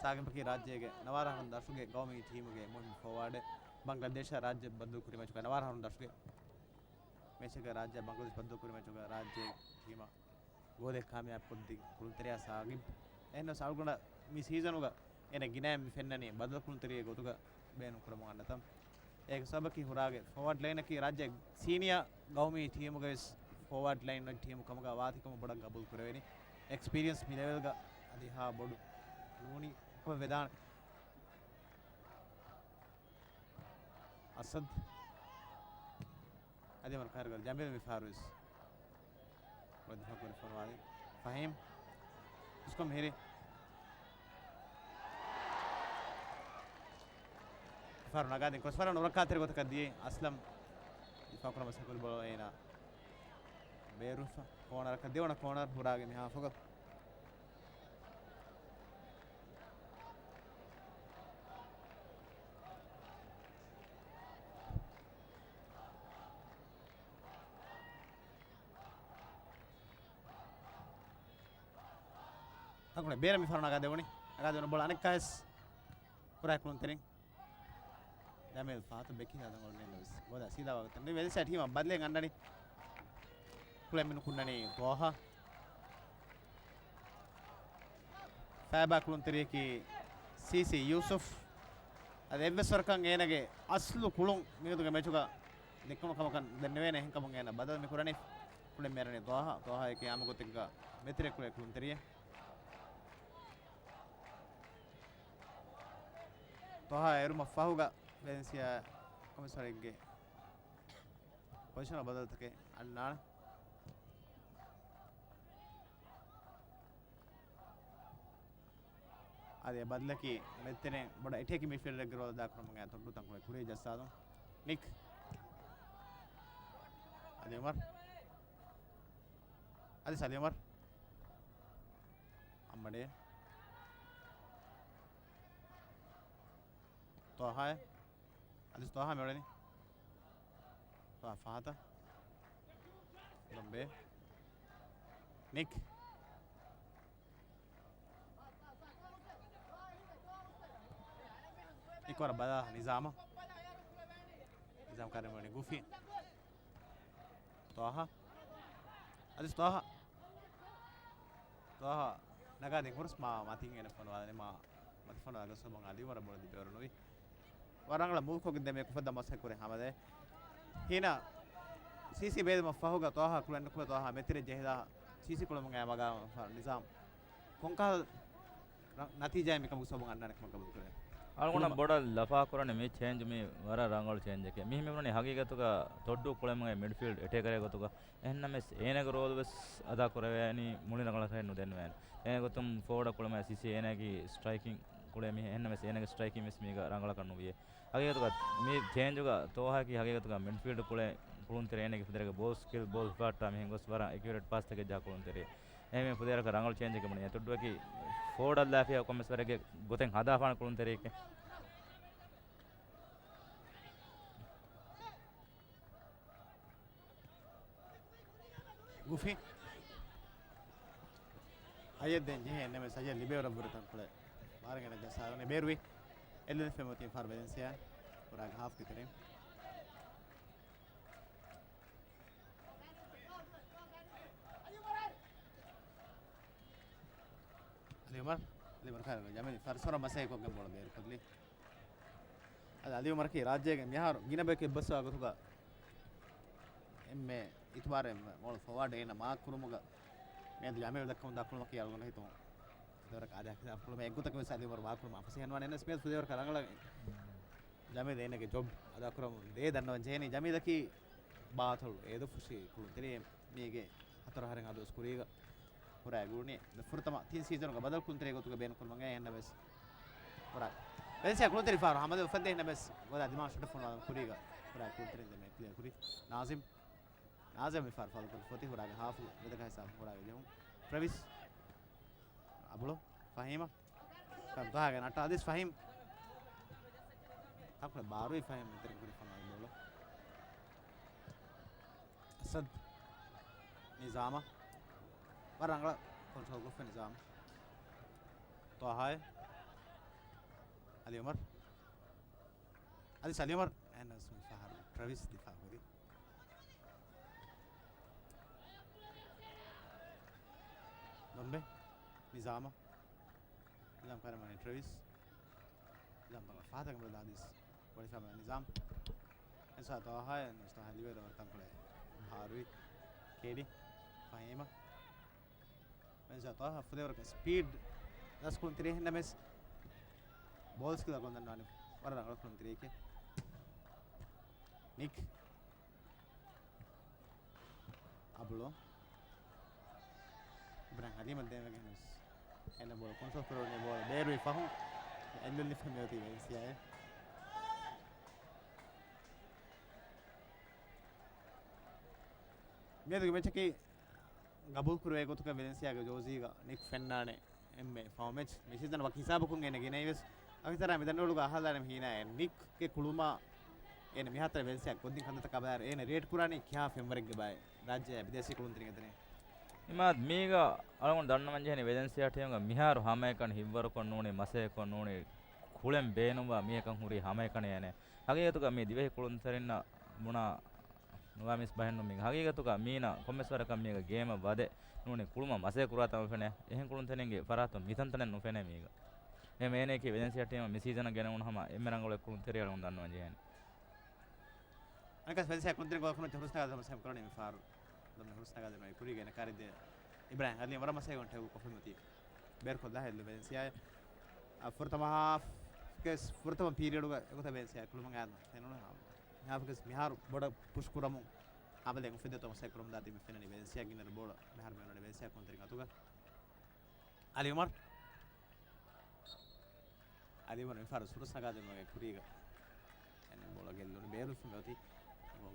ސާގިބަކީ ރާއްޖޭގެ ނަވާރަ އަހަރުން ދަށުގެ ގައުމީ ޓީމުގެ މުހިންމު ފޯވާޑެއް. ބަންގްލަދޭޝާ ރާއްޖެ ބައްދަލު ކުރި މެޗުގަ ނަވާރަ އަހަރުން ދަށުގެ މެޗަކަށް ރާއްޖެ ބަންގްލަދޭޝް ބައްދަލު ކުރި މެޗުގަ ރާއްޖޭ ޓީމަށް ގޯލެއް ކާމިޔާބު ކޮށްދިން ކުޅުންތެރިޔާ ސާގިބް. އެހެންނަމަވެސް އަޅުގަނޑަށް މި ސީޒަނުގަ އޭނަ ގިނައިން މި ފެންނަނީ ބަދަލު ކުޅުންތެރިއެއް ގޮތުގަ ބޭނުން ކުރަމުން އަންނަތަން. އޭގެ ސަބަބަކީ ހުރާގެ ފޯވާޑް ލައިނަކީ ރާއްޖޭގެ ސީނިއާ ގައުމީ ޓީމުގައި ވެސް ފޯވާޑް ލައިން އޮތް ޓީމު ކަމުގަ ވާތީކަމަށް ބޮޑަށް ގަބޫލު ކުރެވެނީ. އެކްސްޕީރިއެންސް މި ލެވެލްގަ އަދި އެހާ ބޮޑު ނޫނީ ކޮށް ވެދާނެ. އަސަދް. އަދި މަރު ކަހަރުގަ ޖަމީލް މިފަހަރުވެސް ވަދިފާ ކުރި ފޮނުވާލި. ފަހީމް. އިސްކޮށް މިހިރި. ފަހަރު ނަގާދިން ކްރޮސް ފަރަން އުރަކާތެރި ގޮތަކަށް ދިޔައީ އަސްލަމް. ދިފާ ކުރަމަސް ކުރި ބޯޅަ އޭނާ ބޭރުފަ. ކޯނަރަކަށް ދެވަނަ ކޯނަރ ހުރާގެ މި ހާފުގަ. ތަންކޮޅެއް ބޭރަށް މި ފަހަރު ނަގާ ދެވުނީ. ނަގާ ދެވުނު ބޯޅަ އަނެއްކާވެސް ކުރާ ކުޅުންތެރިން. ޖަމީލް ފާތު ބެކި ހަދަން އޮޅުން ވެސް ގޮދާ ސީދާ ވަގުތު ނިވެދި ސައިޑް ހީމަ ބަދަލެއް އަންނަނީ. ކުޅެ މިނު ކުންނަނީ ގޯހަ. ފައިބާ ކުޅުންތެރިޔަކީ ސީސީ ޔޫސުފް. އަދި އެއްވެސް ވަރަކަށް އޭނަގެ އަސްލު ކުޅުން މިއަދުގެ މެޗުގަ ދެއްކުނު ކަމަކަށް ދެންނެވޭނެ. އެހެންކަމުން އޭނަ ބަދަލު މި ކުރަނީ. ކުޅެ މިއަރަނީ ދޯހާ. ދޯހާއަކީ އާންމު ގޮތެއްގަ މެތިރެ ކުޅެ ކުޅުންތެރިއެއް. ދޯހާ އެރުމަށް ފަހުގަ ވެލެންސިއާ ކޮމިސަރެއްގެ ޕޮޒިޝަނަށް ބަދަލުތަކެއް އަންނާނެ. އަދި އެ ބަދަލަކީ މެދުތެރެއިން ބޮޑަށް އެޓޭކިން މިޑްފީލްޑަރެއްގެ ރޯލް އަދާކުރަމުން އައި ތޮއްޑޫ ތަންކޮޅެއް ކުރި ޖައްސާލުން. ނިކް. އަލީ އުމަރު. އަދި އަލީ އުމަރު. އަނބަޑޭ. ޠާހާ. އަދި ޠާހާ މިއުޅެނީ. ޠާހާ ފަހަތަށް. ލޮނބޭ. ނިކް. އިކުވަރަށް ބަލާ ނިޒާމަށް. ނިޒާމް ކާރި މިއުޅެނީ ގުފި. ޠާހާ. އަދި ޠާހާ. ޠާހާ ނަގާދިން ހުރަސް މާ މަތިން އޭނަ ފޮނުވާލަނީ މާ މަތި ފޮނުވާ ގޮސް ބަން އަލީ އުމަރަށް ބޯޅަ ލިބިވަރު ނުވި. ވަރަށް ރަނގަޅަށް މޫވް ކޮށްގެން ދެމޭ ކުފައްދަ މަސައްކަތް ކުރޭ ހަމަދޭ. ހީނަ ސީސީ ބޭލުމަށް ފަހުގަ ޠާހާ ކުޅެން ނުކުމެ ޠާހާ މެތިރެ ޖެހިލާ ސީސީ ކުޅަމުން އައި މަގާ ނިޒާމް. ކޮންކަހަލަ ނަތީޖާއެއް މިކަމުގެ ސަބަބުން އަންނާނެ ކަމަށް ގަބޫލު ކުރޭ. އަޅުގަނޑަށް ބޮޑަށް ލަފާ ކުރަނީ މި ޗޭންޖް މީ ވަރަށް ރަނގަޅު ޗޭންޖެކޭ. މި މި ބުނަނީ ހަގީގަތުގަ ތޮއްޑޫ ކުޅެމުގެ މިޑްފީލްޑް އެޓޭކަރެއް ގޮތުގަ. އެހެންނަމެސް އޭނަގެ ރޯލް ވެސް އަދާ ކުރެވޭނީ މުޅި ރަނގަޅަކަށް ނުދެންނެވޭނެ. އޭނަ ގޮތުން ފޯވަޑަށް ކުޅެމުގެ ސީސީ އޭނާގެ ސްޓްރައިކިން ކުޅޭ މީހެއް. އެހެންނަމެސް އޭނަގެ ސްޓްރައިކިން ވެސް މީގަ ރަނގަޅަކަށް ނުވިޔޭ. ހަގީގަތުގަ މި ޗޭންޖުގަ ޠާހާއަކީ ހަގީގަތުގަ މިޑްފީލްޑް ކުޅެ ކުޅުންތެރި އޭނަގެ ފުދޭވަރުގެ ބޯލް ސްކިލް ބޯލް ހިފާއްޓާ މިހެން ގޮސް ވަރަށް އެކިއުރޭޓް ޕާސްތަކެއް ޖަހާ ކުޅުންތެރި. އެހެން ފުދޭވަރަކަށް ރަނގަޅު ޗޭންޖެއް ބުނި. އެ ތޮއްޑޫއަކީ ފޯވަޑަށް ލާފިޔާ ކޮންމެސް ވަރެއްގެ ގޮތެއް ހަދާފާނެ ކުޅުންތެރިއެކޭ. ގުފި. ހައްޔަށް ދެން ޖެހޭ ނަމަ ސައްޔަށް ލިބޭވަރަށްވުރެ ތަންކޮޅެއް މާރަނގަނެ ޖައްސާލަނީ ބޭރުވި. އެއްލެވިފެ މުތިން ފާރު ވެލެންސިއާ ކުރާގެ ހާފްގެ ތެރެއިން. އަލީ އުމަރު، އަލީ އުމަރު ކާރަގަ ޖަމީލް ފަރުސަރަ މަސައްކަތްކޮށްގެން ބޯޅަ ބޭރުކޮށްލީ. އަދި އަލީ އުމަރަކީ ރާއްޖޭގެ މިހާރު ގިނަ ބަޔަކު އެއްބަސްވާ ގޮތުގަ އެންމެ އިތުބާރެއް މޯޅަ ފޯވާޑް އޭނަ މާކް ކުރުމުގަ މިއަދު ޖަމީލް ދައްކަމުން ދާ ކުޅުމަކީ އަޅުގަނޑު ހިތުން ދޮރަކަށް އާދަ ކުޅުމެއް އެއްގޮތަކަށް ވެސް އަލީ އުމަރު މާކް ކުރުމަށް އަފަސި ހެންވާނެ. އެންނަސް މިއަދު ފުދޭވަރަކަށް ރަނގަޅަށް ޖަމީލް އޭނަގެ ޖޮބް އަދާކުރަމުން ދޭ ދަންނަވަން ޖެހެނީ. ޖަމީލަކީ ބާތަޅު އޭދަ ފުށި ކުޅުންތެރި މީގެ ހަތަރު އަހަރެއް އަދުވެސް ކުރީގަ ހުރާ ގުޅުނީ. ފުރަތަމަ ތިން ސީޒަނުގަ ބަދަލު ކުޅުންތެރި ގޮތުގަ ބޭނުންކުރުމަށް އެހެންނަމަވެސް ހުރާ ވެލެންސިއާ ކުޅުންތެރި ފާރު ހަމަލެ އުފައްދޭ އެހެންނަމަވެސް ގޮދާ ދިމާ ޝޮޓަށް ފޮނުވާލުން ކުރީގަ ހުރާ ކުޅުންތެރިން ދެމެ ކްލިއަރ ކުރީ. ނާޒިމް. ނާޒިމް މި ފާރު ފާލުކޮށް ފޮތި ހުރާގެ ހާފު ވެދެކަހައި ސާފު ހުރާގެ ޖެހުން. ޓްރެވިސް. އަބުޅު. ފަހީމަށް. ފަހީމް ތާހާގެ ނައްޓާ އަދިސް ފަހީމް. ތަކުޅެ ބާރުވި ފަހީމް އެތެރެން ކުރި ފަނާ ބޯޅަ. އަސަދް. ނިޒާމަށް. ވަރަށް ރަނގަޅަށް ކޮންޓްރޯލް ކޮށްފަ ނިޒާމް. ތާހާއެ. އަލީ އުމަރު. އަދިސް އަލީ އުމަރު. އެހެންނަމަވެސް މި ފަހަރު ޓްރެވިސް ދިފާ ކުރި. ދޮންބެ. ނިޒާމަށް. ނިޒާމް ކަރަމަނީ ޓްރެވިސް. ނިޒާމް ތަންކޮޅެއް ފަހަތަކަށް މި ދާ އަދިސް. ވޮޑިފާމަ ނިޒާމް. އެސާ ތާހާ، ނުސް ތާހާ ލިބޭ ދޯ ވަރަށް ތަންކޮޅެއް. ހާރުވި. ކޭޑި. ފަހީމަށް. އެސާ ތާހާ ފުދޭވަރަކަށް ސްޕީޑް. ދަސް ކުޅުންތެރި އެހެންނަމަވެސް. ބޯލް ސްކިލް އަކުން ދަންނާނެ. ވަރަށް ރަނގަޅަށް ކުޅުންތެރިއެކޭ. ނިކް. އަބުޅު. އިބްރާހިމް ހަލީމަށް ދޭންވެގެން ހުސް. އެންނަ ބޯޅަ ކޮންޓްރޯލް ކުރެވުނީ ބޯޅަ ބޭރުވި ފަހުން. އެއްލުން ލިފެ މިއޮތީ ވެލެންސިއާއެއް. މިއަދުގެ މެޗަކީ ގަބޫލު ކުރެވޭ ގޮތުގަ ވެލެންސިއާގެ ޖޯޒީގަ ނިކް ފެންނާނެ. އެންމެ ފަހު މެޗް މި ސީޒަން ވަކި ހިސާބަކުން އޭނަ ގެނައީވެސް. އަކިތަރާ މިދަނޑިވަޅުގަ އަހާލާނެ ހީނާ ނިކްގެ ކުޅުމާ އޭނަ މިހާތަނަށް ވެލެންސިއާ ކޮށްދިން ކަންތައްތަކާ ބަލާއިރު އޭނަ ރޭޓް ކުރާނީ ކިހާ ފެންވަރެއްގެ ބައެއް ރާއްޖެއާ ބިދޭސީ ކުޅުންތެރިންގެ ތެރެއިން. އިމާދު މީގަ އަޅުގަނޑު ދަންނަވަން ޖެހެނީ ވެލެންސިއާ ޓީމުގަ މިހާރު ހަމައެކަނި ހިތްވަރުކޮށް ނޫނީ މަސައްކަތްކޮށް ނޫނީ ކުޅެން ބޭނުންވާ މީހަކަށް ހުރީ ހަމައެކަނި އޭނަ. ހަގީގަތުގަ މީ ދިވެހި ކުޅުންތެރިންނަށް ބުނާ ނުވާ މީސް ބަހެއްނު މީގަ. ހަގީގަތުގަ މީނަ ކޮންމެސް ވަރަކަށް މީގަ ގޭމަށް ވަދެ ނޫނީ ކުޅުމަށް މަސައްކަތް ކުރާތަން ފެނޭ. އެހެން ކުޅުންތެރިންގެ ފަރާތުން މިތަންތަނެއް ނުފެނޭ މީގަ. އެހެން އޭނައަކީ ވެލެންސިއާ ޓީމަށް މި ސީޒަނަށް ގެނެވުނު ހަމަ އެންމެ ރަނގަޅު ކުޅުންތެރި އަޅުގަނޑު ދަންނަވަން ޖެހޭނެ. އަނެކަސް ވެލެންސިއާ ކުޅުންތެރިން ގޯލް ކުރުމަށް ހުރަސް ނަގާދޭ ހަމަ ސެމް ކުރަނީ މި ފާރު. ދޮންމެ ހުރަސް ނަގާދޭން އޮތް ކުރީގަ އޭނަ ކާރިއްދޭ އިބްރާހިމް ހަލީމް ވަރަށް މަސައްކަތް ޓެކް ކޮށްފަ މިއޮތީ. ބޭރު ކޮށްލާ ހެއްލު ވެލެންސިއާ. އަ، ފުރަތަމަ ހާފްގެ ފުރަތަމަ ޕީރިއަޑުގަ އެގޮތަށް ވެލެންސިއާ ކުޅުމަށް އައި ފެނުނު. ހާފްގެ މިހާރު ބޮޑަށް ޕުޝް ކުރަމުން ހާމަލެ އުފެއްދޭތޯ މަސައްކަތް ކުރަމުން ދާތީ މި ފެންނަނީ ވެލެންސިއާ ގިނަ ބޯޅަ މިހާރު މި އޮންނަނީ ވެލެންސިއާ ކުޅުންތެރިން އަތުގަ. އަލީ އުމަރު. އަލީ އުމަރު މި ފަހަރު ހުރަސް ނަގާދެމުގެ ކުރީގަ އެންމެ ބޯޅަ ގެއްލުނު ބޭރުފުމެ އޮތީ.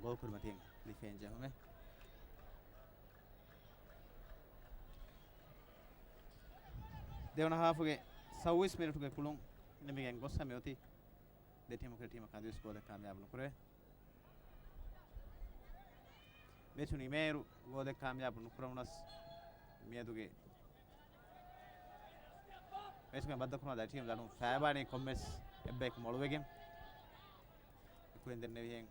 ގޯލް ކުރިމަތިން ލިފެން ޖެހުމެއް. ދެވަނަ ހާފުގެ ސައުވީސް މިނެޓުގެ ކުޅުން ނިމިގެން ގޮސް ހަމަ އޮތީ. ދެ ޓީމު ކުރި ޓީމަކަށް އަދިވެސް ގޯލެއް ކާމިޔާބު ނުކުރެވޭ. މެޗު ނިމޭއިރު ގޯލެއް ކާމިޔާބު ނުކުރެވުނަސް މިއަދުގެ މެޗުގެ ބައްދަލުކުރުމަށް ދަތިވެ ލަނޑު ފައިބާނީ ކޮންމެސް އެއްބަޔަކު މޮޅުވެގެން ކުރިން ދެންނެވިހެން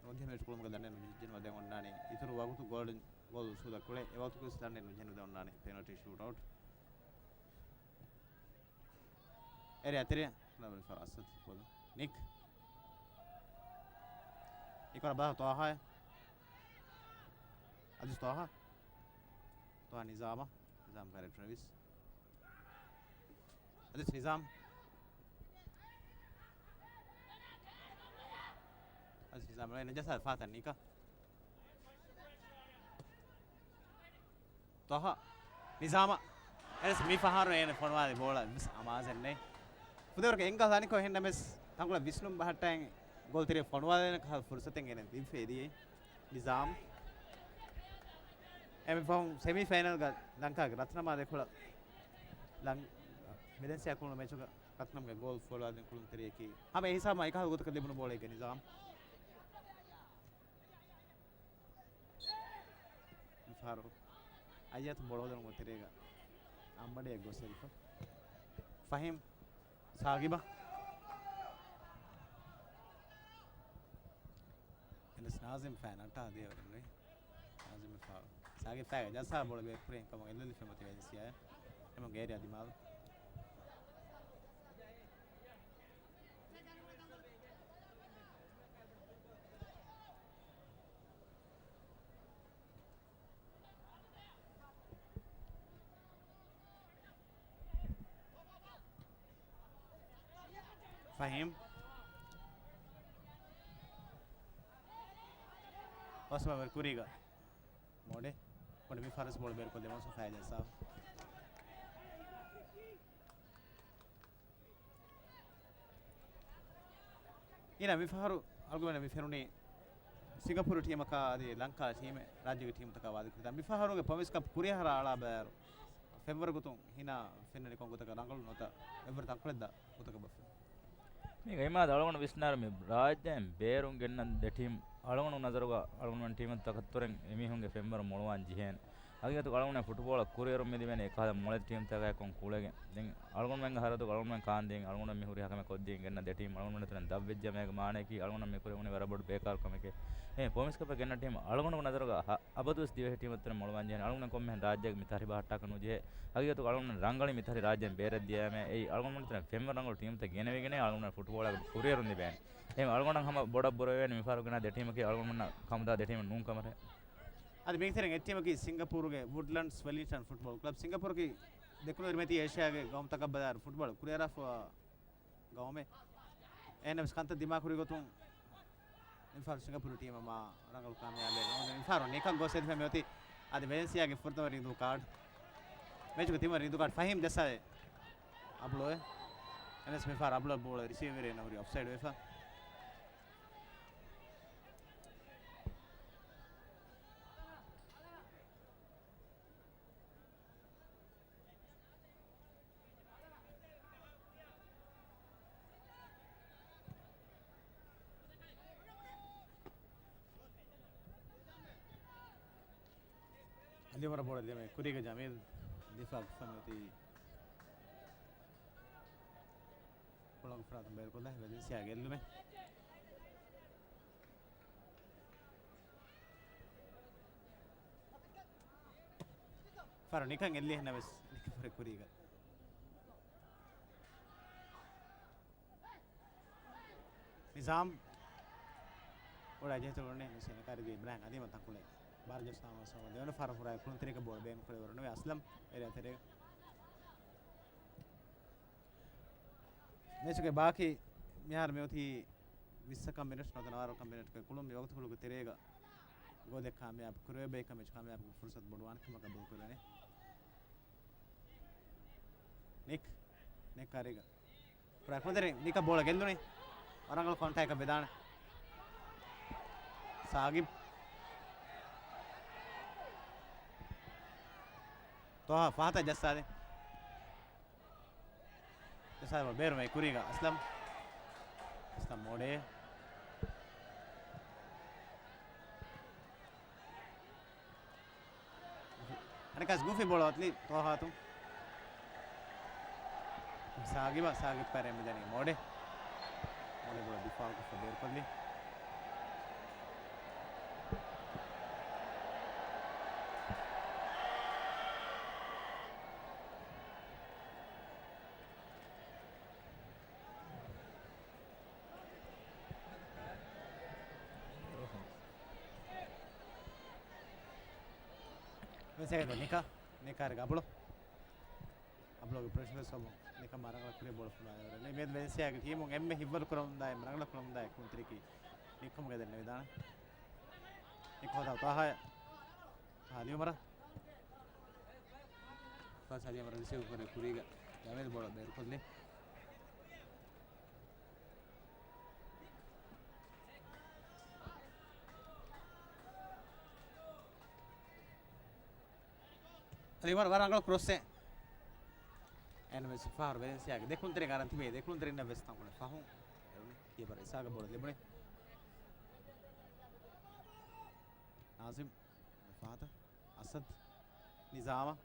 ނުވަދިހަ މިނެޓް ކުޅުމުގެ ލަނޑެއް ނުޖެހުނު ދެން އޮންނާނީ. އިތުރު ވަގުތު ގޯލް، ގޯލް އުސޫލަށް ކުޅެ އެ ވަގުތުގެ ލަނޑެއް ނުޖެހުނު ދެން އޮންނާނީ ޕެނަލްޓީ ޝޫޓްއައުޓް. އެރި އަތެރި ލަބަނި ފަރާސަތް ބޮލު. ނިކް. އިކޮނ ބާ ތޯހާ. އަދިސް ތޯހާ. ތޯހާ ނިޒާމަށް. ނިޒާމް ކާރެ ޓްރެވިސް. އަދިސް ނިޒާމް. އަދިސް ނިޒާމް ނަޖަސާ ފާތަ ނިކަ. ތޮހާ ނިޒާމަށް އެން އެސް މި ފަހަރު އޭނަ ފޮނުވާލި ބޯޅަ ވެސް އަމާޒެއް ނެތް. ފުދޭވަރަކަށް އެންގަލް އަނިކޮށް އެހެންނަމަވެސް ތަންކޮޅެއް ވިސްނުން ބަހައްޓައިގެން ގޯލްތެރެއަށް ފޮނުވާލެވޭނެ ކަހަލަ ފުރުސަތެއް އޭނަ ލިބިފައި ދިޔައީ. ނިޒާމް. އެމި ފަހުން ސެމީ ފައިނަލްގަ ލަންކާގެ ރަތްނަމާ ދެކޮޅަށް ލަން-، ވެލެންސިއާ ކުޅުނު މެޗުގަ ރަތްނަމްގެ ގޯލް ފޮނުވާލި ކުޅުންތެރިޔަކީ ހަމަ އެހިސާބުން އެކަހަލަ ގޮތަކަށް ލިބުނު ބޯޅައެއްގެ ނިޒާމް. މިފަހަރު އައްޔަތު ބޯޅަ ހޯދުމުގެ ތެރޭގަ އަނބަޑިއަށް ގޮސް އެރިފަ. ފަހީމް ސާގިބަށް. އެން އެސް ނާޒިމް ފައި ނައްޓާ ދިޔަވަރުން ނުވި. ނާޒިމް ފައި. ސާގިބް ފައިގަ ޖައްސާ ބޯޅަ ބޭރު ކުރިން ކަމަށް އެލްއެލް ފެމަތި ވެލެންސިއާ. އެމަ ގޭރިއާ ދިމާލު. ފަހީމް. ފަސް ނަމްބަރު ކުރީގަ މޯޑެ. ކޮނޑި މި ފާރަސް ބޯޅަ ބޭރުކޮށްލި މަންސޫ ފައިޖައްސާ. އިނާ މިފަހަރު އަޅުގަނޑަށް މި ފެނުނީ ސިންގަޕޫރު ޓީމަކާ އަދި ލަންކާ ޓީމެއް ރާއްޖޭގެ ޓީމުތަކާ ވާދަކުރިތާ. މިފަހަރުގެ ޕޮމިސް ކަޕް ކުރިއަހަރާ އަޅާ ބަޔާރު ފެންވަރު ގޮތުން ހިނާ ފެންނަނީ ކޮން ގޮތަކަށް ރަނގަޅު ނުވަތަ އެއްވަރު ތަންކޮޅެއް ދާ ގޮތަކަށް ބަފެ. މީގަ އިމާދު އަޅުގަނޑު ވިސްނާރު މި ރާއްޖޭން ބޭރުން ގެންނަ ދެ ޓީމް އަޅުގަނޑު ނަޒަރުގަ އަޅުގަނޑުމެން ޓީމުތަކަށްތެރެއިން އެމީހުންގެ ފެންވަރު މޮޅުވާން ޖެހޭނެ. ހަގީގަތުގަ އަޅުގަނޑުމެން ފުޓްބޯޅަ ކުރިއެރުން މި ލިބޭނެ އެކަހަލަ މޮޅެތި ޓީމްތަކާއެކު ކުޅެގެން. ދެން އަޅުގަނޑުމެންގެ ހަރަދު އަޅުގަނޑުމެން ކާންދީން އަޅުގަނޑުމެން މި ހުރި ހަކަމެއް ކޮށްދީން ގެންނަ ދެ ޓީމް އަޅުގަނޑުމެން އަތުރެން ދަށްވެއްޖެ. މޭގަ މާނަޔަކީ އަޅުގަނޑު މި ކުރެވުނީ ވަރަށް ބޮޑު ބޭކާރު ކަމެކޭ. އެ ޕޮމިސް ކަޕެއް ގެންނަ ޓީމް އަޅުގަނޑު ނަޒަރުގަ އަބަދުވެސް ދިވެހި ޓީމުތަކުން މޮޅުވާން ޖެހޭނެ. އަޅުގަނޑު ކޮންމެހެން ރާއްޖޭގެ މި ތަރިބަ ހައްޓާކަށް ނުޖެހޭ. ހަގީގަތުގަ އަޅުގަނޑު ރަނގަޅީ މި ތަރި ރާއްޖޭން ބޭރަށް ދިޔައިމޭ. އެއީ އަޅުގަނޑު ރަނގަޅު ޓީމުތައް ގެނެވިގެނޭ އަޅުގަނޑު ފުޓްބޯޅަ ކުރިއެރުން ލިބޭނެ. އެހެން އަޅުގަނޑަށް ހަމަ ބޮޑަށް ބުރަވެވޭނެ މިފަހަރު ގެނާ ދެ ޓީމަކީ އަޅުގަނޑުމެންނަށް ކަމުދާ ދެ ޓީމެއް ނޫން ކަމަށޭ. އަދި މިގެތެރެއިން އެއް ޓީމަކީ ސިންގަޕޫރުގެ ވުޑްލަންޑްސް ވެލިންގްޓަން ފުޓްބޯޅަ ކްލަބް. ސިންގަޕޫރަކީ ދެކުނު ދެރިމަތީ އޭޝިޔާގެ ގައުމުތަކަށް ބަލާއިރު ފުޓްބޯޅަ ކުރިއަރާފަވާ ގައުމެއް. އެހެންނަމަވެސް ކަންތައް ދިމާކުރި ގޮތުން މިފަހަރު ސިންގަޕޫރު ޓީމަށް މާ ރަނގަޅު ކާމިޔާބެއް ނުވަންދެން މިފަހަރު ނިކަން ގޮސް އެދިފަ މިއޮތީ. އަދި ވެލެންސިއާގެ ފުރަތަމަ ރީނދޫ ކާޑް. މެޗުގެ ތިންވަނަ ރީނދޫ ކާޑް ފަހީމް ދައްސާލެ އަބްލޯއެ. އެނަސް މިފަހަރު އަބްލޯ ބޯޅަ ރިސީވް ވެރި ނަމުރި އޮފްސައިޑް ވެފަ. އަލިއުމަރަށް ބޯޅަ ދިޔަ މި ކުރީގަ ޖަމީލް ދިފާއު ކޮށްފަ މިއޮތީ. ކުޅަނގު ފަރާތުން ބޭރުކޮށްލާ ވެލެންސިއާ ގެއްލުމެއް. ފަރު ނިކަން އެއްލި ހެންނަވެސް ނިކަފަރެ ކުރީގަ. ނިޒާމް. އުޅާ ޖެހިތު އުޅުނީ މިސެނަ ކާރިގެ އިބްރާހިމް އަދީމަ ތަކުޅެ. ބާރަ ޖައްސާމަ ސޯމަ ދެވަނަ ފަރު ހުރާ ކުޅުންތެރިކަ ބޯޅަ ބޭނުން ކުރެވި ވަރުނުވެ އަސްލަމް އެރިއާ ތެރޭގަ. މެޗުގެ ބާކީ މިހާރު މިއޮތީ ވިއްސަކަށް މިނެޓް ނުވަތަ ނަވާރަކަށް މިނެޓްގެ ކުޅުން މި ވަގުތުކޮޅުގެ ތެރޭގަ ގޯލެއް ކާމިޔާބު ކުރެވޭ ބައިކަށް މެޗު ކާމިޔާބު ފުރުސަތު ބޮޑުވާނެ ކަމަށް ގަބޫލު ކުރެވޭނެ. ނިކް، ނިކް ކާރީގަ. ކުރާ ކުދިރި ނިކަށް ބޯޅަ ގެއްލުނީ. ވަރަށް ރަނގަޅު ކައުންޓާއެއް ވެދާނެ. ސާގިބް. ތޯހާ ފަހަތަށް ޖައްސާދެ. ޖައްސާދެ ބޭރުމޭ ކުރީގަ އަސްލަމް. އަސްލަމް މޯޑޭ. އަނެކާސް ގުފި ބޯޅަ އަތުލި ތޯހާތު. ސާގިބަށް، ސާގިބް ކާރެ މިދަނީ މޯޑެ. މޯޑެ ބޯޅަ ދިފާއުކޮށްފަ ބޭރުކޮށްލި. ވެސް އެގެ ނިކާ، ނިކާރެ ގަބުޅު. އަބްލޯގެ ޕްރެޝަރ ސަބަބުން ނިކަން މާ ރަނގަޅަށް ކުރިޔަށް ބޯޅަ ފުނޑާ އެވަރެ. މިއަދު ވެލެންސިއާގެ ޓީމުން އެންމެ ހިތްވަރު ކުރަމުންދާ، އެންމެ ރަނގަޅަށް ކުރަމުންދާ ކުޅުންތެރިޔަކީ ނިކް ކަމުގައި ދެންނެވިދާނެ. ނިކް ހޯދާ ތާހާ، ތާހާ އަލިއުމަރަށް. ފާސް އަލިއުމަރަށް ރިސީވް ކުރެ ކުރީގަ ޖަމީލް ބޯޅަ ބޭރުކޮށްލި. އަދި ވަރަށް، ވަރަށް ރަނގަޅު ކްރޮސްއެއް. އެން ވެސް ފަހަރު ވެލެންސިއާގެ ދެ ކުޅުންތެރިން އަރަން ތިބޭ، ދެ ކުޅުންތެރިންނަށް ވެސް ތަންކޮޅެއް ފަހުން އެރުނީ. ކީޕަރ އިސާގަށް ބޯޅަ ލިބުނީ. ނާޒިމް ފަހަތަށް އަސަދް ނިޒާމަށް.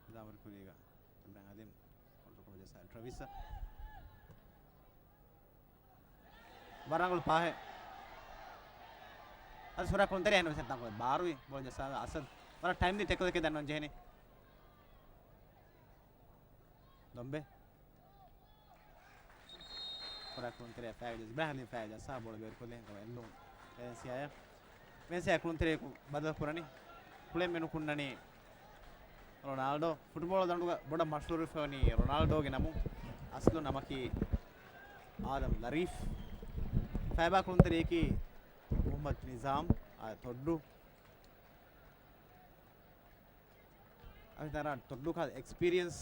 ނިޒާމުގެ ކުރީގަ އިބްރާހިމް އަލީމް ކޮންޓްރޯލް ކޮށް ޖައްސާ ޓްރެވިސްއަށް. ވަރަށް ރަނގަޅު ޕާހެއް. އަދި ސުރާ ކުޅުންތެރި އެހެން ވެސް ތަންކޮޅެއް ބާރުވި ބޯޅަ ޖައްސާ އަސަދް. ވަރަށް ޓައިމްލީ ޓެކްލްއެކޭ ދަންނަވަން ޖެހެނީ. ދޮންބެ. ކުރާ ކުޅުންތެރިޔާ ފައިގަ ޖައްސާ، ބޯޅަ ބޭރުކޮށްލި ހިނގަވަ އެއްލުން ވެލެންސިއާއަށް. ވެލެންސިއާ ކުޅުންތެރިޔަކު ބަދަލު ކުރަނީ. ކުޅެން މެނު ކުންނަނީ ރޮނާލްޑޯ. ފުޓްބޯޅަ ދަނޑުގަ ބޮޑަށް މަޝްހޫރުވެފަވަނީ ރޮނާލްޑޯގެ ނަމުން. އަސްލު ނަމަކީ އާދަމް ލަރީފް. ފައިބާ ކުޅުންތެރިޔަކީ މުހައްމަދު ނިޒާމް. އާ، ތޮއްޑޫ. އަދި ދަރާ ތޮއްޑޫ ކާ އެކްސްޕީރިއެންސް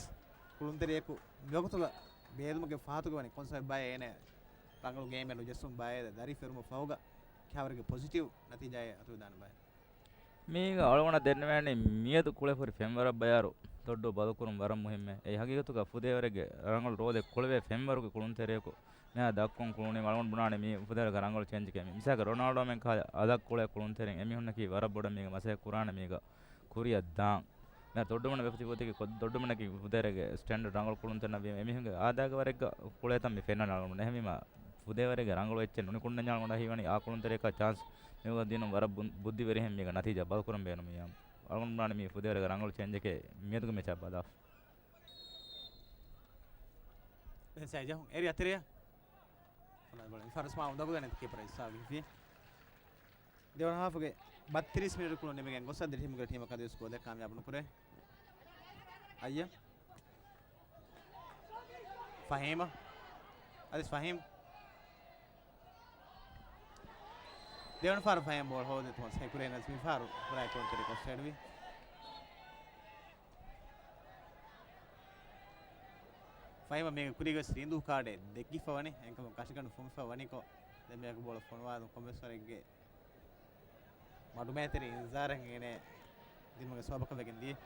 ކުޅުންތެރިޔަކު މިވަގުތުގަ ބޭލުމުގެ ފަހަތުގަ ވަނީ ކޮން ސަބަބެއް ބައެއް އޭނަ ރަނގަޅު ގޭމެއް ނުޖެއްސުން ބައެއް ދަރި ފެރުމަށް ފަހުގަ ކިހާވަރެއްގެ ޕޮޒިޓިވް ނަތީޖާއެއް އަތުވެދާނެ ބައެއް. މީގަ އަޅުގަނޑަށް ދެންނެވޭނީ މިއަދު ކުޅެފުރި ފެންވަރަށް ބަޔާރު ތޮއްޑޫ ބަދަލުކުރުން ވަރަށް މުހިއްމޭ. އެއީ ހަގީގަތުގަ ފުދޭވަރެއްގެ ރަނގަޅު ރޯލެއް ކުޅެވޭ ފެންވަރުގެ ކުޅުންތެރިޔަކު މިހާ ދައްކުން ކުޅުނީމަ އަޅުގަނޑު ބުނާނެ މީ ފުދޭވަރެއްގެ ރަނގަޅު ޗޭންޖެކޭ. މި-، މިސާލަކަށް ރޮނާލްޑޯމެން ކާލަ އަލަށް ކުޅޭ ކުޅުންތެރިން އެމީހުންނަކީ ވަރަށް ބޮޑަށް މީގަ މަސައްކަތް ކުރާނެ މީގަ ކުރިއަށް ދާން. މިހާރު ދޮއްޑުމަން ވެފަތި ގޮތެކޭ ކޮ-، ދޮއްޑުމަންނަކީ ފުދޭވަރެއްގެ ސްޓޭންޑަޑް ރަނގަޅު ކުޅުންތެރިންނަށް ވީމަ އެމީހުންގެ އާދައިގެ ވަރެއްގަ ކުޅޭތަން މި ފެންނަނީ އަޅުގަނޑު. އެހެންވީމަ ފުދޭވަރެއްގެ ރަނގަޅު އެއްޗެއް ނުނިކުންނަންޏާ އަޅުގަނޑަށް ހީވަނީ އާ ކުޅުންތެރިޔަކާ ޗާންސް މިވަގުތު ދިނުން ވަރަށް ބު-، ބުއްދިވެރިހެން މީގަ ނަތީޖާ ބަލަކުރަން ބޭނުމިއްޔާ. އަޅުގަނޑު ބުނާނީ މީ ފުދޭވަރެއްގެ ރަނގަޅު ޗޭންޖެކޭ މިއަދުގެ މެޗާ ބަލާފަ. އެހެން ސައި ޖަހުން އެރި އަތެރެޔަށް. ފަރަސް މާ އުނދަގުލަނެތި ކީޕަރ އިސާގިފި. ދެވަނަ ހާފުގެ ބައްތިރީސް މިނެޓު ކުޅުން ނިމިގެން ގޮސް އަދި ޓީމުގެ ޓީމަކަށް ދިވެސް ގޯލެއް ކާމިޔާބު ނުކުރޭ. އައްޔަ. ފަހީމަށް. އަދި ފަހީމް. ދެވަނަ ފަހަރު ފަހީމް ބޯޅަ ހޯދި ތުމަސް ހެކުރޭ ނަޒް މި ފަހަރު ބްރައިޓް ކުޅުންތެރި ކޮށްފައިޑުވި. ފަހީމަށް މީގެ ކުރީގަސް ރީނދޫ ކާޑެއް ދެއްކިފަ ވަނީ. އެންކަމުން ކަށިގަނޑު ފުމިފަ ވަނީކޮށް ދެން މިއަކު ބޯޅަ ފޮނުވާލުން ކޮންމެސް ވަރެއްގެ މަޑުމޭތެރި އިންޒާރެއް އޭނެ ދިނުމުގެ ސަބަބަކަށް ވެގެން ދިޔަ.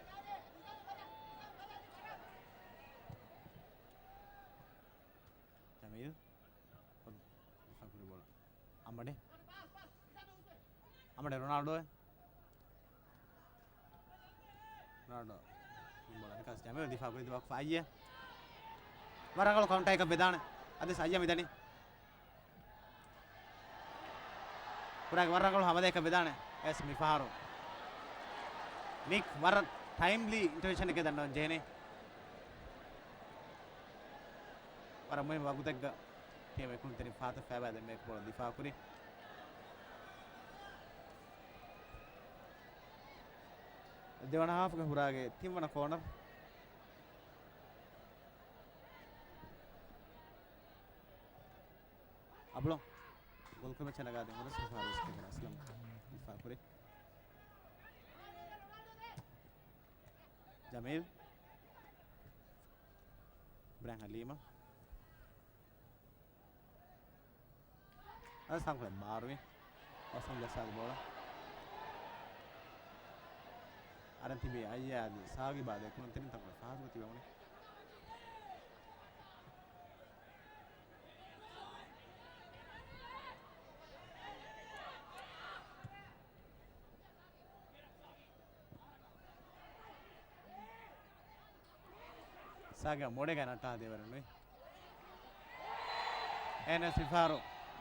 ޖަމީލް. ދިފާ ކުރި ބޯޅަ. އަމަޑެ. އަމަޑެ ރޮނާލްޑޯ. ރޮނާލްޑޯ. ބޯޅަ ނިކަސް ޖަމީލް ދިފާ ކުރި ދިވާކު ފައްޔެ. ވަރަށް ރަނގަޅު ކައުންޓަރ އެކަށް ވެދާނެ. އަދި އައްޔަ މިދަނީ. ކުރާގެ ވަރަށް ރަނގަޅު ހަމަލައެއް ވެދާނެ. އެސް މިފަހަރު. ނިކް ވަރަށް ޓައިމްލީ އިންޓަވެންޝަނެއްގެ ދަންނަވަން ޖެހެނީ. ވަރަށް މުހިންމު ވަގުތެއްގަ ޓީމް އެކުޅުންތެރިން ފާތަށް ފައިބާ ދެން މެކް ބޯޅަ ދިފާ ކުރި. ދެވަނަ ހާފުގެ ހުރާގެ ތިންވަނަ ކޯނަރ. އަބުޅޮ ގޯލް ކުރިމައްޗަށް ނަގާދިން ހުރެސް ފާރުސް ކެކަރ އަސްލަމް ދިފާ ކުރި. ޖަމީލް. އިބްރާހިމް ހަލީމަށް. އަދި ތަންކޮޅެއް ބާރުވި. އޮސްމަން ޖައްސާލި ބޯޅަ. އަރަން ތިބީ އައްޔާ އަދި ސާގިބާ ދެ ކުޅުންތެރިން ތަންކޮޅެއް ފަހަތުގަ ތިބެވުނީ. ސާގިބާ މޯޑޭގަ ނައްޓާ ދޭވަރެއް ނުވި. އެންއެސް މިފަހަރު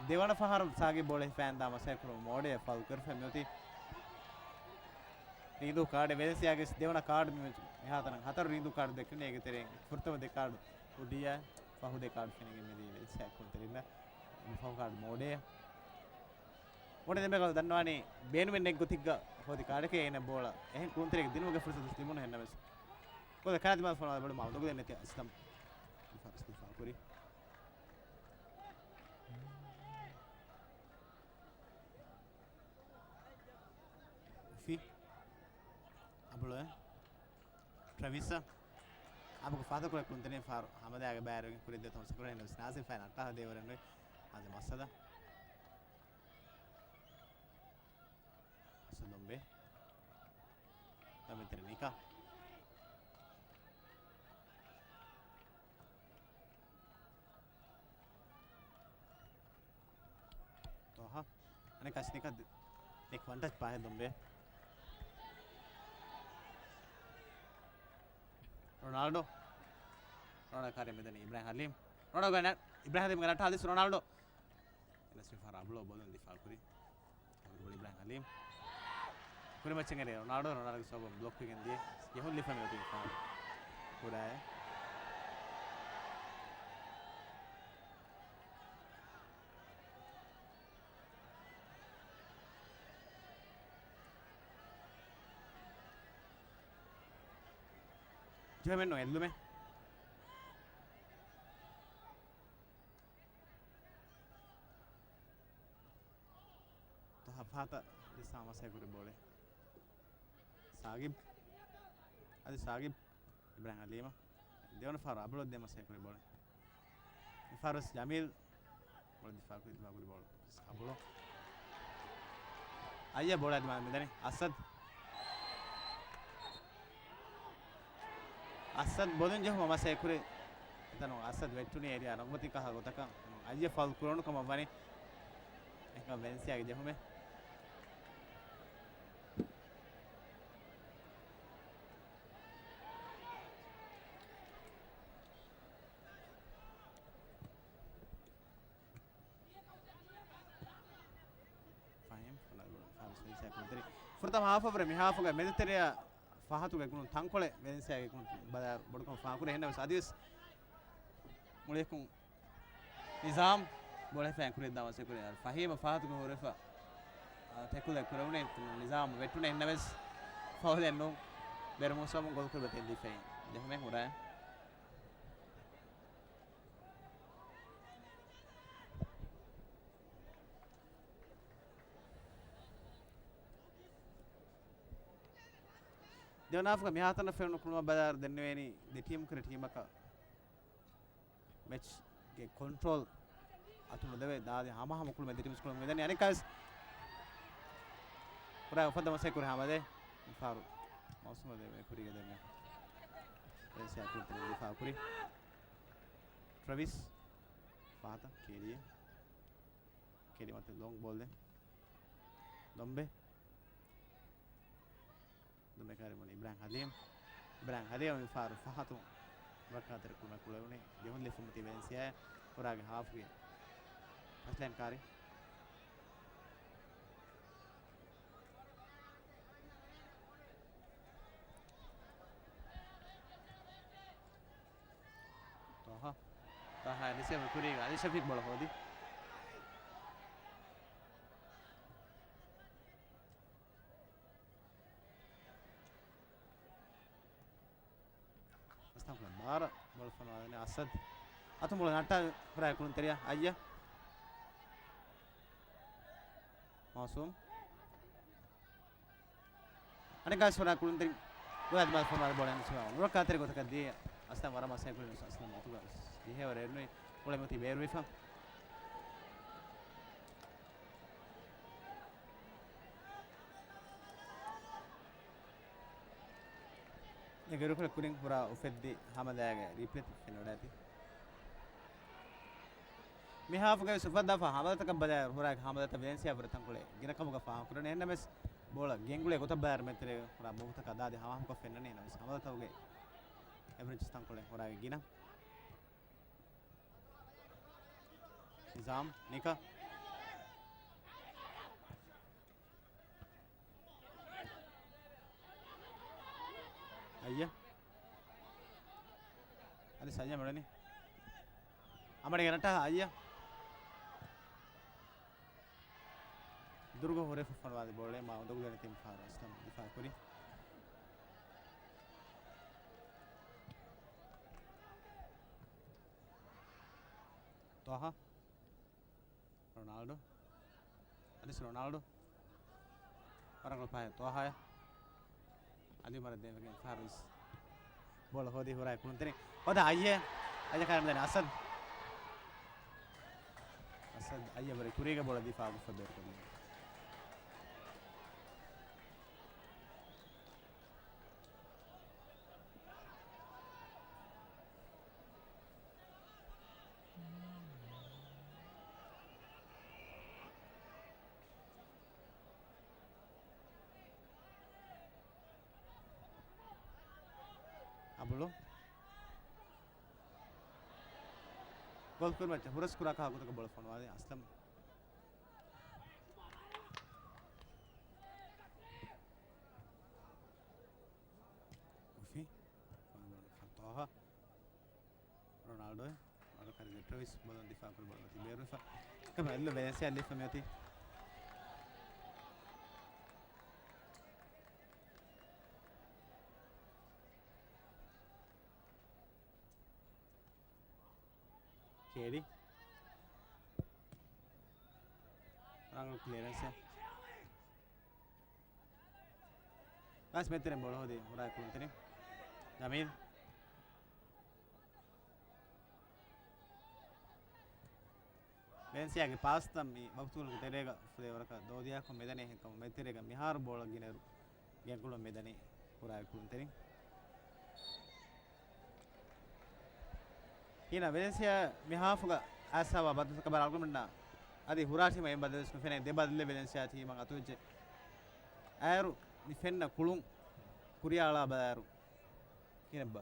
ދެވަނަ ފަހަރު ސާގިބާ ބޯޅަ ހިފައިން ދާ މަސައްކަތް ކުރުމުން މޯޑޭ ފައުލް ކުރިފައި މިއޮތީ. ރީނދޫ ކާޑެއް ވެލެންސިއާގެ ދެވަނަ ކާޑު މި މެޗު. އެހާތަނަށް ހަތަރު ރީނދޫ ކާޑު ދެކެނީ އޭގެ ތެރެއިން ފުރަތަމަ ދެ ކާޑު އުޑިއާ ފަހު ދެ ކާޑު ފެނިގެން މިދީ ވެލެންސިއާ ކުޅުންތެރިންނަށް. މި ފަހު ކާޑު މޯޑޭ. މޮޑެލް ދެމެގަލު ދަންނަވާނީ ބޭނުމެއް ނެތް ގޮތެއްގަ ހޯދި ކާޑެކޭ އޭނަ ބޯޅަ. އެހެން ކުޅުންތެރިއެއްގެ ދިނުމުގެ ފުރުސަތު ލިބުނު ހެންނަމެސް. ކޮލެ ކަރާތި މާ ފޮނުވާ ބޮޑު މައުދުގު ދެންނެތި އަސްލަމް. ފަރުސް ދިފާ ކުރި. ފި. އަބުޅޮއެ. ޓްރެވިސް. އަބުގެ ފާތަކުޅެ ކުންތެރިން ފާރު ހަމަދާގެ ބައިރުގެ ކުރިއްދެ ތޮންސަކުރެ ނަސް ނާޒި ފައިން އައްޓާ ދޭވަރެން ނުވި. އާޒިމް އަސަދަ. އަސަދު ދޮންބެ. ދޮންބެ ތެރެ ނިކާ. ތޯހާ. އަނެއް ކަސް ނިކާ ދި-، ނިކް ވަން ޓަޗް ޕާހެއް ދޮންބެ. ރޮނާލްޑޯ. ރޮނާލްޑޯ ކާރި މިދަނީ އިބްރާހިމް ހަލީމް. ރޮނާލްޑޯ ގަ-، އިބްރާހިމް ހަލީމް ގަ ނައްޓާ ހަދިސް ރޮނާލްޑޯ. އެންއެސް މިފަހަރު އަބުޅޯ ބޯލުން ދިފާ ކުރި. އަބު ބޮޅި އިބްރާހިމް ހަލީމް. ކުރިމައްޗަށް އެރި ރޮނާލްޑޯ، ރޮނާލްޑޯގެ ސަބަބުން ބްލޮކް ވެގެން ދިޔަ. ޖެހުން ލިފަން އޮތީ ފާ. ކުޑައެ. ޖެހެމެއްނު އެއްލުމެއް. ތަހަ ފާތަ ސާމަސޭ ކުރި ބޯޅެ. ސާގިބް. އަދި ސާގިބް. އިބްރާހިމް ހަލީމަށް. ދެވަނަ ފަހަރު އަބުލޮށް ދޭ މަސޭ ކުރި ބޯޅެ. މި ފަހަރު ވެސް ޖަމީލް. ބޯޅަ ދިފާ ކުރި، ދިފާ ކުރި ބޯޅަ. އަބުލޮ. އައްޔަ ބޯޅަ ދިމާ މިދަނީ. އަސަދް. އަސަދް ބޮލުން ޖެހުމަށް މަސޭ ކުރި. އެތަނު އަސަދް ވެއްޓުނީ އޭރިޔާ ނަގުމަތި ކަހަ ގޮތަކަށް. އައްޔަ ފައުލް ކުރަނު ކަމަށް ވަނީ. އެކަން ވެންސިއާގެ ޖެހުމެއް. ފަހީމް، ފަހީމް ފަހަތުގެ މެދުތެރެއަށް ފަހަތުގެ ގުޅުން ތަންކޮޅެއް ވެލެންސިއާގެ ގުޅުން ތަންކޮޅެއް ބަލާ ބޮޑުކަމަށް ފާހަގަކުރޭ. އެހެންނަމަވެސް އަދިވެސް މުޅިއަކުން ނިޒާމް ބޯޅަ ހިފައި ކުރިއަށް ދާ މަސައްކަތް ކުރި ފަހީމަށް ފަހަތުގެ ހުރެފަ، އާ، ޓެކުލެއް ކުރެވުނީ ނިޒާމް ވެއްޓުނެ. އެހެންނަމަވެސް ފައުލެއް ނޫން. ބޭރު މޫސުވަމުން ގޮލް ކުރި ބަތެއް ދީފައި ޖެހުމެއް ހުރާ. ދެވަނަ ހާފުގެ މިހާތަނަށް ފެނުނު ކުޅުމަށް ބަލާއިރު ދެންނެވޭނީ ދެ ޓީމް ކުރެ ޓީމަކަށް މެޗްގެ ކޮންޓްރޯލް އަތުނުލެވޭ. ދާދި ހަމަހަމަ ކުޅުމެއް ދެ ޓީމްސް ކުޅުމެއް މިދަނީ. އަނެއްކާވެސް ކުރާ އުފައްދަ މަސައްކަތް ކުރި ހަމަދޭ މިފަހަރު މައުސޫމަށް ދެވޭ ކުރީގެ ދެންމެ ވެންސިއާ ކުޅުންތެރިން ދިފާ ކުރި. ޓްރެވިސް ފަހަތަށް ކޭޑީއެ. ކެރިމަތި ލޮންގް ބޯލް ދެން. ދޮންބެ. ދޮންބެ ކާރި މުނި އިބްރާހިމް ހަލީމް. އިބްރާހިމް ހަލީމް މި ފާރު ފަހަތު ރައްކާތެރި ކުރުމަށް ކުޅެވުނީ. ޖެހުން ލިފުމަތި ވެންސިއާ ކުރާގެ ހާފްގެ ފަސްލައިން ކާރި. ތާހާ. ތާހާ ރިސީވް ކުރީގަ އަލީ ޝަފީޤް ބޯޅަ ހޯދި. އަސްތަން ބާރަ ބޯޅަ ފޮނުވާލަނީ އަސަދް. އަތުން ބޯޅަ ނައްޓާ ހުރާ ކުޅުންތެރިޔާ އައްޔަ. މައުސޫމް. އަނެއްކާވެސް ފޮނުވާ ކުޅުންތެރިން ގޮލާ ދިމާލަށް ފޮނުވާލި ބޯޅަ ނުސުވާ ނުރައްކާތެރި ގޮތަކަށް ދިޔަ އަސްލަމް ވަރަށް މަސައްކަތް ކުރި ނުސް އަސްލަމް އަތުގަ ޖެހޭވަރެއް ނުވި ބޯޅަ މިއޮތީ ބޭރުވެފަ. އެ ގެރުކޮޅެއް ކުރިން ހުރާ އުފެއްދި ހަމަލާގެ ރީޕްލޭތައް ފެނިވަޑައިތި. މި ހާފުގައި ވެސް އުފައްދާފަ ހަމަލަތަކަށް ބަލާއިރު ހުރާ ހަމަލަތައް ވެލެންސިއާ ފުރަތަންކޮޅެއް ގިނަ ކަމުގަ ފާހަގަކުރަނީ. އެހެންނަމަވެސް ބޯޅަ ގެންގުޅޭ ގޮތަށް ބަލާއިރު މެދުތެރޭގަ ހުރާ މަގުތަކަށް ދާދި ހަމަހަމަކޮށް ފެންނަނީ. އެހެންނަމަވެސް ހަމަލަތަކުގެ އެވްރެޖް ތަންކޮޅެއް ހުރާގެ ގިނަ. ނިޒާމް ނިކަ. އައްޔަ. އަދި ސައްޔަ މެޅެނީ. އަމަޑި ގެނައްޓާ އައްޔަ. ދުރުގަ ހުރެފަ ފޮނުވާލި ބޯޅަ މާ އުނދަގުލެނި ތިން ފަހަރު އަސްލަމް ދިފާ ކުރި. ތޯހާ. ރޮނާލްޑޯ. އަދިސް ރޮނާލްޑޯ. ވަރަށް ރަނގަޅު ޕާސެއް ތޯހާއަށް. އަދި އުމަރަށް ދޭންވެގެން ފާރިސް. ބޯޅަ ހޯދި ހުރާ ކުޅުންތެރިން. ހޯދާ އައްޔެ. އައްޔަ ކާރި މިދަނީ އަސަދް. އަސަދް އައްޔަ ވަރަށް ކުރީގަ ބޯޅަ ދިފާ ކޮށްފަ ބޭރުކޮށްލީ. އަބުލު. ގޯލް ކުރިމައްޗަށް ހުރަސް ކުރާ ކަހަލަ ގޮތަކަށް ބޯޅަ ފޮނުވާލި އަސްލަމް. އުފި. ތޯހާ. ރޮނާލްޑޯ ވަރަށް ކަރި ޓްރެވިސް ބޯޅަ ދިފާ ކުރި ބޯޅަ މިއޮތީ ބޭރުވެފަ. ކަމަށް އެއްލު ވެލެންސިއާ ލިފަ މިއޮތީ. ކޭޑީ. ރަނގަޅު ކްލިއަރެންސެއް. ފާސް މެދުތެރެއިން ބޯޅަ ހޯދި ހުރާ ކުޅުންތެރިން ޖަމީލް. ވެލެންސިއާގެ ޕާސްތައް މި ވަގުތުކޮޅުގެ ތެރޭގަ ފުދޭވަރަކަށް ދޯދިޔާކޮށް މިދަނީ އެހެންކަމުން މެދުތެރޭގަ މިހާރު ބޯޅަ ގިނައިރު ގެންގުޅުން މިދަނީ ހުރާ ކުޅުންތެރިން. ހީނަ ވެލެންސިއާ މި ހާފުގަ އައިސްފަވާ ބަދަލުތަކަށް ބަލާ އަޅުގަނޑުމެންނަށް އަދި ހުރާ ޓީމަށް އެއް ބަދަލެއް ވެސް ނުފެނޭ. ދެ ބަދަލެއް ވެލެންސިއާ ޓީމަށް އަތުވެއްޖެ. އައިރު މި ފެންނަ ކުޅުން ކުރިއަޅާ ބަލާއިރު ކިހިނެއްބާ؟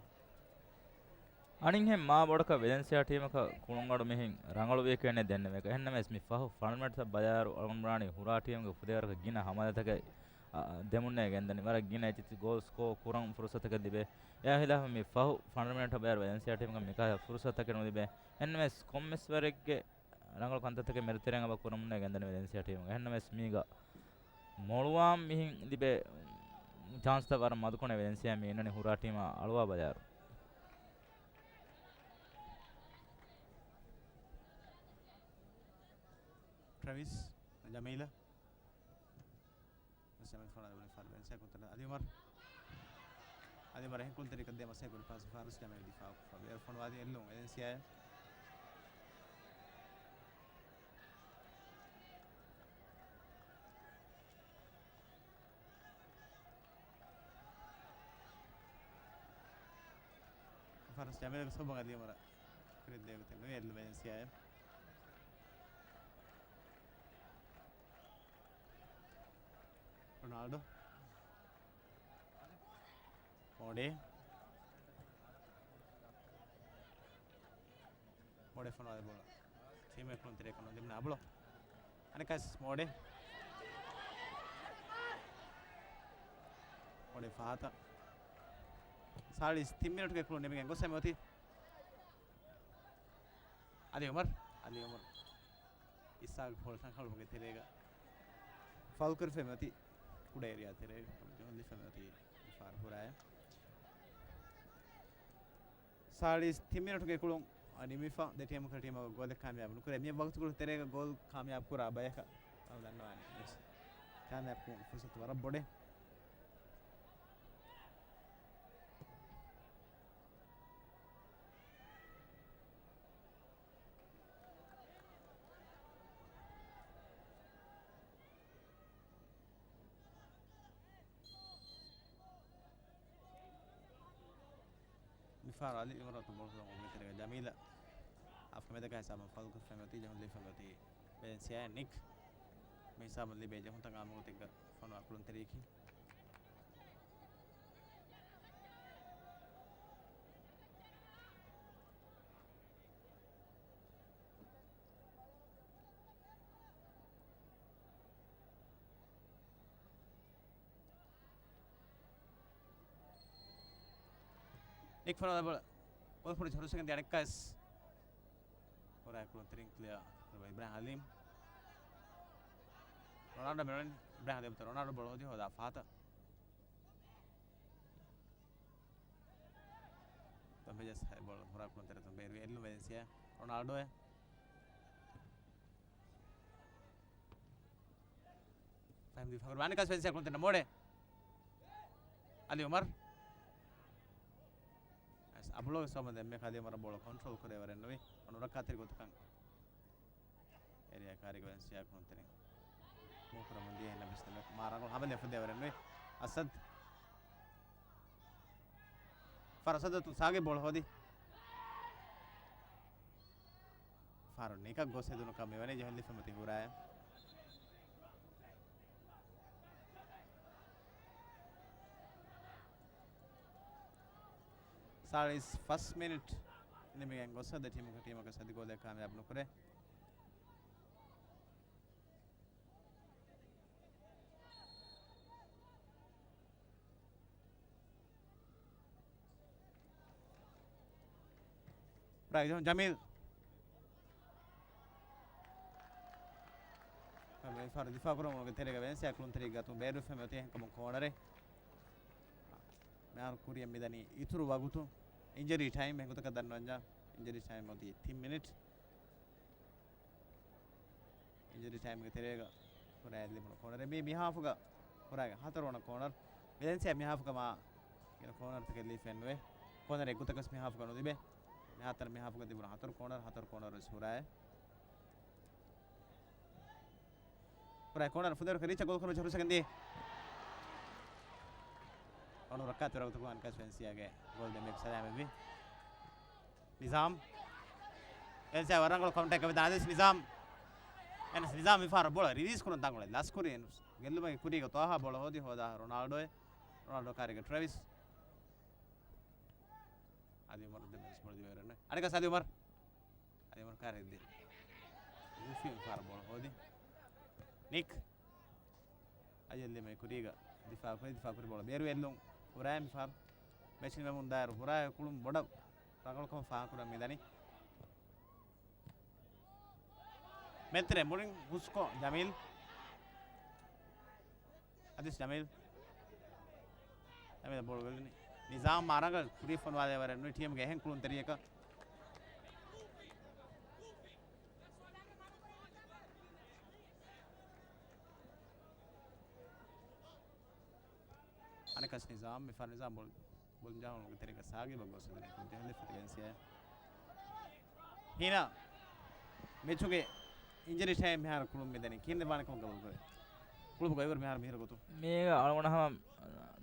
އަނިންހެން މާ ބޮޑަކަށް ވެލެންސިއާ ޓީމަކަށް ކުޅުންގަޑު މިހެން ރަނގަޅުވޭ ކިޔަންނެއް ދެންނެވޭ. އެހެންނަމަވެސް މި ފަހު ފަނޑަމެންޓްތައް ބަލާއިރު އަޅުގަނޑު ބުނާނީ ހުރާ ޓީމުގެ ފުދޭވަރަކަށް ގިނަ ހަމަލާތަކެއް، އަ، ދެމުންނޭ ގެންދަނީ. ވަރަށް ގިނަ އެއްޗިތި ގޯލް ސްކޯ ކުރަން ފުރުސަތަކެއް ލިބޭ. އެއާ ހިލާފަށް މި ފަހު ފަނޑަމެންޓް ބަލާއިރު ވެލެންސިއާ ޓީމަކަށް މިކަހަލަ ފުރުސަތުތަކެއް ނުލިބޭ. އެހެންނަމަވެސް ކޮންމެސް ވަރެއްގެ ރަނގަޅު ކަންތައްތަކެއް މެދުތެރެއިން އެބަ ކުރަމުންނޭ ގެންދަނީ ވެލެންސިއާ ޓީމުގެ. އެހެންނަމަވެސް މީގަ މޮޅުވާން މިހެން ލިބޭ ޗާންސްތައް ވަރަށް މަދުކޮނެ ވެލެންސިއާ މި އިންނަނީ ހުރާ ޓީމާ އަޅުވާ ބަލާއިރު. ޓްރެވިސް، ޖަމީލަށް. މަސް ޖަމީލް ފޮނުވާލި ވަނީ ފާރު ވެލެންސިއާ ކުޅުންތެރިން އަލީ އުމަރު. އަލީ އުމަރު އެހެން ކުޅުންތެރިކަށް ދޭ މަސް އެކު ފާސް ފާރުސް ޖަމީލް ދިފާއު ކޮށްފަ ބޭރު ފޮނުވާދިން އެއްލުން ވެލެންސިއާއަށް. ފާރުސް ޖަމީލްގެ ސޮބުން އަލީ އުމަރަށް ކުރިއަށް ދޭ ގޮތެއް ނުވޭ އެއްލުން ވެލެންސިއާއަށް. ރޮނާލްޑޯ. މޯޑޭ. މޯޑޭ ފޮނުވާލި ބޯޅަ ޓީމް އެކުޅުންތެރިޔަކަށް ނުލިބުނު އަބުޅޯ. އަނެއްކާސް މޯޑޭ. މޯޑޭ ފަހަތަށް. ސާޅީސް ތިން މިނެޓުގެ ކުޅުން ނިމިގެން ގޮސް އެމެ އޮތީ. އަލީ އުމަރު. އަލީ އުމަރު. އިސާގެ ފޯޅަ ރަނގަޅުމުގެ ތެރޭގަ ފައުލް ކުރިފައި އޮތީ ކުޑަ އޭރިއާ ތެރޭގަ ޖަހަން ލިބިފައި އޮތީ ފާރު ހުރާއެއް. ސާޅީސް ތިން މިނެޓުގެ ކުޅުން ނިމިފަ ދެ ޓީމު ކަ ޓީމަށް ގޯލެއް ކާމިޔާބު ނުކުރޭ. މި ވަގުތުކޮޅު ތެރޭގަ ގޯލް ކާމިޔާބު ކުރާ ބަޔަކަށް ދަންނަވާނެ. ކާމިޔާބު ކުރުން ފުރުސަތު ވަރަށް ބޮޑޭ. މިފަހަރު އަލީ އިމްރާން ބޯޅަ ހުޅުވަމުން މިތެރޭގަ ޖަމީލަށް އަފްކަ މެދަކާ ހިސާބުން ފައުލް ކުރިފައި އޮތީ ޖަހަން ލިބިފައި އޮތީ ވެލެންސިއާ ނިކް. މި ހިސާބުން ލިބޭ ޖަހުންތައް އާމުގޮތެއްގަ ފޮނުވާ ކުޅުންތެރިޔަކީ. ނިކް ފޮނުވާލި ބޯޅަ ބޯލް ފުރި ހުރިސަކެން ދިޔަ ނިކް ކަސް. ހުރާ ކުޅުންތެރިން ކްލިއާ ކުރެވޭ އިބްރާހިމް ހަލީމް. ރޮނާލްޑޯ މެރޮނި، އިބްރާހިމް ހަލީމް ރޮނާލްޑޯ ބޯޅަ ހޯދި ހޯދާ ފަހަތަށް. ތަނބެޖަސް ހައި ބޯޅަ ހުރާ ކުޅުންތެރިތަން ބޭރުވި އެއްލުން ވެލެންސިއާ ރޮނާލްޑޯއެ. ފަހިމް ދިފާ ކުރި ވާނެ ކަސް ވެލެންސިއާ ކުޅުންތެރިން މޯޑޭ. އަލީ އުމަރު. އަބުޅޯގެ ސޯމަ ދެންމެ ކަލީ އުމަރަށް ބޯޅަ ކޮންޓްރޯލް ކުރެވޭ ވަރެއް ނުވި. އަނުރައްކާތެރި ގޮތަކަށް އޭރިއާ ކާރިގަ ވެސް ސިޔާ ކުންތެރިން މޫކުރަމުން ދިޔަ އިންނަ ބިސްނަމެ މާ ރަނގަޅު ހަމަލެއް ފުދޭ ވަރެއް ނުވި. އަސަދް. ފާރު އަސަދަށް ސާގެ ބޯޅަ ހޯދި. ފާރު ނިކަށް ގޮސް ހެދުނު ކަމެއް ވަނީ ޖަހަން ލިބިފައި އޮތީ ހުރާއެއް. ސާޅީސް ފަސް މިނިޓް ނިމިގެން ގޮސް ދެ ޓީމު ޓީމަކަށް ސަދި ގޯލެއް ކާމިޔާބު ނުކުރޭ. ޖަމީލް. ފާރު ދިފާ ކުރުމުގެ ތެރޭގަ ވެލެންސިއާ ކުޅުންތެރި ގަތުން ބޭރު ފެމެ އޮތީ އެހެންކަމުން ކޯނަރެއް. މިހާރު ކުރިއަށް މިދަނީ އިތުރު ވަގުތު. އިންޖަރީ ޓައިމް އެގޮތަކަށް ދަންނަވަންޏާ އިންޖަރީ ޓައިމް އޮތީ ތިން މިނިޓް. އިންޖަރީ ޓައިމްގެ ތެރޭގަ ހުރާ ލިބުނު ކޯނަރެއް. މީ މިހާފުގަ ހުރާގެ ހަތަރުވަނަ ކޯނަރު. ވެލެންސިއާ މިހާފު ކަމާ ގިނަ ކޯނަރުތަކެއް ލީފެއް ނުވޭ. ކޯނަރެއް ގޮތަކަސް މިހާފުގަ ނުލިބޭ. މިހާތަނަށް މިހާފުގަ ލިބުނު ހަތަރު ކޯނަރު، ހަތަރު ކޯނަރު ވެސް ހުރާއެ. ކުރާ ކޯނަރ ފުދޭވަރަކަށް ރީޗަށް ގޯލް ކުރުމަށް ހުރިސަކަން ދީ. އޮނު ރައްކާތެރި ވަގުތުގަ އަންކަސް ވެންސިއާގެ ގޯލް ދެމެއް ސަލާމެއްވި. ނިޒާމް. ވެންސިއާ ވަރަށް ރަނގަޅު ކައުންޓަރެއް ކޮށްފި ދާނެ އަދިސް ނިޒާމް. އެން އެސް ނިޒާމް މިފަހަރު ބޯޅަ ރިލީސް ކުރަން ތަންކޮޅެއް ލަސްކުރި އެން ގެއްލުމަކީ ކުރީގަ ތޯހާ ބޯޅަ ހޯދި ހޯދާ ރޮނާލްޑޯ. ރޮނާލްޑޯ ކާރީގަ ޓްރެވިސް. އަލީ އުމަރު ދެމެސް ބޯޅަ ދިވެރެން. އަނެކަސް އަލީ އުމަރު. އަލީ އުމަރު ކާރީ ދި. ގުފީ މިފަހަރު ބޯޅަ ހޯދި. ނިކް. އަލީ އަލީ މެ ކުރީގަ ދިފާ ކުރި، ދިފާ ކުރި ބޯޅަ ބޭރު އެއްލުން. ހުރާ މިފަހަރު. މެޗް ނިމެމުން ދާއިރު ހުރާ ކުޅުން ބޮޑަށް ރަނގަޅުކަމަށް ފާހަގަކުރަން މިދަނީ. މެންތެރެ މުޅިން ހުސްކޮށް ޖަމީލް. އަދިސް ޖަމީލް. ޖަމީލް ބޯޅަ ގެއްލުނީ. ނިޒާމް މާ ރަނގަޅަށް ކުރީ ފޮނުވާލޭ ވަރެއް ނުވި ޓީމުގެ އެހެން ކުޅުންތެރިއަކަށް. އަނެކަސް ނިޒާމް، މިފަހަރު ނިޒާމް ބޯޅަ ބޯޅަ ޖަހަން ތެރޭގަ ސާގިބަށް ގޮސް ދެނެ ކުއްޖެހުން ދެފަތި ގެންސިޔާ. ހީނާ މެޗުގެ އިންޖަރީ ޓައިމް މިހާރު ކުޅުން މިދަނީ ކިހިނެއް ވާނެ ކަމަށް ގަބޫލު ކުރޭ؟ ކުޅުބު ގޮތްވަރު މިހާރު މިހިރަ ގޮތުން. މީގަ އަޅުގަނޑަށް ހަމަ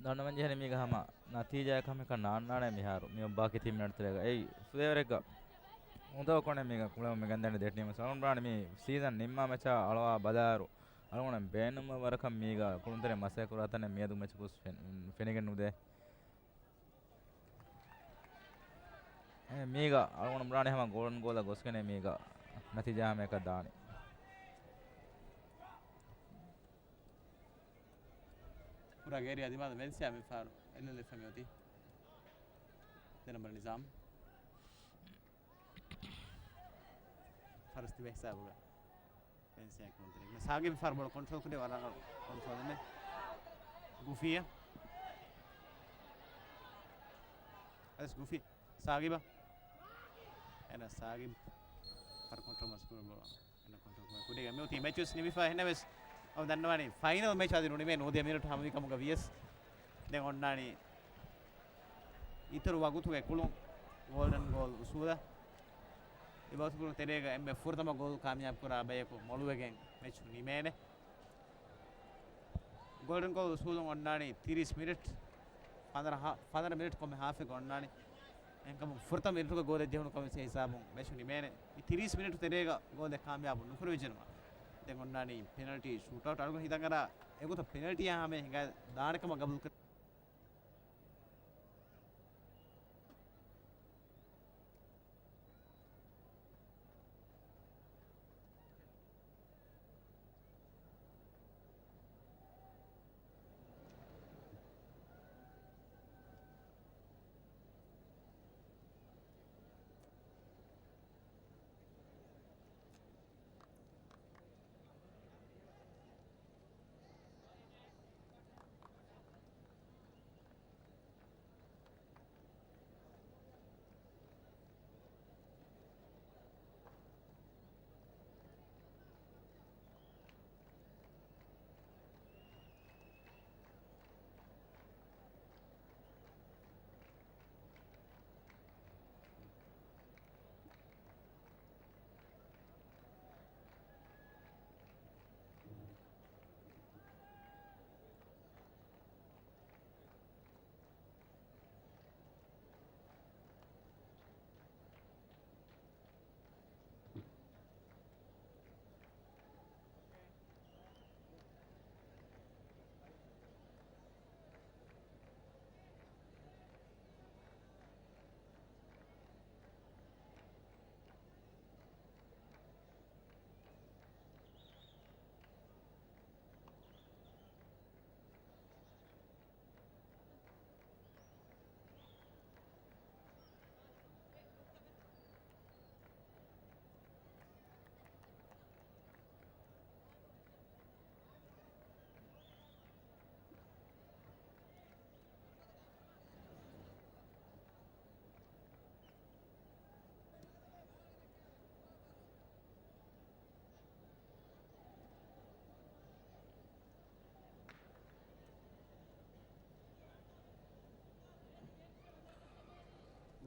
ދަންނަވަން ޖެހެނީ މީގަ ހަމަ ނަތީޖާއެއް ކަމެއް ނާންނާނެ މިހާރު މި އޮއްބާ ކިތި މިނެޓް ތެރޭގަ. އެއީ ފުލޭވަރެއްގަ އުނދަގޫ ކޮނެ މީގަ ކުޅެމުން މި ގެންދަނީ ދެ ޓީމު. އަޅުގަނޑު ބުނާނީ މި ސީޒަން ނިންމާ މެޗާ އަޅުވާ ބަލާއިރު އަޅުގަނޑަށް ބޭނުންވާ ވަރަކަށް މީގަ ކުޅުންތެރި މަސައްކަތް ކުރާ ތަނެއް މިއަދު މެޗަކުސް ފެން-، ފެނިގެން ނުދޭ. އެ، މީގަ އަޅުގަނޑު ބުނާނީ ހަމަ ގޯލްޑަން ގޯލަށް ގޮސްގެން މީގަ ނަތީޖާ ހަމައަކަށް ދާނީ. ކުރާ ގޭރިއާ ދިމާލަށް ވެންސިއާ މިފަހަރު އެއްލެވިފަ މިއޮތީ. ދެ ނަމްބަރު ނިޒާމް. ފަރުސް ތިބޭ ހިސާބުގަ. ފެންސިއާ ކުޅުންތެރި. ސާގިބް ފަރު ބޯޅަ ކޮންޓްރޯލް ކުރި ވަރަށް ރަނގަޅު ކޮންޓްރޯލެއް. ގުފީއަށް. އަދިސް ގުފީ. ސާގިބަށް. އެނަ ސާގިބް. ފަރު ކޮންޓްރޯލް މަސް ކުރި ބޯޅަ. އެނަ ކޮންޓްރޯލް ކުރި ކުރީގަ މިއޮތީ މެޗު ވެސް ނިމިފަ އެހެންނަމަވެސް. އަޅު ދަންނަވާނީ ފައިނަލް މެޗް އަދި ނުނިމޭ ނޫދިޔަ މިނެޓު ހަމަވި ކަމުގަ ވިޔަސް. ދެން އޮންނާނީ އިތުރު ވަގުތުގެ ކުޅުން ގޯލްޑަން ގޯލް އުސޫލަށް. އެ ވަގުތު ކުޅުން ތެރޭގަ އެންމެ ފުރަތަމަ ގޯލް ކާމިޔާބު ކުރާ ބަޔަކު މޮޅުވެގެން މެޗު ނިމޭނެ. ގޯލްޑަން ގޯލް އުސޫލުން އޮންނާނީ ތިރީސް މިނިޓް، ފަނަރަ ހާ-، ފަނަރަ މިނިޓް ކޮންމެ ހާފެއްގަ އޮންނާނީ. އެހެންކަމުން ފުރަތަމަ މިނިޓުގަ ގޯލެއް ޖެހުނު ކަމަށް ހިސާބުން މެޗު ނިމޭނެ. މި ތިރީސް މިނިޓު ތެރޭގަ ގޯލެއް ކާމިޔާބު ނުކުރެވިއްޖެނަމަ، ދެން އޮންނާނީ ޕެނަލްޓީ ޝޫޓްއައުޓް. އަޅުގަނޑު ހިތަށް އަރާ އެގޮތަށް ޕެނަލްޓީއާ ހަމައެއް ހިނގާ ދާނެ ކަމަށް ގަބޫލު ކުރޭ.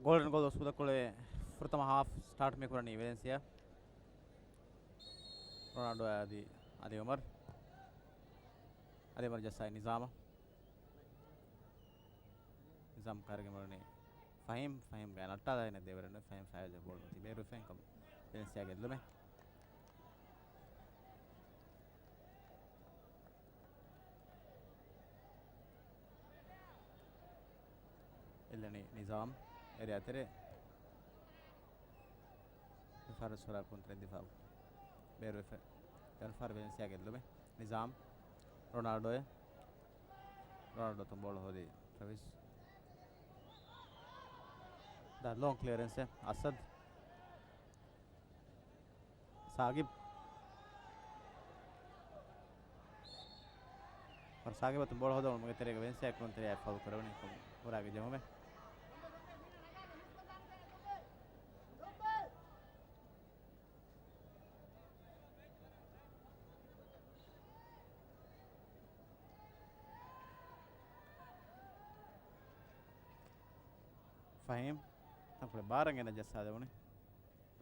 ގޯލްޑެން ގޯލް އުސޫލަށް ކުޅެ ފުރަތަމަ ހާފް ސްޓާޓް މި ކުރަނީ ވެލެންސިއާ. ރޮނާލްޑޯ އަދި އަލީ އުމަރު. އަލީ އުމަރު ޖައްސާ ނިޒާމަށް. ނިޒާމް ކައިރިގެން ވަނީ ފަހީމް. ފަހީމް ގާތް ނައްޓާލާ އިން ދޭވަރެން. ފަހީމް ފައިޒަށް ބޯޅަ އޮތީ ބޭރުވެފައި ކަމަށް ވެލެންސިއާގެ އެއްލުމެއް. އެއްލަނީ ނިޒާމް އެރިއާ ތެރޭ. ފާރު ސުރާ ކުންތެރެ ދިފާއު ބޭރުވެފަ. ދެވަނަ ފާރު ވެލެންސިއާގެ އެއްލުމެއް. ނިޒާމް ރޮނާލްޑޯއެ. ރޮނާލްޑޯ ތުނބޯޅަ ހޯދީ ޓްރެވިސް. ދަ ލޯން ކްލިއަރެންސް އަސަދް. ސާގިބް. ސާގިބަށް ތުނބޯޅަ ހޯދުމުގެ ތެރޭގަ ވެލެންސިއާ ކުރުންތެރިޔާ ފައުލް ކުރެވުނީ ކުރާގެ ޖެހުމެއް. ފަހީމް ތަންކޮޅެއް ބާރަށް ގެންނަ ޖައްސާދެވުނީ.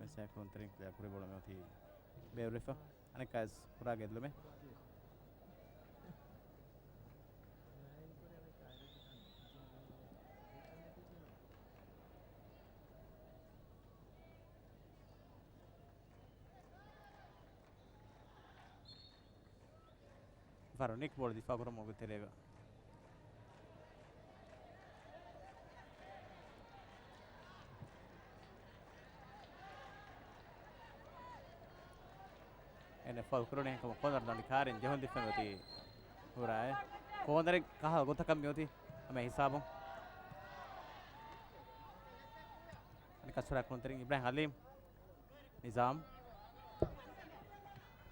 ވެސް ކުރުންތެރިން ކުރި ބޯޅަ މިއޮތީ ބޭރުވެފަ. އަނެއްކާވެސް ކުރާގެ އެއްލުމެއް. ފާރު ނިކް ބޯޅަ ދިފާ ކުރަމުގެ ތެރޭގަ. އެން އެފް އެލް ކުރުނީ ކޮން ކޯނަރު ދަނޑި ކާރިން ޖެހުން ދިފެން އޮތީ ހުރާއެ. ކޯނަރެއް ކަހަލަ ގޮތަކަށް މިއޮތީ ހަމަ ހިސާބުން. އަނެއްކާ ސުރާ ކުރުންތެރިން އިބްރާހިމް ހަލީމް. ނިޒާމް.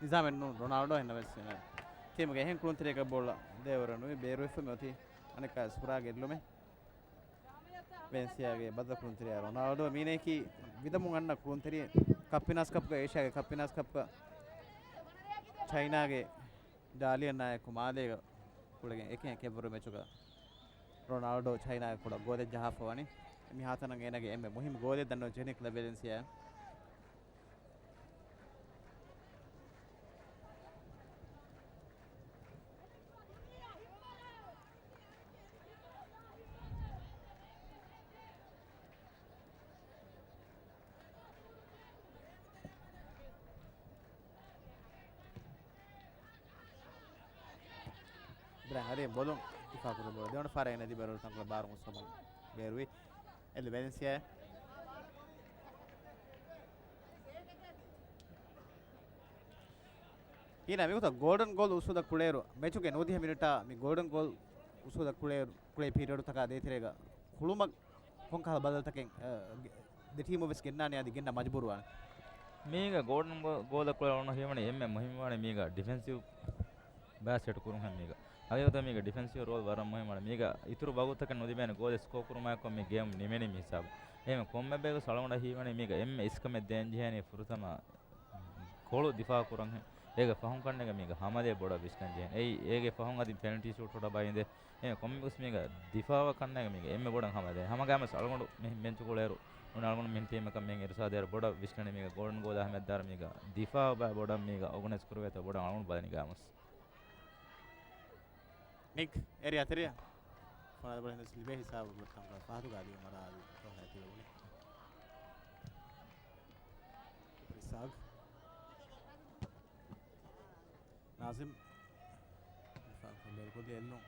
ނިޒާމެއް ނޫން، ރޮނާލްޑޯ ހެންނަ ވެސް ތީމުގެ އެހެން ކުޅުންތެރިޔަކަށް ބޯޅަ ދޭވަރަ ނުވި ބޭރުވެފަ މިއޮތީ. އަނެއްކާ ސުރާގެ އެއްލުމެއް. ވެންސިއާގެ ބަދަލު ކުޅުންތެރިޔާ ރޮނާލްޑޯ މީނައަކީ ވިދަމުން އަންނަ ކުޅުންތެރި ކަޕް ފިނާސް ކަޕްގަ އޭޝިޔާގެ ކަޕް ފިނާސް ކަޕްގަ ޗައިނާގެ ޑާލިއަންއާއެކު މާލޭގަ ކުޅެގެން އެކެއް ކެއްވަރު މެޗުގަ ރޮނާލްޑޯ ޗައިނާގެ ކުޑަ ގޯލެއް ޖަހާފަ ވަނީ. މިހާތަނަށް އޭނާގެ އެންމެ މުހިންމު ގޯލެއް ދަންނަވަން ޖެހެނީ ކްލަބް ވެލެންސިއާ. އިބްރާހިމް ހަލީމް ބޮލުން ދިފާ ކުރި ބޯޅަ ދެވަނަ ފާރަށް އެން އެދި ބޭރު ތަންކޮޅެއް ބާރު އުސްވަމުން ބޭރުވި. އެއްލު ވެލެންސިއާ. ހީނާ މިގޮތަށް ގޯލްޑަން ގޯލް އުސޫލަށް ކުޅޭއިރު، މެޗުގެ ނުވަދިހަ މިނިޓާ މި ގޯލްޑަން ގޯލް އުސޫލަށް ކުޅޭ، ކުޅޭ ޕީރިއަޑުތަކާ ދޭތެރޭގަ ކުޅުމަށް ކޮންކަހަލަ ބަދަލުތަކެއް، އަ، ދެ ޓީމު ވެސް ގެންނާނެ އަދި ގެންނަ މަޖުބޫރުވާނެ. މީގަ ގޯލްޑަން ގޯ، ގޯލަށް ކުޅޭ އޮންނަ ހީވަނީ އެންމެ މުހިންމުވާނެ މީގަ ޑިފެންސިވް ބާ ސެޓް ކުރުން ހެން މީގަ. ހަގީގަތަށް މީގަ ޑިފެންސިވް ރޯލް ވަރަށް މުހިންމުވާނެ. މީގަ އިތުރު ވަގުތުތަކެއް ނުލިބޭނެ ގޯލެއް ސްކޯ ކުރުމާއެކު މި ގޭމް ނިމެނީ މި ހިސާބު. އެހެން ކޮންމެ ބަޔަކު ސަޅުގަނޑަށް ހީވަނީ މީގަ އެންމެ އިސްކަމެއް ދޭން ޖެހޭނީ ފުރަތަމަ ކޮޅު ދިފާ ކުރަން ހެން. އޭގެ ފަހުން ކަންނޭގެ މީގަ ހަމަލޭ ބޮޑަށް ވިސްނަން ޖެހޭނެ. އެއީ އޭގެ ފަހުން އަދި ޕެނަލްޓީ ޝޫޓް ހުރަ ބައިންދެ. އެ ކޮންމެސް މީގަ ދިފާއަށް ކަންނޭގެ މީގަ އެންމެ ބޮޑަށް ހަމަލޭ. ހަމަގައިމުވެސް އަޅުގަނޑު މި ބެންޗު ކުޅޭއިރު ނޫން އަޅުގަނޑު މި ޓީމަކަށް މި އިރުސާދޭއިރު ބޮޑަށް ވިސްނަނީ މީގަ ގޯލްޑަން ގޯލާ ހަމައަށްދާއިރު މީގަ ދިފާއަށް ބައި ބޮޑަށް މީގަ އޯގަނައިޒް ކުރެވޭތޯ ބޮޑަށް އަޅުގަނޑު ބަލަނީ ގައިމުވެސް. ނިކް އެރިއާ ތެރެއަށް ފަނަރަ ބަލަ ހިނދު ލިބޭ ހިސާބު ގޮތަށް ފަހަތުގަ އަލީ އުމަރާ އަލީ ރޯހައި ތިބެވުނީ. އިސާގް. ނާޒިމް. ބޭރުކޮށްދިޔަ އެއްލުން.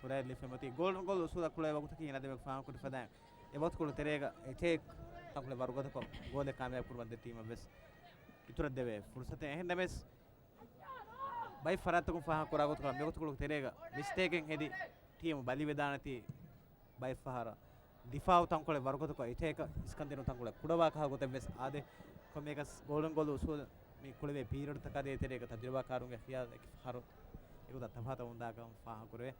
ކުރާއިރު ލިބިފައި އޮތީ ގޯލްޑަން ގޯލް އުސޫލަށް ކުޅޭ ވަގުތަކީ އޭނާ ދެމެ ފާހަގަކުރި ފަދައިން. އެ ވަގުތުކޮޅު ތެރޭގަ އެޓޭކް ތަންކޮޅެއް ވަރުގަދަކޮށް ގޯލެއް ކާމިޔާބު ކުރުމަށް ދެ ޓީމަށް ވެސް އިތުރަށް ދެވޭ ފުރުސަތެއް. އެހެންނަމަވެސް، ބައެއް ފަރާތްތަކުން ފާހަގަކުރާ ގޮތުގަ މިވަގުތުކޮޅު ތެރޭގަ މިސްޓޭކެއް ހެދި ޓީމު ބަލިވެދާނެތީ ބައެއް ފަހަރަށް ދިފާއު ތަންކޮޅެއް ވަރުގަދަކޮށް އެޓޭކަށް އިސްކަންދިނުން ތަންކޮޅެއް ކުޑަވާ ކަހަލަ ގޮތެއް ވެސް އާދޭ. ކޮންމެއަކަސް ގޯލްޑަން ގޯލް އުސޫލް މި ކުޅެވޭ ޕީރިއަޑުތަކާ ދޭތެރޭގަ ތަޖުރިބާކާރުންގެ ޚިޔާލް އެކި ފަހަރު އެގޮތަށް ތަފާތު އުނދާކަން ފާހަގަކުރެވޭ.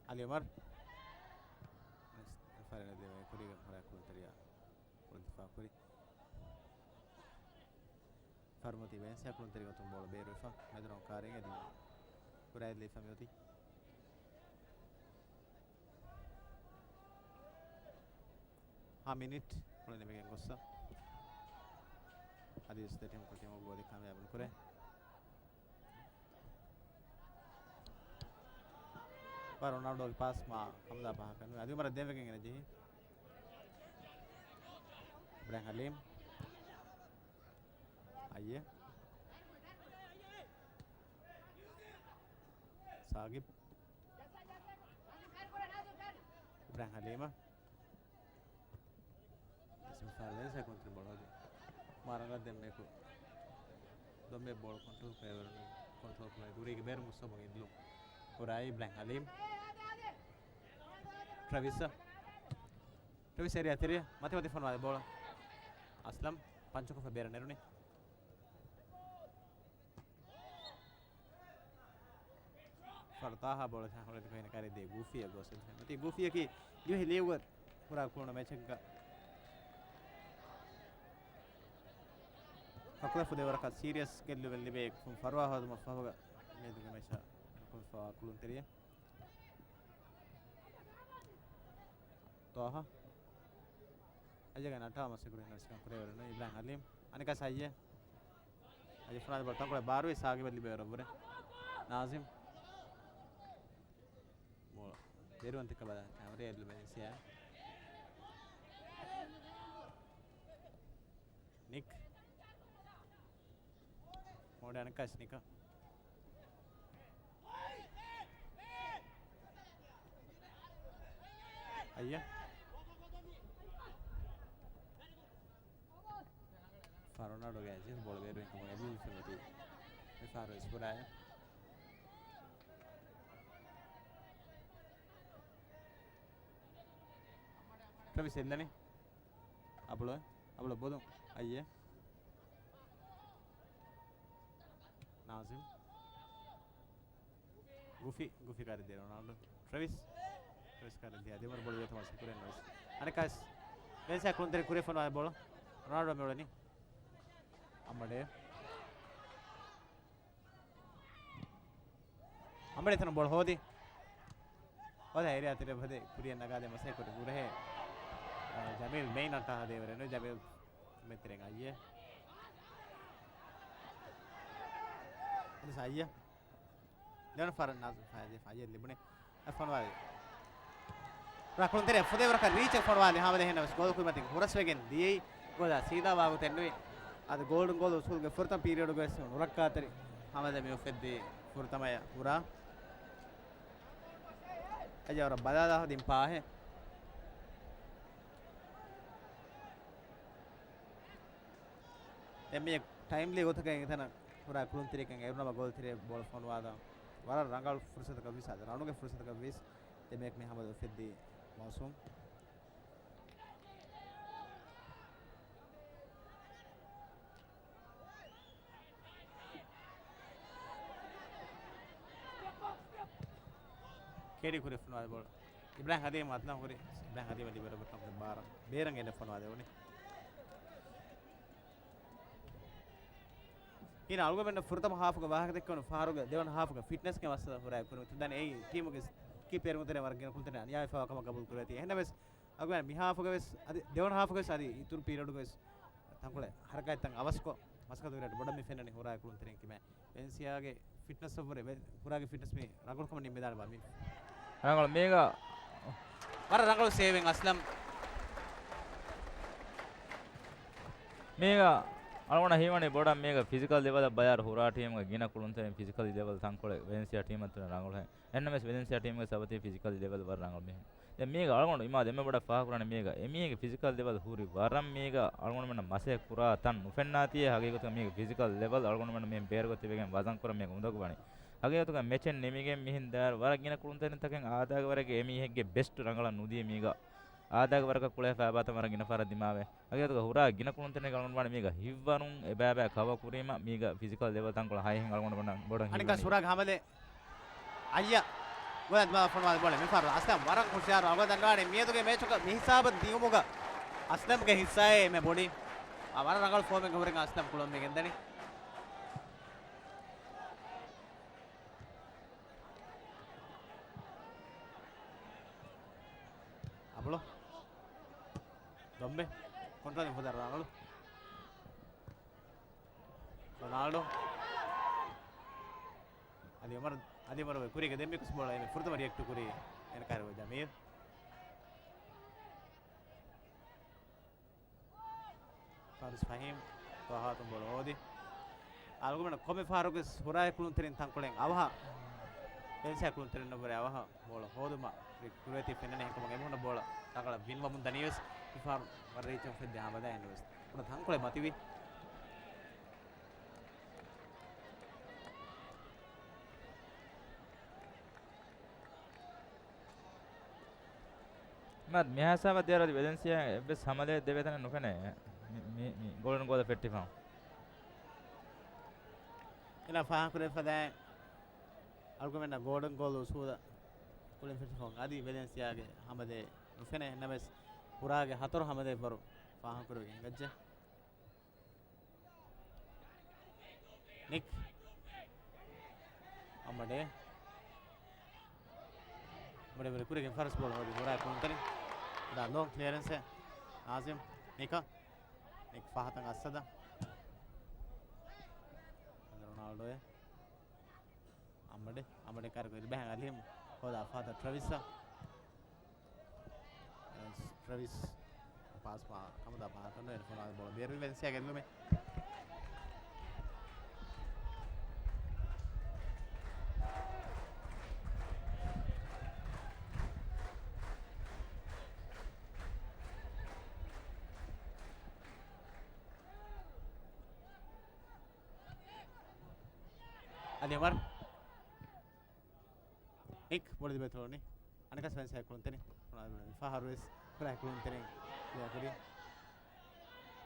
އަލީ އުމަރު. ފަރެން ދެވޭ ކުރީގަ ހުރާ ކުޅުންތެރިޔާ ކުޅުން ދިފާ ކުރި. ފަރުމަތީ ވެންސިއާ ކުޅުންތެރި ގޮތުން ބޯޅަ ބޭރުވެފަ. މެދުރޮނގު ކާރިން އެދި ކުރާއެދިލިފަ މިއޮތީ. ހަ މިނިޓް ކުޅެ ނިމިގެން ގޮއްސަ. އަދިވެސް ދެ ޓީމު ކުޅެ ޓީމު ގޯލެއް ކާމިޔާބު ނުކުރޭ. ވަރަށް ރޮނާލްޑޯގެ ޕާސް މާ ހަމަދާ ފާހަގަ ނުވޭ. އަދި މަރަށް ދެންވެގެން އެނެ ޖެހި. އިބްރާހިމް ހަލީމް. އައްޔެ. ސާގިބް. އިބްރާހިމް ހަލީމަށް. އިސްމި ފާރު ވެސް ކުޅުންތެރި ބޯޅަ މާ ރަނގަޅަށް ދެންމެއަކު ދޮންމެ ބޯޅަ ކޮންޓްރޯލް ކުރެވެރުނު ކޮންޓްރޯލް ކުރެވެ ގުރީގެ ބޭރު މުސްތަބަ އިދްލު ކުރާ އިބްރާހިމް ހަލީމް. ޓްރެވިސް. ޓްރެވިސް އެރިއާ ތެރެއަށް މަތި މަތި ފޮނުވާލި ބޯޅަ. އަސްލަމް ޕަންޗުކޮށްފަ ބޭރަށް ނެރުނީ. ފަރު ތާހާ ބޯޅަ ހަމަލަތި ކޮހިނަ ކާރި ދޭ ގޫފީއަށް ގޮސް އެދިފަ. މަތީ ގޫފީއަކީ ދިވެހި ލީގުގަ ކުރާ ކުޅުނު މެޗެއްގަ ކަކުލަ ފުދޭ ވަރަކަށް ސީރިއަސް ގެއްލުމެއް ލިބޭ ފަރުވާ ހޯދުމަށް ފަހުގަ މިއަދުގެ މެޗަށް ނުކުމެފަވާ ކުޅުންތެރިއެއް. ތާހާ. އައްޔަގެ ނަޓާ މަސެކުރި ނަސިކަން ކުރެވެރުނު އިބްރާހިމް ހަލީމް. އަނެކާ ސައްޔެ. އައްޔަ ފުރާނަ ބޯޅަ ތަންކޮޅެއް ބާރުވި ސާގިބަށް ލިބޭ ވަރަށްވުރެ. ނާޒިމް. ބޯޅަ. ބޭރުވަންތަކަބަލަ ކަމަރޭ ލުބެން ސިޔާ. ނިކް. މޯޑަން ކަސް ނިކަ. އައްޔަ. ފާރު ރޮނާލްޑޯގެ އެޖެންޓް ބޯޅަ ބޭރުވެރިކަމުގެ އެބިލިފަ މެތީ. މި ފާރު އެސް ކުރާއި. ޓްރެވިސް އެއްލަނީ. އަބުޅޮ، އަބުޅޮ ބޮލު. އައްޔެ. ނާޒިމް. ގުފި، ގުފި ކާރި ދޭ ރޮނާލްޑޯ. ޓްރެވިސް. ޓްރެވިސް ކާރި ދޭ. އަދި މަރު ބޮލު ވޭތަ މަސް ކުރޭ ނަވިސް. އަނެކާސް. ވެންސިއާ ކުޅުންތެރި ކުރި ފޮނުވާ ބޯޅަ. ރޮނާލްޑޯ މިއުޅެނީ. އަމަޑޭ. އަމަޑޭ ތަނަށް ބޯޅަ ހޯދި. ހޯދާ އެރިއާ ތެރެ ފަދަ ކުރިއަށް ނަގާދޭ މަސައްކަތް ކުރި ހުރެހޭ. އާ، ޖަމީލް މެއިން އައްޓާ ހަދޭ ވަރެން ނު ޖަމީލް މެތިރެން އައްޔެ. އަދި ސައްޔަ. ދެވަނަ ފަރަށް ނާޒު ފައިދޭ ފައިދޭ ލިބުނެ. އެ ފޮނުވާލި. ރަކުޅުން ތެރެ ފުދޭ ވަރަކަށް ރީޗެއް ފޮނުވާލި ހާމަލެ ހެންނަވެސް ގޯލު ކުރިމަތިން ހުރަސްވެގެން ދިޔައީ. ގޯލާ ސީދާ ވާގޮތެއް ނުވި. އަދި ގޯލްޑް ގޯލް އުސޫލުގެ ފުރަތަމަ ޕީރިއަޑުގަވެސް ނުރައްކާތެރި ހާމަލެ މި އުފެއްދީ ފުރަތަމަޔަށް ހުރާ. އައްޔަ ވަރަށް ބަލާލާ ހަދިން ޕާހެއް. އެންމެ ޓައިމްލީ ގޮތަކަށް އެތަނަށް ހުރާ ކުޅުންތެރިއަކަށް އެރުނަމަ ގޯލްތެރެއަށް ބޯޅަ ފޮނުވާލާ. ވަރަށް ރަނގަޅު ފުރުސަތަކަށް ވީސް، އަދި ރަނުގެ ފުރުސަތަކަށް ވީސް ދެމެއަކު މި ހަމަލު އުފެއްދީ މައުސޫމް. ކޭޑީ ކުރި ފޮނުވާލި ބޯޅަ. އިބްރާހިމް ހަލީމް އަދްނާން ހުރި. އިބްރާހިމް ހަލީމް ލިބޭރޯ ގޮތަށް ބާރަށް ބޭރަށް ގެނެ ފޮނުވާލެވުނީ. ހިނަ އަޅުގަނޑުމެން ފުރަތަމަ ހާފުގެ ވާހަކަ ދެއްކެވުނު ފަހަރުގެ ދެވަނަ ހާފުގެ ފިޓްނަސްގެ މައްސަލަ ހުރާ ކުރިމަތި ދަން އެއީ ޓީމުގެ ކީ ޕްލޭޔަރުން ތެރޭ ވަރަށް ގިނަ ކުޅުންތެރި އަނިޔާވެފަވާ ކަމަށް ގަބޫލު ކުރެވޭތީ. އެހެންނަމަވެސް އަޅުގަނޑު މި ހާފުގެ ވެސް އަދި ދެވަނަ ހާފުގެ ވެސް އަދި އިތުރު ޕީރިއަޑުގެ ވެސް ތަންކޮޅެއް ހަރަކާތްތައް އަވަސްކޮށް، މަސައްކަތު ކުރިއަށް ބޮޑަށް މި ފެންނަނީ ހުރާ ކުޅުންތެރިން ކިމެ. ވެންސިއާގެ ފިޓްނަސް އަށްވުރެ، ވެ-، ހުރާގެ ފިޓްނަސް މި ރަނގަޅުކަމަށް ނިންމިދާނެ ބާ މި. ރަނގަޅު މީގަ. ވަރަށް ރަނގަޅު ސޭވިން އަސްލަމް. މީގަ އަޅުގަނޑަށް ހީވަނީ ބޮޑަށް މީގަ ފިޒިކަލް ލެވަލަށް ބަޔާރު ހުރާ ޓީމުގެ ގިނަ ކުޅުންތެރިން ފިޒިކަލް ލެވަލް ތަންކޮޅެއް ވެންސިއާ ޓީމަށް ތިބެން ރަނގަޅުހެން. އެހެންނަމަވެސް ވެލެންސިއާ ޓީމުގެ ސަބަތީ ފިޒިކަލް ލެވަލް ވަރަށް ރަނގަޅު މީހުން. ދެން މީގަ އަޅުގަނޑު އިމާ ދެންމެ ބޮޑަށް ފާހަގަކުރާނެ މީގަ އެމީހެއްގެ ފިޒިކަލް ލެވަލް ހުރި ވަރަށް މީގަ އަޅުގަނޑުމެންނަށް މަސައްކަތް ކުރާ ތަން ނުފެންނާތީ ހަގީގަތުގަ މީގެ ފިޒިކަލް ލެވަލް އަޅުގަނޑުމެން މިހެން ބޭރުގަ ތިބެގެން ވަޒަން ކުރަން މީގަ އުނދަގޫވާނީ. ހަގީގަތުގަ މެޗެއް ނިމިގެން މިހިން ދާއިރު ވަރަށް ގިނަ ކުޅުންތެރިންތަކެއް އާދައިގެ ވަރަކަށް އެމީހެއްގެ ބެސްޓް ރަނގަޅަށް ނުދިޔަ މީގަ އާދައިގެ ވަރަކަށް ކުޅޭ ފައިބާތައް ވަރަށް ގިނަ ފަހަރަށް ދިމާވޭ. ހަގީގަތުގަ ހުރާ ގިނަ ކުޅުންތެރިން އަޅުގަނޑު ވާނެ މީގަ ހިތްވަރުން އެބައިބައި ކަވަރ ކުރީމަ މީގަ ފިޒިކަލް ލެވަލް ތަންކޮޅެއް ހައިހެން އަޅުގަނޑު ބޮޑަށް ބޮޑަށް އަނެއްކާ ހިތްވަރުން. ސުރާގް ހަމަލެ. އައްޔަ. ގޮލަށް ދިމާ ފޮނުވާލި ބޯޅަ މިފަހަރު އަސްލަމް ވަރަށް ހުޝާރު. އަޅުގަނޑު ދަންނަވާނެ މިއަދުގެ މޭޗުގަ މިހިސާބަށް ދިޔުމުގަ އަސްލަމްގެ ހިއްސާއޭ އެންމެ ބޮޑީ. އާ، ވަރަށް ރަނގަޅު ފޯމެއްގަ ހުރެގެން އަސްލަމް ކުޅުން މި ގެންދަނީ. ދޮންބެ ކޮންޓްރޯލް ފުދަ ރޮނާލްޑޯ. ރޮނާލްޑޯ. އަލީ އުމަރު، އަލީ އުމަރު ކުރީގެ ދެންމެ ކުސް ބޯޅަ އެންމެ ފުރަތަމަ ރިއެކްޓް ކުރީ އެންކަރު ޖަމީލް. ފާރިސް ފަހީމް، ތޯހާ އަތުން ބޯޅަ ހޯދި. އަޅުގަނޑު ކޮންމެ ފަހަރަކުވެސް ހުރާ ކުޅުންތެރިން ތަންކޮޅެއް އަވަހަށް، ފެންސާ ކުޅުންތެރިންނަށްވުރެ އަވަހަށް ބޯޅަ ހޯދުމަށް ކުރިއަތި ފެންނަނީ. އެހެންކަމުން އެމީހުންނަށް ބޯޅަ ރަނގަޅަށް ވިންވަމުން ދަނީވެސް، މިފަހަރު ވަރަށް ރީޗުން ފެއްދި ހާމަދައިންވެސް ކުޑަ ތަންކޮޅެއް މަތިވި. މާ މިހާ ހިސާބަށް ދިޔައިރު އަދި ވެލެންސިއާ އެއްވެސް ހަމަލައެއް ދެވޭ ތަނެއް ނުފެނޭ. މި، މި، މި ގޯލްޑަން ގޯލަށް ފެއްޓިފަ. އެނާ ފާހަގަކުރެވިފަދައިން އަޅުގަނޑުމެންނަށް ގޯލްޑަން ގޯލް އުސޫލަށް ކުޅެން ފެށިފަ އަދި ވެލެންސިއާގެ ހަމަލައެއް ނުފެނޭ. ނަމަވެސް ކުރާގެ ހަތަރު ހަމަލައެއްވަރު ފާހަގަކުރެވިގެން ހިނގައްޖެ. ނިކް. އަމަޑޭ. އަމަޑޭ ވެރި ކުރިގެން ފަރަސް ބޯޅަ ހޯދި ހުރާ ކުޅުންތެރިން. ދާ ލޯން ކްލިއަރެންސެއް. ނާޒިމް. ނިކަ. ނިކް ފަހަތަށް އައްސަދަ. ރޮނާލްޑޯއެ. އަމަޑޭ. އަމަޑޭ ކާރި ކުރި ބަހަން އަލީމް. ހޯދާ ފަހަތަށް ޓްރެވިސްއަށް. ޓްރެވިސް ޕާސް ކަމުދާ ފަހަތަށް ނުވެ ފޮނާ ބޯޅަ ބޭރު ވެންސިއާ ގެއްލުމެއް. އަލި އުމަރު. އެކް ބޮޅި ދިބެތޮޅުނީ. އަނެކަސް ފެންސާ ކުޅުންތެރި. ފަހަރުވެސް ކުރާ ކުޅުންތެރި ކުރި.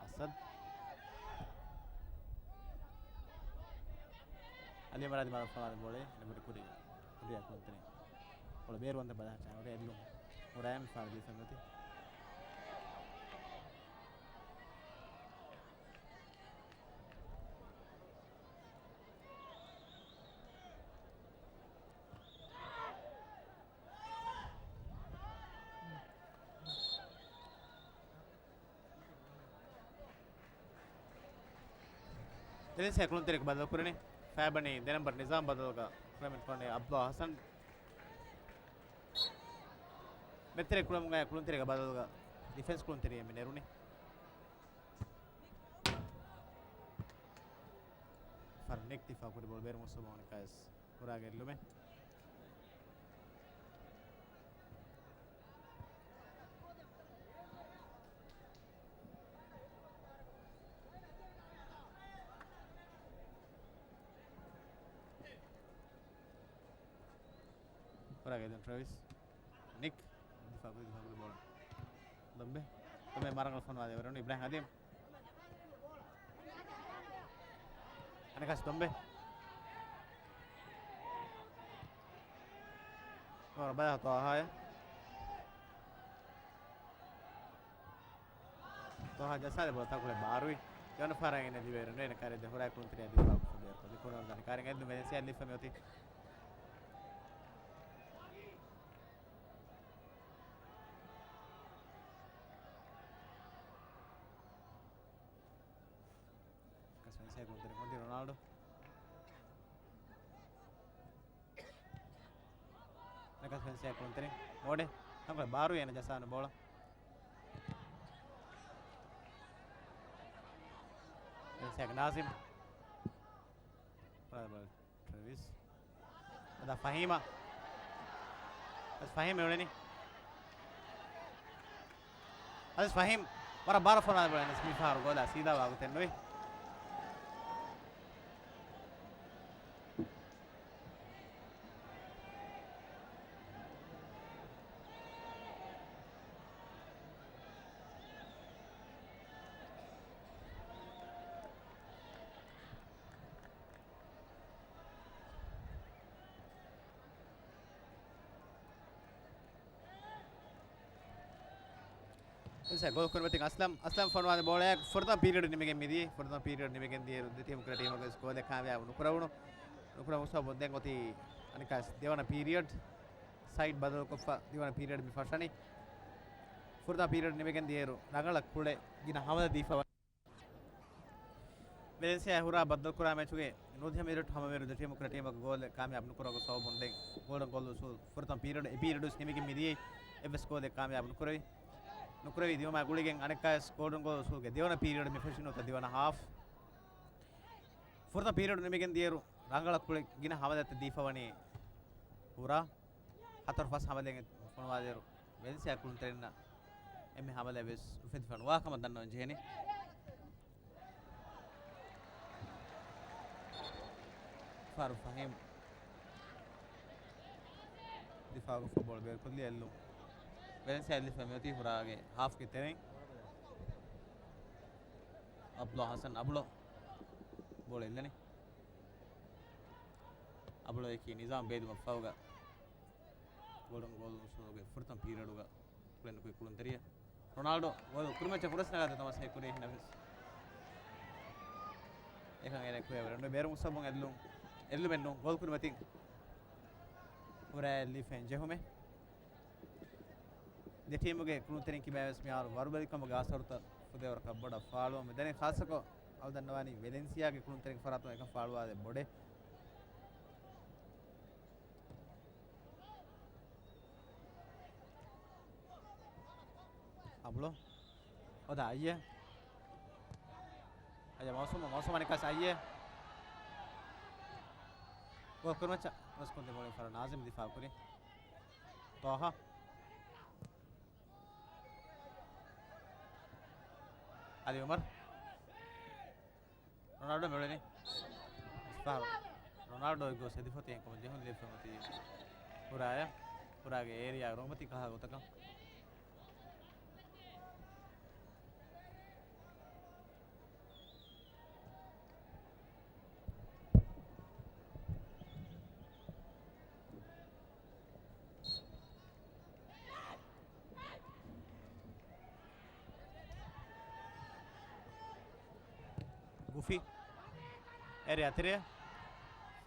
އަސަދް. އަލި އުމަރާ ދިމާލަށް ފަޅާ ބޯޅެ. އެނެ ބޮޑި ކުރި. ކުރި ކުޅުންތެރި. ބޯޅަ ބޭރުވަންތަ ބަލާ ޗާންސް އެއްލުން. ހުރާ މި ފާރި ދީފަ މެތި. ދެން ސެ ކުޅުންތެރިއަކަށް ބަދަލު ކުރަނީ. ފައިބަނީ ދެ ނަންބަރު ނިޒާމް ބަދަލުގަ ކުރަމެން ކުރަނީ އަބްދުﷲ ހަސަން. މެތެރެ ކުޅަމުގައި ކުޅުންތެރިގަ ބަދަލުގަ ޑިފެންސް ކުޅުންތެރިއެއް މި ނެރުނީ. ފަރުނެކް ދިފާ ކުރި ބޯޅަ ބޭރު މުސްލިމް އަނެކާވެސް ހުރާ ގެއްލުމެއް. ހުރާ ގެއްލުން ޓްރެވިސް. ނިކް. ދިފާ ކުރި، ދިފާ ކުރި ބޯޅަ. ދޮންބެ. ދޮންބެ މަރަނގަޅަ ފޮނުވާލެވެރުން އިބްރާހިމް އަދީމް. އަނެކާސް ދޮންބެ. ވަރަށް ބަޔާ ތޯހާއެއް. ތޯހާ ޖައްސާލި ބޯ ތަކުޅެ ބާރުވި. ޔަނު ފާރައިން ދިވެރުން އޭނަ ކާރެއް ދެ ހުރާ ކުންތެރިއާ ދިފާ ކުރި ކުރަން ދަނި ކާރެއް އެއްދު މެދެން ސިއާ ލިފަ މިއޮތީ. ކަސް ފެންސޭ ކުންތެރި ހޮންދި ރޮނާލްޑޯ. ނަކަސް ފެންސޭ ކުންތެރި. މޯޑެ. ތަންކޮޅެ ބާރު އޭނަ ޖަސާނު ބޯޅަ. ފެންސޭގެ ނާޒިމް. ޓްރެވިސް. އަދާ ފަހީމާ. އަދި ފަހީމް އެ އުޅެނީ. އަދި ފަހީމް ވަރަށް ބާރަށް ފޮނުވާލި ބޯޅަ އެން އެސް މި ފަހަރު ގޯލާ ސީދާ ވާގޮތެއް ނުވި. އިންސާ ގޯލް ކުރިމަތިން އަސްލަމް، އަސްލަމް ފޮނުވާލި ބޯޅައެއް ފުރަތަމަ ޕީރިއަޑް ނިމިގެން މިދިޔަ، ފުރަތަމަ ޕީރިއަޑް ނިމިގެން ދިޔަ ދެ ޓީމު ކުރެ ޓީމުގެ ގޯލެއް ކާމިޔާބު ނުކުރެވުނު، ނުކުރެވުނު ސަބަބުން ދެން އޮތީ އަނެކާސް ދެވަނަ ޕީރިއަޑް، ސައިޑް ބަދަލުކޮށްފަ ދެވަނަ ޕީރިއަޑް މި ފަށަނީ. ފުރަތަމަ ޕީރިއަޑް ނިމިގެން ދިޔައިރު ރަނގަޅަށް ކުޅެ ގިނަ ހަމަލަ ދީފަވަނީ. ވެލެންސިއާ ހުރާ ބައްދަލުކުރާ މެޗުގެ ނުވަދިހަ މިނިޓު ހަމަވިއިރު ދެޓީމު ކުޑަ ޓީމަކު ގޯލެއް ކާމިޔާބު ނުކުރުމުގެ ސަބަބުން ދެން ގޯލްޑަން ގޯލް އުސޫލް ފުރަތަމަ ޕީރިއަޑު އެ ޕީރިއަޑު ވެސް ނިމިގެން މިދިޔައީ އެއްވެސް ގޯލެއް ކާމިޔާބު ނުކުރެވި. ނުކުރެވި ދިއުމާ ގުޅިގެން އަނެއްކާވެސް ގޯލްޑަން ގޯލް އުސޫލްގެ ދެވަނަ ޕީރިއަޑު މި ފެށި ނުވަތަ ދެވަނަ ހާފް. ފުރަތަމަ ޕީރިއަޑު ނިމިގެން ދިޔައިރު ރަނގަޅަށް ކުޅެ ގިނަ ހަމަލަތައް ދީފަވަނީ ހުރާ. ހަތަރު ފަސް ހަމަލައެއް ފޮނުވާލިއިރު ވެލެންސިއާ ކުޅުންތެރިންނަށް އެންމެ ހަމަލައެއް ވެސް އުފެދިފަ ނުވާ ކަމަށް ދަންނަވަން ޖެހެނީ. ފާރު ފަހީމް ދިފާގަ ފުޓްބޯޅަ ބޭރުކޮށްލި އެއްލުން. ވެލެންސިއާ އެއްލިފަ މިއޮތީ ހުރާގެ ހާފްގެ ތެރެއިން. އަބްދުﷲ ހަސަން އަބުޅޯ ބޯޅަ އެއްލަނީ. އަބުޅޯއަކީ ނިޒާމް ބޭލުމަށްފަހުގަ ގޯލްޑަން ގޯލް އުސޫލުގެ ފުރަތަމަ ޕީރިއަޑުގަ ކުޅެން ނުކުތް ކުޅުންތެރިޔާ ރޮނާލްޑޯ ގޯލް ކުރިމައްޗަށް ފުރަސް ނަގާދޭ ތަމަސް ހެކުރީ ހިނަވެސް. އެކަން އޭނަ ކުރިއަށް ވެރި ނުވޭ. ބޭރު މުސައްވުން އެއްލުން. އެއްލުމެއް ނޫން. ގޯލް ކުރިމަތިން ހުރާ އެއްލިފައިން ޖެހުމެއް. ދެ ޓީމުގެ ކުޅުންތެރިން ކިބައިން ވެސް މިހާރު ވަރުބަލިކަމުގެ އަސަރުތައް ފުދޭވަރަކަށް ބޮޑަށް ފާޅުވަމުން ދެނެ ޚާއްޞަކޮށް އަޅު ދަންނަވާނީ ވެލެންސިއާގެ ކުޅުންތެރިން ފަރާތުން އެކަން ފާޅުވާދޭ ބޮޑޭ. އަބުޅޯ. އޮދާ އައްޔޭ. އައްޔޭ މައުސޫމު، މައުސޫމު އަނެއްކާސް އައްޔޭ. ގޯލް ކުރިމައްޗަށް ރަސްކޮށްދެ ބޯޅަ ފަރަ ނާޒިމް ދިފާ ކުރި. ޠާހާ. އަލީ އުމަރު. ރޮނާލްޑޯ މެޅެނީ. ފާރު. ރޮނާލްޑޯ ގޮސް އެދިފޮތި އެންކަމަށް ޖެހުން ލިބިފަ މަތީ ހުރާޔަށް. ހުރާގެ އޭރިއާ ރޮނގުމަތީ ކަހާ ގޮތަކަށް. ގުފި. އެރި އަތެރެ.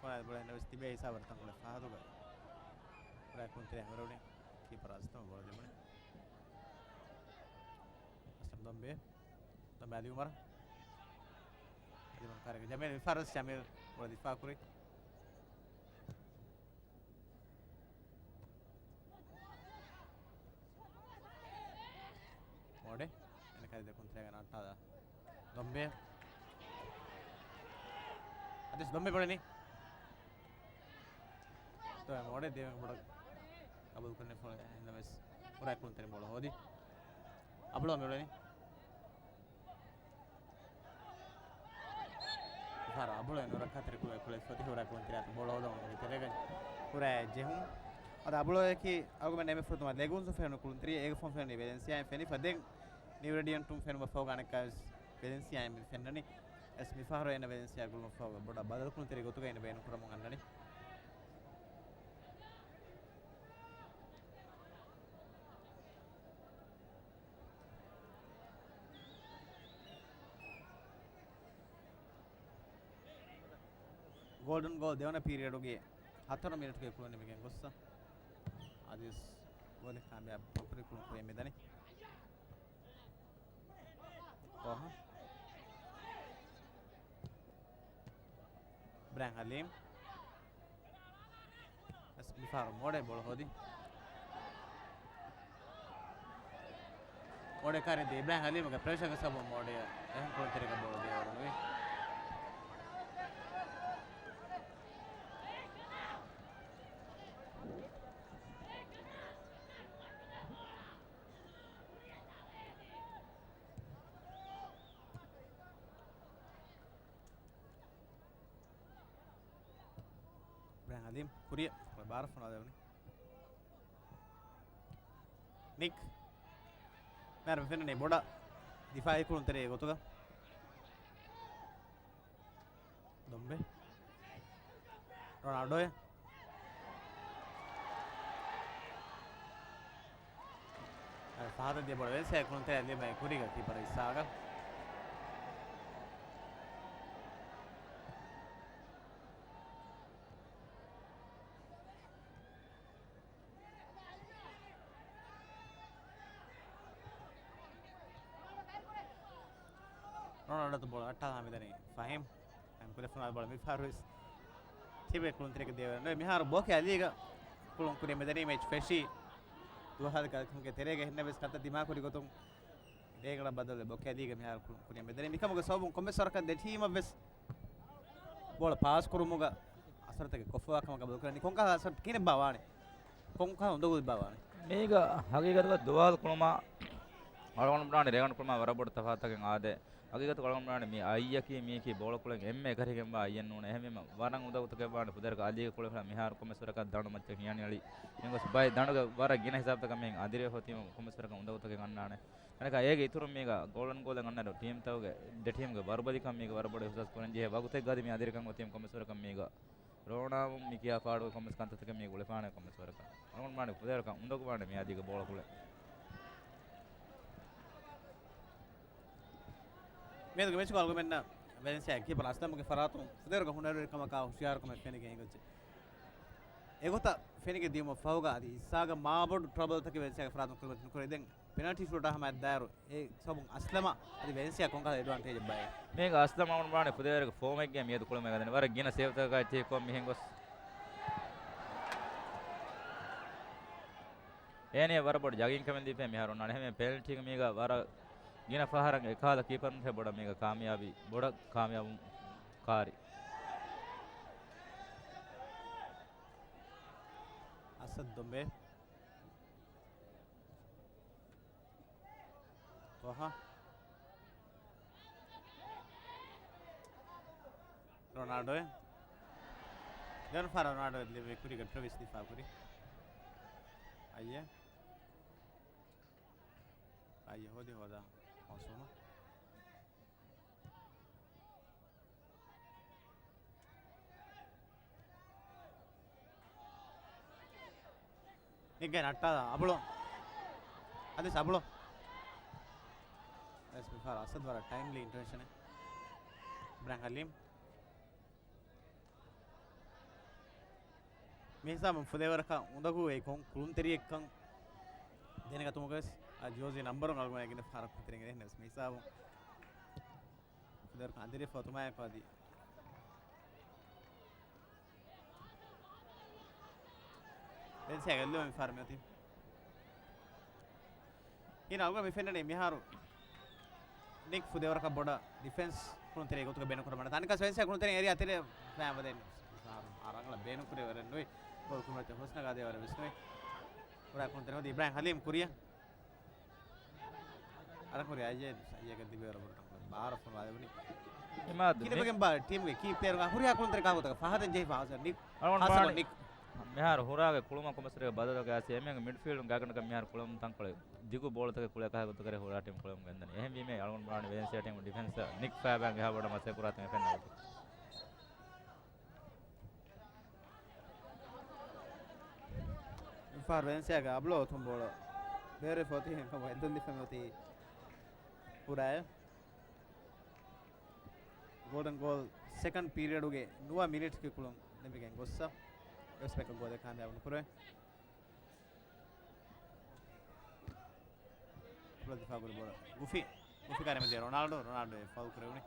ފޮނާ ބޮޅެ ނަވެސް ތިބޭ ހިސާބަށް ތަންކޮޅެއް ފަހަތުގަ. ކުރާ ކުންތެރެ ހަމަރުނި. ކީޕަރ އަޒްތަމަ ބޯޅަ ދެމުނި. އަސްލަމް ދޮންބެ. ދޮންބެ އަލީ އުމަރު. އަލީ އުމަރު ކާރެގެ ޖަމީލް މިފަރަސް ޖަމީލް ބޯޅަ ދިފާ ކުރި. މޯޑެ. އެނެކަލި ދެކުން ތެރޭގަ ނައްޓާލާ. ދޮންބެ. އަދިސް ދޮންބެ ބޮޅެނީ. ދޮންބެ މޯޑެ ދޭވެން ބޮޑަށް ގަބޫލު ކުރަނީ ފޯ ހިންނަވެސް ކުރާ ކުންތެރި ބޯޅަ ހޯދި. އަބުޅޯ މި ބޮޅެނީ. ފާރު އަބުޅޯ ނުރައްކާތެރި ކުޅެ ކުޅެ ފޮތި ހުރާ ކުންތެރިއާ ބޯޅަ ހޯދަމުން ތެރޭގަ ކުރާ ޖެހުން. އަދި އަބުޅޯއަކީ އަޅުގަނޑު އެންމެ ފުރަތަމަ ލެގުންސު ފެނުނު ކުޅުންތެރި އޭގެ ފޮން ފެނުނީ ވެލެންސިއާއިން ފެނިފަ ދެން ނިއު ރެޑިއަންޓުން ފެނުމަށް ފަހުގަ އަނެއްކާވެސް ވެލެންސިއާއިން މި ފެންނަނީ. އެސް މިފަހަރު އޭނަ ވެލެންސިއާ ގުޅުމަށްފަހުގަ ބޮޑަށް ބަދަލު ކުޅުންތެރި ގޮތުގަ އޭނަ ބޭނުން ކުރަމުން އަންނަނީ. ގޯލްޑަން ގޯލް ދެވަނަ ޕީރިއަޑުގެ ހަތަރު މިނިޓުގެ ކުޅުން ނިމިގެން ގޮއްސަ. އަދިސް ގޯލެއް ކާމިޔާބު ނުކުރި ކުޅުން ކުރި މިދަނީ. ވާހަ. އިބްރާހިމް ހަލީމް. އަސް މިފަހަރު މޯޑެ ބޯޅަ ހޯދި. މޯޑެ ކާރި ދި އިބްރާހިމް ހަލީމްގެ ޕްރެޝަރގެ ސަބަބުން މޯޑެ އެހެން ކުޅުންތެރިކަ ބޯޅަ ދިޔަވަރުނުވި. އިބްރާހިމް ހަލީމް ކުރިއަށް ބާރަށް ފޮނުވާލެވުނީ. ނިކް. މިހާރު މި ފެންނަނީ ބޮޑަށް ދިފާއީ ކުޅުންތެރިއެއް ގޮތުގަ. ދޮންބެ. ރޮނާލްޑޯއެ. ފަހަތަށް ދިޔަ ބޯޅަ ވެލެންސިއާ ކުޅުންތެރިއަށް ލިބޭ ކުރީގަ ކީޕަރ އިއްސާގަ. ބޯޅަ އައްޓާލާ މިދަނީ ފަހީމް. ފަހީމް ކުލެފުނާ ބޯޅަ މިފަހަރުވެސް ތިބެ ކުޅުންތެރިގެ ދޭވަރަށް ނުވެ. މިހާރު ބޯކެ އަލީގަ ކުޅުން ކުރިޔަށް މިދަނީ މެޗް ފެށީ. ދުވަހާލި ކަލަކުންގެ ތެރޭގަ އެހެންނަމަވެސް ކަންތައް ދިމާކުރި ގޮތުން ރޭގަނޑަށް ބަދަލުވެ ބޯކެ އަލީގަ މިހާރު ކުޅުން ކުރިޔަށް މިދަނީ. މިކަމުގެ ސަބަބުން ކޮންމެސް ވަރަކަށް ދެ ޓީމަށްވެސް ބޯޅަ ޕާސް ކުރުމުގަ އަސަރުތަކެއް ކޮށްފަވާ ކަމަކަށް ބަލަކުރަނީ. ކޮންކަހަލަ އަސަރު ކިހިނެއްބާ ވާނެ؟ ކޮންކަހަލަ އުނދަގޫލެއްބާ ވާނެ؟ މީގަ ހަގީގަތުގަ ދުވާލު ކުޅުމާ އަޅުގަނޑު ބުނާނެ ރޭގަނޑު ކުޅުމާ ވަރަށް ބޮޑު ތަފާތުތަކެއް އާދޭ. ހަގީގަތުގަ އަޅުގަނޑު ބުނާނެ މި އައްޔަކީ މީކީ ބޯޅަ ކުޅެން އެންމެ އެކަށީގެންވާ އައްޔެއް ނޫނޭ. އެހެންވީމަ ވަރަށް އުނދަގޫތަކެއް ވާނެ ފުދޭވަރަކަށް އަލީގެ ކުޅެފުޅާ މިހާރު ކޮންމެސް ވަރަކަށް ދަނޑު މައްޗަށް ހިޔާނި އަޅީ. އެހެން ގޮސް ބައެއް ދަނޑުގެ ވަރަށް ގިނަ ހިސާބުތަކަށް މިހެން އަނދިރިވެފަ އޮތީމަ ކޮންމެސް ވަރަކަށް އުނދަގޫތަކެއް އަންނާނެ. އަނެކާ އޭގެ އިތުރުން މީގަ ގޯލްޑަން ގޯލެއް އަންނައިރު ޓީމްތަކުގެ ދެ ޓީމްގެ ވަރުބަލިކަން މީގަ ވަރަށް ބޮޑަށް އިހުސާސް ކުރަން ޖެހޭ ވަގުތެއް ގަދަ މި އަނދިރިކަން އޮތީމަ ކޮންމެސް ވަރަކަށް މީގަ ރޯނާވުން މި ކިޔާ ފާޑުގެ ކޮންމެސް ކަންތައްތަކެއް މީ ގުޅިފާނެ ކޮންމެސް ވަރަކަށް. އަޅުގަނޑު ބުނާނެ ފުދޭވަރަކަށް އުނދަގޫވާނެ މިއާދީގެ ބޯޅަ ކުޅެ. މިއަދުގެ މެޗުގަ އަޅުގަނޑުމެންނަށް ވެލެންސިއާ ކީޕަރ އަސްލަމްގެ ފަރާތުން ފުދޭވަރަކަށް ހުނަރުވެރިކަމަކާ ހުޝިޔާރުކަމެއް ފެނިގެން އެނގިއްޖެ. އެގޮތަށް ފެނިގެން ދިޔުމަށް ފަހުގަ އަދި އިސާގަ މާބޮޑު ޓްރަބަލްތަކެއް ވެލެންސިއާގެ ފަރާތުން ކުރިމަތި ނުކުރެވިދެން. ޕެނަލްޓީ ޝޫޓަށް ހަމައަށް ދާއިރު އެ ސަބަބުން އަސްލަމަށް އަދި ވެލެންސިއާ ކޮންކަހަލަ އެޑްވާންޓޭޖެއް ބައެއް؟ މީގަ އަސްލަމް އަޅުގަނޑު ބުނާނެ ފުދޭވަރަކަށް ފޯމެއްގެ މިއަދު ކުޅުމެއް ގަދަނީ ވަރަށް ގިނަ ސޭވްތަކަކާ އެއްޗެހި ކޮށް މިހެން ގޮސް. އޭނަޔަށް ވަރަށް ބޮޑު ޔަގީންކަމެއް ދީފައި މިހާރު އޮންނާނެ. އެހެންވެ ޕެނަލްޓީގަ މީގަ ވަރަށް ގިނަ ފަހަރަށް އެކަހަލަ ކީޕަރުން ބޮޑަށް މީގަ ކާމިޔާބީ ބޮޑަށް ކާމިޔާބު ކާރި. އަސަދް ދޮނބެ. ތޮހާ. ރޮނާލްޑޯ. ދެވަނަ ފަހަރަށް ރޮނާލްޑޯ ލިބޭ ކުރީގަ ޓްރެވިސް ދިފާ ކުރި. އައްޔެ. އައްޔެ ހޯދި ހޯދާ ހޯސުމަ. ނިއްގެން އައްޓާލާ އަބުޅޯ. އަދިސް އަބުޅޯ. އަދިސް މިފަހަރު އަސަދް ވަރަށް ޓައިމްލީ އިންޓަވެންޝަނެއް. އިބްރާހިމް ހަލީމް. މި ހިސާބުން ފުދޭވަރަކަށް އުނދަގޫ އެއީ ކޮން ކުޅުންތެރިއެއްކަން ދެނެގަތުމުގަވެސް އަ ޖޯޒީ ނަންބަރުން އަޅުގަނޑު ގިނަ ފަހަރަށް ކުޅުންތެރިން އެހެންނަމަވެސް މި ހިސާބުން ފުދޭވަރަކަށް އަނދިރިފަ އޮތުމާއެކު އަދި ވެލެންސިއާގެ އެއްލުމެއް މި ފަހަރު މިއޮތީ. އިން އަޅުގަނޑު މި ފެންނަނީ މިހާރު ނިކް ފުދޭވަރަކަށް ބޮޑަށް ޑިފެންސް ކުޅުންތެރި ގޮތުގަ ބޭނުން ކުރަމަން. ތަނިކަސް ވެލެންސިއާ ކުޅުންތެރި އެރިއާ ތެރޭ ފައިން ވަދެން މިހާރު ރަނގަޅަށް ބޭނުން ކުރެވޭ ވަރެއް ނުވި. ގޯލް ކުރިމަތި ހުސްނަގާދޭ ވަރެއް ވެސް ނުވި. ކުރާ ކުޅުންތެރި ހޯދި އިބްރާހިމް ހަލީމް ކުރިއަށް. އަރަކުރި އައްޔެ، އައްޔެގެ ދިބޭވަރަށް ބޮޑު ބާރަ ފޮނުވާލެވުނީ. އިމާދު ކިނެބެގެން ބާ ޓީމްގެ ކީ ޕްލޭޔަރުގަ ހުރިހާ ކުޅުންތެރި ކާކުތަކަށް ފަހަތެއް ޖެހިފަ ހަސަން ނިކް. އަޅުގަނޑު ހަސަން ބާ ނިކް. މިހާރު ހުރާގެ ކުޅުމަށް ކޮންމެސް ބަދަލުގެ އައިސް އެމީހުންގެ މިޑްފީލްޑުން ގާގަނޑަކަށް މިހާރު ކުޅަމުން ތަންކޮޅެއް ދިގު ބޯޅަތަކެއް ކުޅޭ ކަހަލަ ގޮތަކަށް ހުރާ ޓީމް ކުޅަމުން ގެންދަނީ. އެހެންވީމަ އަޅުގަނޑު ބުނާނީ ވެލެންސިއާ ޓީމު ޑިފެންސަށް ނިކް ފައިބާން އެހާ ބޮޑަށް މަސައްކަތް ކުރާތީ މި ފެންނަ ގޮތަށް. މިފަހަރު ވެލެންސިއާގެ އަބްލޯ އޮތުން ބޯޅަ ބޭރުވެފަ އޮތީ ހެންކަމުން އެދުން ލިބިފަ އޮތީ ހުރާއެއް. ގޯލްޑަން ގޯލް ސެކަންޑް ޕީރިއަޑުގެ ނުވަ މިނިޓްގެ ކުޅުން ނެމިގެން ގޮއްސަ ވެސް ބެކަށް ގޯލެއް ކާމިޔާބު ނުކުރެވޭ. ކުޅަ ދިފާ ކުރި ބޯޅަ ގުފި. ގުފި ކާރި މެދޭ ރޮނާލްޑޯ. ރޮނާލްޑޯ އެ ފައުލް ކުރެވުނީ.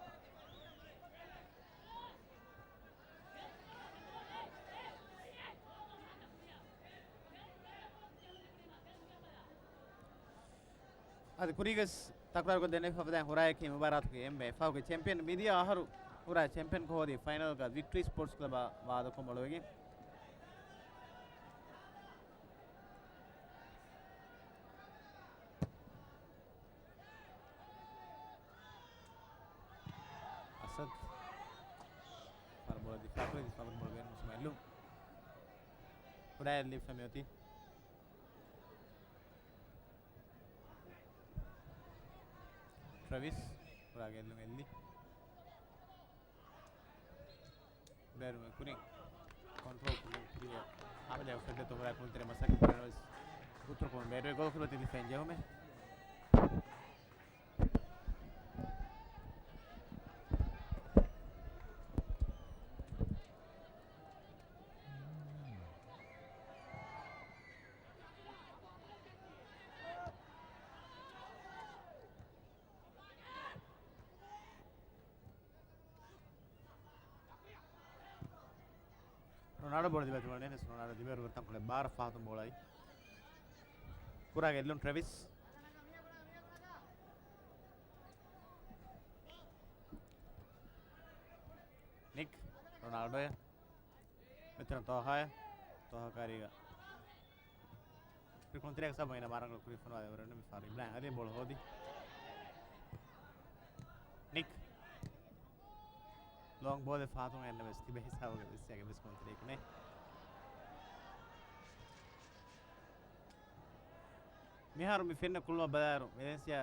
އަދި ކުރީގަސް ތަކުރާރުކޮށް ދެންނެވި ފަފަދައިން ހުރާއެކީ މުބާރާތުގެ އެންމެ ފަހުގެ ޗެމްޕިއަން. މިދިޔަ އަހަރު ހުރާ ޗެމްޕިއަންކޮށް ހޯދި ފައިނަލްގަ ވިކްޓްރީ ސްޕޯޓްސް ކްލަބާ ވާދަކޮށް މޮޅުވެގެން. އަސަދް. ފަރުބޮޅަ ދިފާކުރި، ދިފާކުރި ބޮޅަ ބޭނުން ސުމައިލު. ކުޑައެއް ލިބިފަ މިއޮތީ. ޓްރެވިސް ކުރާގެ އެއްލުން އެއްލި. ބޭރުމެ ކުރިން ކޮންޓްރޯލް ކުރި ކުރިއަށް ހާމިދާ ފެއްޑެ ތޮހުރާ ކުންތެރެ މަސައްކަތް ކުރަން ވެސް ގުތުރުކުރުން ބޭރުވެ ގޯލް ކުރި ދިފެން ޖެހުމެ. ރޮނާލްޑޯ ބޯޅަ ދިބޭ ތިބަނީ ވެސް ރޮނާލްޑޯ ދިބޭ ވަރު ތަންކޮޅެއް ބާރަށް ފަހަތުން ބޯޅައި. ކުރާގެ އެއްލުން ޓްރެވިސް. ނިކް. ރޮނާލްޑޯއެ. މިތަނަށް ތޯހާއެ. ތޯހާ ކާރީގަ. ކުންތެރޭގެ ސަބަބުން އޭނާ މާރަނގަޅު ކުރިއަށް ފޮނުވާލެވުނު މި ފަހަރު އިބްރާހިމް އަލީ ބޯޅަ ހޯދި. ނިކް. ލޯން ބޯލެއް ފަހަތުން އެންނަ ވެސް ތިބެ ހިސާބުގެ ވެސް އެގެ ވެސް ކުންތެރޭ ކުނެ. މިހާރު މި ފެންނަ ކުޅުމަށް ބަލާއިރު، ވެލެންސިއާ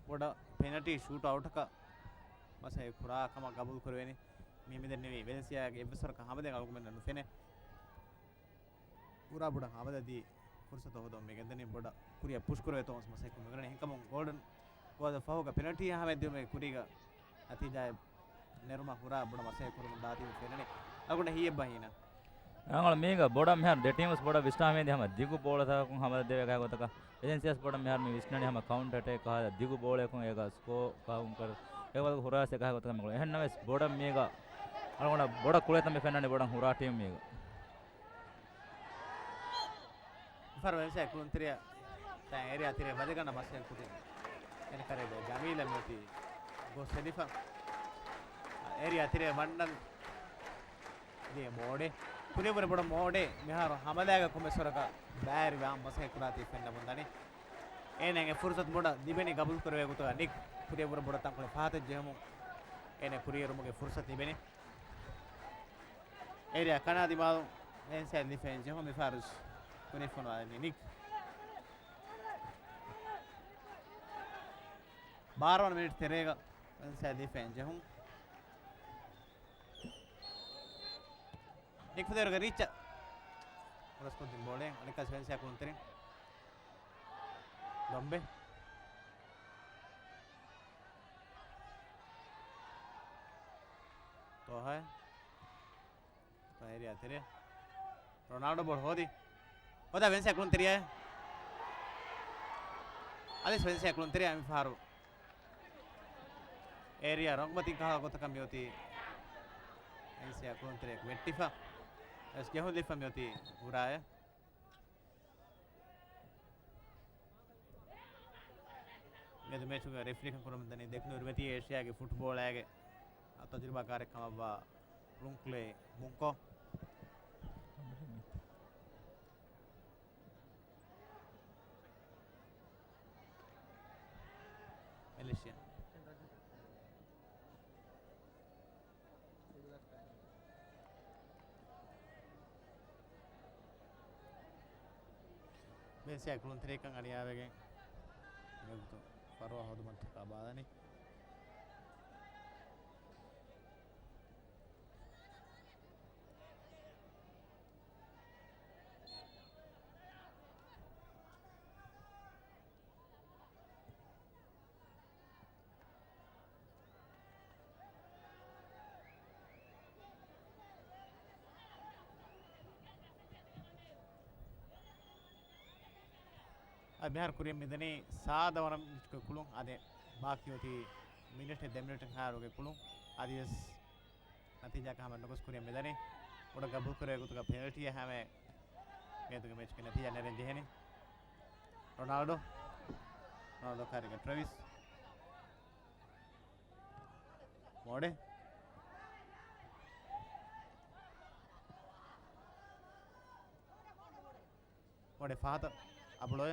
ބޮޑަށް ޕެނަލްޓީ ޝޫޓް އައުޓަކަށް މަސައްކަތް ކުރާ ކަމަށް ގަބޫލު ކުރެވެނީ. މި މިދެންނެވީ ވެލެންސިއާގެ އެއްވެސް ވަރަކަށް ހަމަލާގެ އަޅުގަނޑުމެންނަށް ނުފެނޭ. ހުރާ ބޮޑަށް ހަމަލާ ދީ ފުރުސަތު ހޯދަމުން މި ގެންދަނީ ބޮޑަށް ކުރިއަށް ޕުޝް ކުރެވޭތޯ މަސައްކަތް މި ކުރަނީ. އެހެންކަމުން ގޯލްޑަން ގޯލަށް ފަހުގަ ޕެނަލްޓީއާ ހަމައަށް ދިއުމުގެ ކުރީގަ ނަތީޖާއެއް ނެރުމަށް ހުރާ ބޮޑަށް މަސައްކަތް ކުރަމުން ދާތީ ފެންނަނީ. އަޅުގަނޑަށް ހީއެއްބާ ހީނަން. ރަނގަޅު މީގަ ބޮޑަށް މިހާރު ދެ ޓީމުސް ބޮޑަށް ވިސްނާ މީދީ ހަމަ ދިގު ބޯޅަތަކަކުން ހަމަލާ ދެވޭ ގޮތަކަށް. ވެލެންސިއާސް ބޮޑަށް މިހާރު މި ވިސްނަނީ ހަމަ ކައުންޓަރ އެޓޭކް ކަހަލަ ދިގު ބޯޅަޔަކުން އޭގަ ސްކޯ ކަހަލަ އެ ވަރަށް ހުރާސް އެކަހަލަ ގޮތަކަށް މި ގޮޅު. އެހެންނަމަވެސް ބޮޑަށް މީގަ އަޅުގަނޑަށް ބޮޑަށް ކުޅޭތަން މި ފެންނަނީ ބޮޑަށް ހުރާ ޓީމް މީގަ. މިފަހަރު ވެލެންސިއާ ކުޅުންތެރިޔާ ތައް އޭރިއާ ތެރޭ ވަދެގަނޑަށް މަސައްކަތް ކުރިން. އެން ކަރޭ ޖަމީލަށް މިއޮތީ ގޮސް ހެދިފަ. އޭރިއާ ތެރޭ ވަންނަން ދިޔަ މޯޑެ. ކުރިއަށްވުރެ ބޮޑަށް މޯޑެ މިހާރު ހަމަލާގަ ކޮމެސްވަރަކަށް ބައިވެރިވާ މަސައްކަތް ކުރާތީ ފެންނަމުން ދަނީ. އޭނާގެ ފުރުސަތު ބޮޑަށް ލިބެނީ ގަބޫލު ކުރެވޭ ގޮތުގަ ނިކް ކުރިއަށްވުރެ ބޮޑަށް ތަންކޮޅެއް ފަހަތަށް ޖެހުމުން އޭނާ ކުރިއެރުމުގެ ފުރުސަތު ލިބެނީ. އޭރިއާ ކަނާ ދިމާލު ވެލެންސިއާ ލިފެން ޖެހުން މިފަހަރު ކުރިއަށް ފޮނުވާލަނީ ނިކް. ބާރަ ވަނަ މިނިޓް ތެރޭގަ ވެލެންސިއާ ލިފެން ޖެހުން. ނިކް ފުދޭވަރުގެ ރީއްޗަށް ރަސްކޮށްދިން ބޯޅަ އަނެއްކާސް ވެލެންސިއާ ކުޅުންތެރިން. ލޮމްބެ. ތޯހާ. ތޯހާ އޭރިއާ ތެރޭ. ރޮނާލްޑޯ ބޯޅަ ހޯދި. ހޯދާ ވެލެންސިއާ ކުޅުންތެރިޔާ. އަލިސް ވެލެންސިއާ ކުޅުންތެރިޔާ މިފަހަރު އޭރިއާ ރޮނގުމަތިން ކަހަލަ ގޮތަކަށް މިއޮތީ. ވެލެންސިއާ ކުޅުންތެރިޔަކު ވެއްޓިފަ. ވެސް ޖެހުން ލިފަ މިއޮތީ ހުރާޔަށް. މިއަދު މޭޗުގެ ރެފްރީކަން ކުރަމުން ދަނީ ދެކުނު އިރުމެތީ އޭޝިޔާގެ ފުޓްބޯޅައިގެ ތަޖުރިބާކާރެއް ކަމަށްވާ ރުންކްލޭ ބުންކޯ. މެލޭޝިޔާ. ވެލެންސިއާ ކުޅުންތެރިކަން އަނިޔާވެގެން މިވަގުތު ފަރުވާ ހޯދުމަށްޓަކާ ބާލަނީ. އަދި މިހާރު ކުރިއަށް މިދަނީ ސާދަ ވަރަށް ކުޅުން. އަދި ބާކީ އޮތީ މިނެޓެއް ދެ މިނެޓެއް ހާރުގެ ކުޅުން. އަދިވެސް ނަތީޖާއަކަށް ހަމަ ނުގޮސް ކުރިއަށް މިދަނީ. ބޮޑަށް ގަބޫލު ކުރެވޭ ގޮތުގަ ޕެނަލްޓީއެއް ހަމަ މިއަދުގެ މެޗުގެ ނަތީޖާ ނެރެން ޖެހެނީ. ރޮނާލްޑޯ. ރޮނާލްޑޯ ކާރިގަ ޓްރެވިސް. މޯޑެ. މޯޑެ ފަހަތަށް އަބުޅޯ.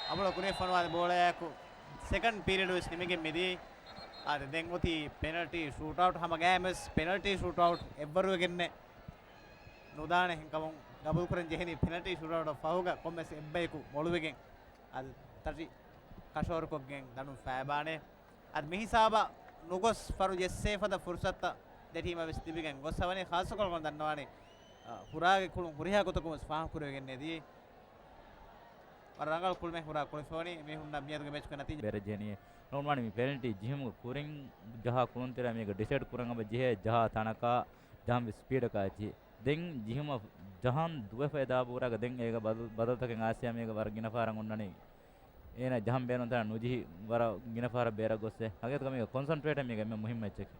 އަބުޅޯ ކުރިއަށް ފޮނުވާލި ބޯޅަޔަކު ސެކަންޑް ޕީރިއަޑު ވެސް ނިމިގެން މިދީ. އާދެ، ދެން އޮތީ ޕެނަލްޓީ ޝޫޓްއައުޓް. ހަމަ ގައިމުވެސް ޕެނަލްޓީ ޝޫޓްއައުޓް އެއްވަރުވެގެންނެއް ނުދާނެ. ހެންކަމުން ގަބޫލު ކުރަން ޖެހެނީ ޕެނަލްޓީ ޝޫޓްއައުޓަށް ފަހުގަ ކޮންމެސް އެއްބަޔަކު މޮޅުވެގެން އަދި ތަށި ކަށަވަރުކޮށްގެން ދަނޑުން ފައިބާނެ. އަދި މިހިސާބަށް ނުގޮސް ފަރު ޖެއްސޭ ފަދަ ފުރުސަތުތައް ދެ ޓީމަށް ވެސް ލިބިގެން ގޮސް އަވަނީ. ޚާއްޞަކޮށް ދަންނަވާނީ، އަ، ހުރާގެ ކުޅުން ހުރިހާ ގޮތަކުން ވެސް ފާހަގަކުރެވިގެން ނެތީ. ވަރަށް ރަނގަޅު ކުޅުމެއް ހުރާ ކުޅެފަވަނީ. މީހުންނަށް މިއަދުގެ މެޗުގެ ނަތީޖާ ބޭރަށް ޖެހެނީ. ނޯމާން މި ޕެނަލްޓީ ޖެހުމުގެ ކުރިން ޖަހާ ކުޅުންތެރިޔާ މީގަ ޑިސައިޑް ކުރަން އެބަ ޖެހޭ، ޖަހާ ތަނަކާ، ޖަހަން ވެސް ސްޕީޑަކާ އެއްޗިހި. ދެން ޖެހުމަށް ޖަހަން ދުވެފަ އެދާ ބޫރާގަ ދެން އޭގަ ބަދަލު، ބަދަލުތަކެއް އާސިޔާ މީގަ ވަރަށް ގިނަ ފަހަރަށް އޮންނަނީ. އޭނާ ޖަހަން ބޭނުން ތަނަށް ނުޖެހި ވަރަށް ގިނަ ފަހަރަށް ބޭރަށް ގޮއްސޭ. ހަގީގަތުގަ މީގަ ކޮންސަންޓްރޭޓެއް މީގަ އެންމެ މުހިއްމު އެއްޗަކީ.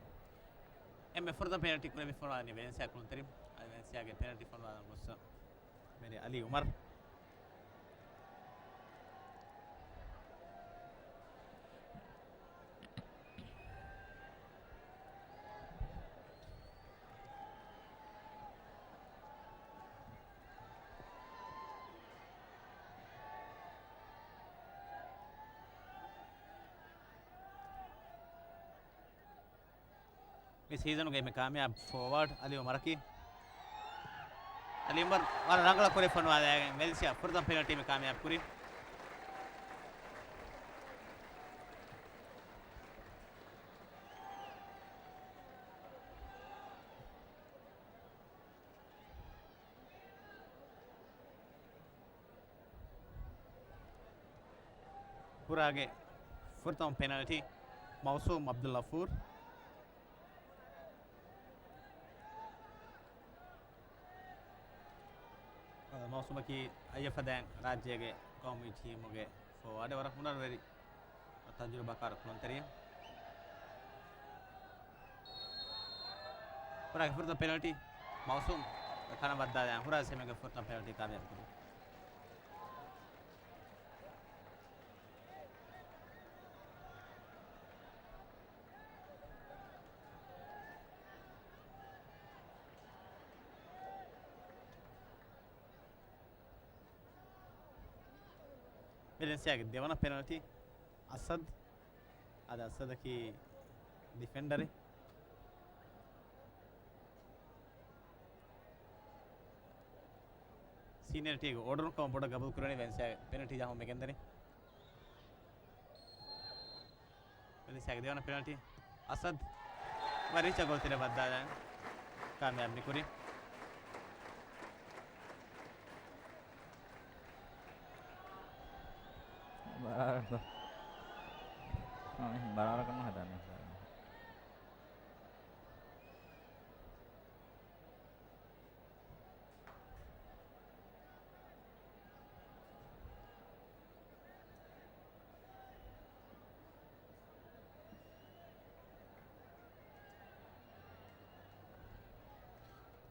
އެންމެ ފުރަތަމަ ޕެނަލްޓީ ކުރެވިފަ ވަނީ ވެލެންސިއާ ކުޅުންތެރިން. އަދި ވެލެންސިއާގެ ޕެނަލްޓީ ފޮނުވާލަން ގޮސް މެރި އަލީ އުމަރު. މި ސީޒަނުގެ އެންމެ ކާމިޔާބު ފޯވާޑް އަލީ އުމަރަކީ. އަލީ އުމަރު ވަރަށް ރަނގަޅަށް ކުރި ފޮނުވާލައިގެން ވެލެންސިއާ ފުރަތަމަ ޕެނަލްޓީ މި ކާމިޔާބު ކުރީ. ހުރާގެ ފުރަތަމަ ޕެނަލްޓީ މައުސޫމް އަބްދުލް ޣަފޫރު. އަ، މައުސޫމަކީ އައްޔަށް ފަދައިން ރާއްޖޭގެ ޤައުމީ ޓީމުގެ ފޯވާޑެއް، ވަރަށް ހުނަރުވެރި ތަޖުރިބާކާރު ކުޅުންތެރިއެއް. ހުރާގެ ފުރަތަމަ ޕެނަލްޓީ މައުސޫމް ކަނަ ވައްދާލާ ހުރާ ސެމީގެ ފުރަތަމަ ޕެނަލްޓީ ކާމިޔާބު ކުރި. ވެލެންސިއާގެ ދެވަނަ ޕެނަލްޓީ އަސަދް. އަދި އަސަދަކީ ޑިފެންޑަރެއް. ސީނިއަރިޓީގެ އޯޑަރުން ކަމަށް ބޮޑަށް ގަބޫލު ކުރަނީ ވެލެންސިއާގެ ޕެނަލްޓީ ޖަހުމުން މިގެންދަނީ. ވެލެންސިއާގެ ދެވަނަ ޕެނަލްޓީ އަސަދް ވަރި ރިޗަށް ގޯލްތެރެ ވައްދާލަން ކާމިޔާބު މިކުރީ. ބަރާބަރަށް. އާ، މި ބަރާބަރަކަށް ހަދާނެ.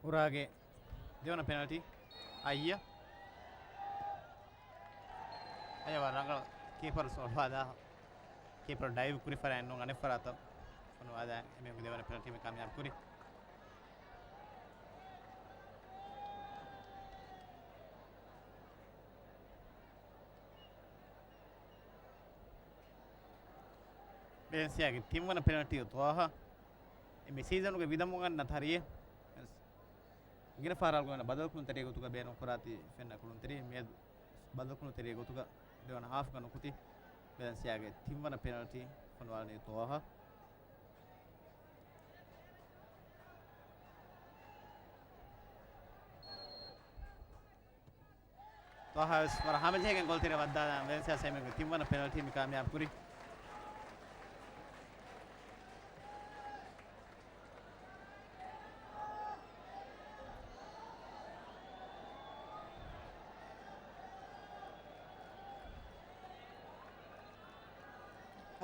ހުރާގެ ދެވަނަ ޕެނަލްޓީ އައްޔަ. އައްޔަ ވަރަށް ރަނގަޅަށް ކީޕަރު ސޮޅުވާލާ، ކީޕަރު ޑައިވް ކުރި ފަރާތް ނޫން އަނެއް ފަރާތަށް ފޮނުވާލާ އެމީހުންގެ ދެވަނަ ޕެނަލްޓީ މި ކާމިޔާބު ކުރީ. ވެލެންސިއާގެ ތިންވަނަ ޕެނަލްޓީ ޠާހާ. މި ސީޒަނުގެ ވިދަމުން އަންނަ ތަރިއެއް ގިނަ ފަހަރަކު ގިނަ ބަދަލުކުޅުންތެރި ގޮތުގަ ބޭނުން ކުރާތީ ފެންނަ ކުޅުންތެރި މިއަދު ބަދަލުކުޅުންތެރި ގޮތުގަ ދެވަނަ ހާފްގަ ނުކުތީ ވެލެންސިއާގެ ތިންވަނަ ޕެނަލްޓީ ފޮނުވާލަނީ ޠާހާ. ޠާހާ ވެސް ވަރަށް ހަމަޖެހިގެން ގޯލްތެރެ ވައްދާލާ ވެލެންސިއާ ސެމީގެ ތިންވަނަ ޕެނަލްޓީ މި ކާމިޔާބު ކުރީ.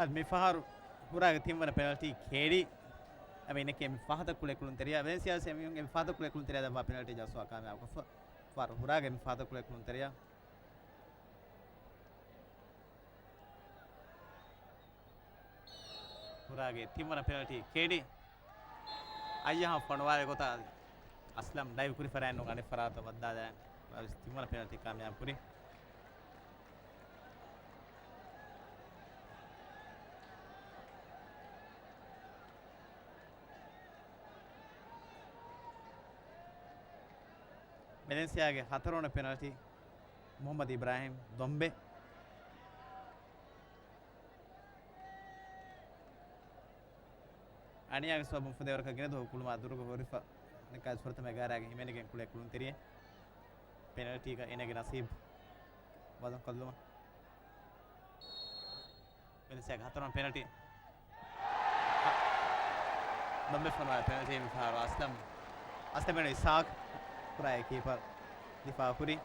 އަދި މި ފަހަރު ހުރާގެ ތިންވަނަ ޕެނަލްޓީ ކޭޑީ. އަމިއްލައަކީ މި ފަހަތަށް ކުޅޭ ކުޅުންތެރިޔާ ވެލެންސިއާ ސެމީގެ މި ފަހަތަށް ކުޅޭ ކުޅުންތެރިޔާ ދައްވާ ޕެނަލްޓީ ޖައްސުވާ ކާމިޔާބުކޮށްފަ. ފަހަރު ހުރާގެ މި ފަހަތަށް ކުޅޭ ކުޅުންތެރިޔާ. ހުރާގެ ތިންވަނަ ޕެނަލްޓީ ކޭޑީ. އައްޔަހަށް ފޮނުވާލި ގޮތަށް އަސްލަމް ޑައިވް ކުރި ފަރާތް ނޫން އަނެއް ފަރާތަށް ވައްދާލާ ތިންވަނަ ޕެނަލްޓީ ކާމިޔާބު ކުރި. ވެލެންސިއާގެ ހަތަރުވަނަ ޕެނަލްޓީ މުހައްމަދު އިބްރާހިމް ދޮމްބެ. އަނިޔާގެ ސަބަބުން ފުދޭވަރަކަށް ގިނަ ދުވަހު ކުޅުމާ ދުރުގަ ހުރިފަ އަނެއްކާވެސް ފުރަތަމަ އެގާރައިގެ ހިމެނިގެން ކުޅޭ ކުޅުންތެރިއެއް. ޕެނަލްޓީގަ އޭނާގެ ނަސީބު ބަދަލުކޮށްލުމަށް. ވެލެންސިއާގެ ހަތަރުވަނަ ޕެނަލްޓީ. ދޮމްބެ ފޮނުވާ ޕެނަލްޓީ މި ފަހަރު އަސްލަމް، އަސްލަމް އިސްހާޤް ކުރާ ކީޕަރު ދިފާއު ކުރި.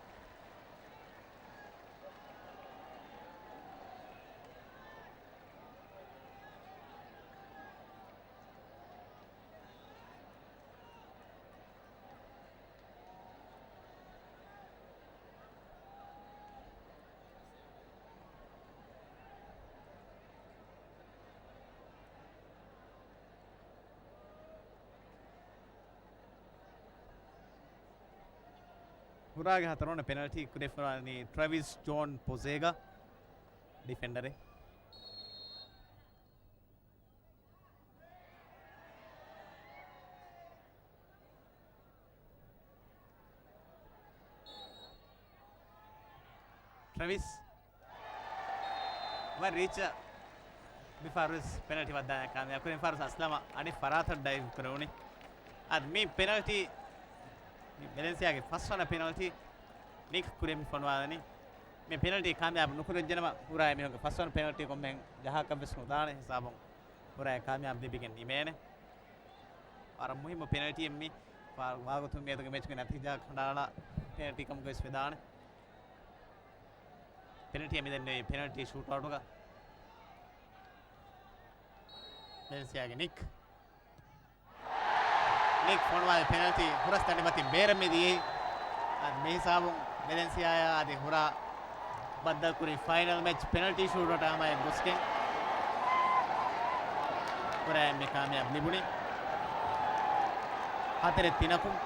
ހުރާގެ ހަތަރުވަނަ ޕެނަލްޓީ ކުރެވިފައިވަނީ ޓްރެވިސް ޖޯން ޕޮޒޭގާ، ޑިފެންޑަރެއް. ޓްރެވިސް ވަރަށް ރީއްޗަށް މިފަހަރުވެސް ޕެނަލްޓީ ވައްދާނެ ކާމިޔާބު ކުރިން ފަހަރު އަސްލަމަ އަނެއް ފަރާތަށް ޑައިވް ކުރެވުނީ. އަދި މި ޕެނަލްޓީ މި ވެލެންސިއާގެ ފަސްވަނަ ޕެނަލްޓީ ނިކް ކުރިން ފޮނުވާލަނީ. މި ޕެނަލްޓީ ކާމިޔާބު ނުކުރެއްޖެނަމަ ހުރާ އެމީހުންގެ ފަސްވަނަ ޕެނަލްޓީ ކޮންމެހެން ޖަހާކަށްވެސް ނުދާނެ ހިސާބުން ހުރާ ކާމިޔާބު ލިބިގެން ނިމޭނެ. ވަރަށް މުހިއްމު ޕެނަލްޓީއެއް މި. ވާގޮތުން މިއަދުގެ މެޗުގެ ނަތީޖާ ކަނޑައަޅާ ޕެނަލްޓީ ކަމުގަވެސް ވެދާނެ. ޕެނަލްޓީ މިދެންނެވީ ޕެނަލްޓީ ޝޫޓްއައުޓުގަ. ވެލެންސިއާގެ ނިކް. ނިކް ފޮނުވާލި ޕެނަލްޓީ ހުރަސް ދަނޑިމަތިން ބޭރަށް މިދިޔައީ. އަދި މި ހިސާބުން ވެލެންސިއާއާ އަދި ހުރާ ބައްދަލުކުރި ފައިނަލް މެޗް ޕެނަލްޓީ ޝޫޓްއައުޓާ ހަމައަށް ގޮސްގެން ހުރާއެންމެ ކާމިޔާބު ލިބުނީ. ހަތަރެއް ތިނަކުން.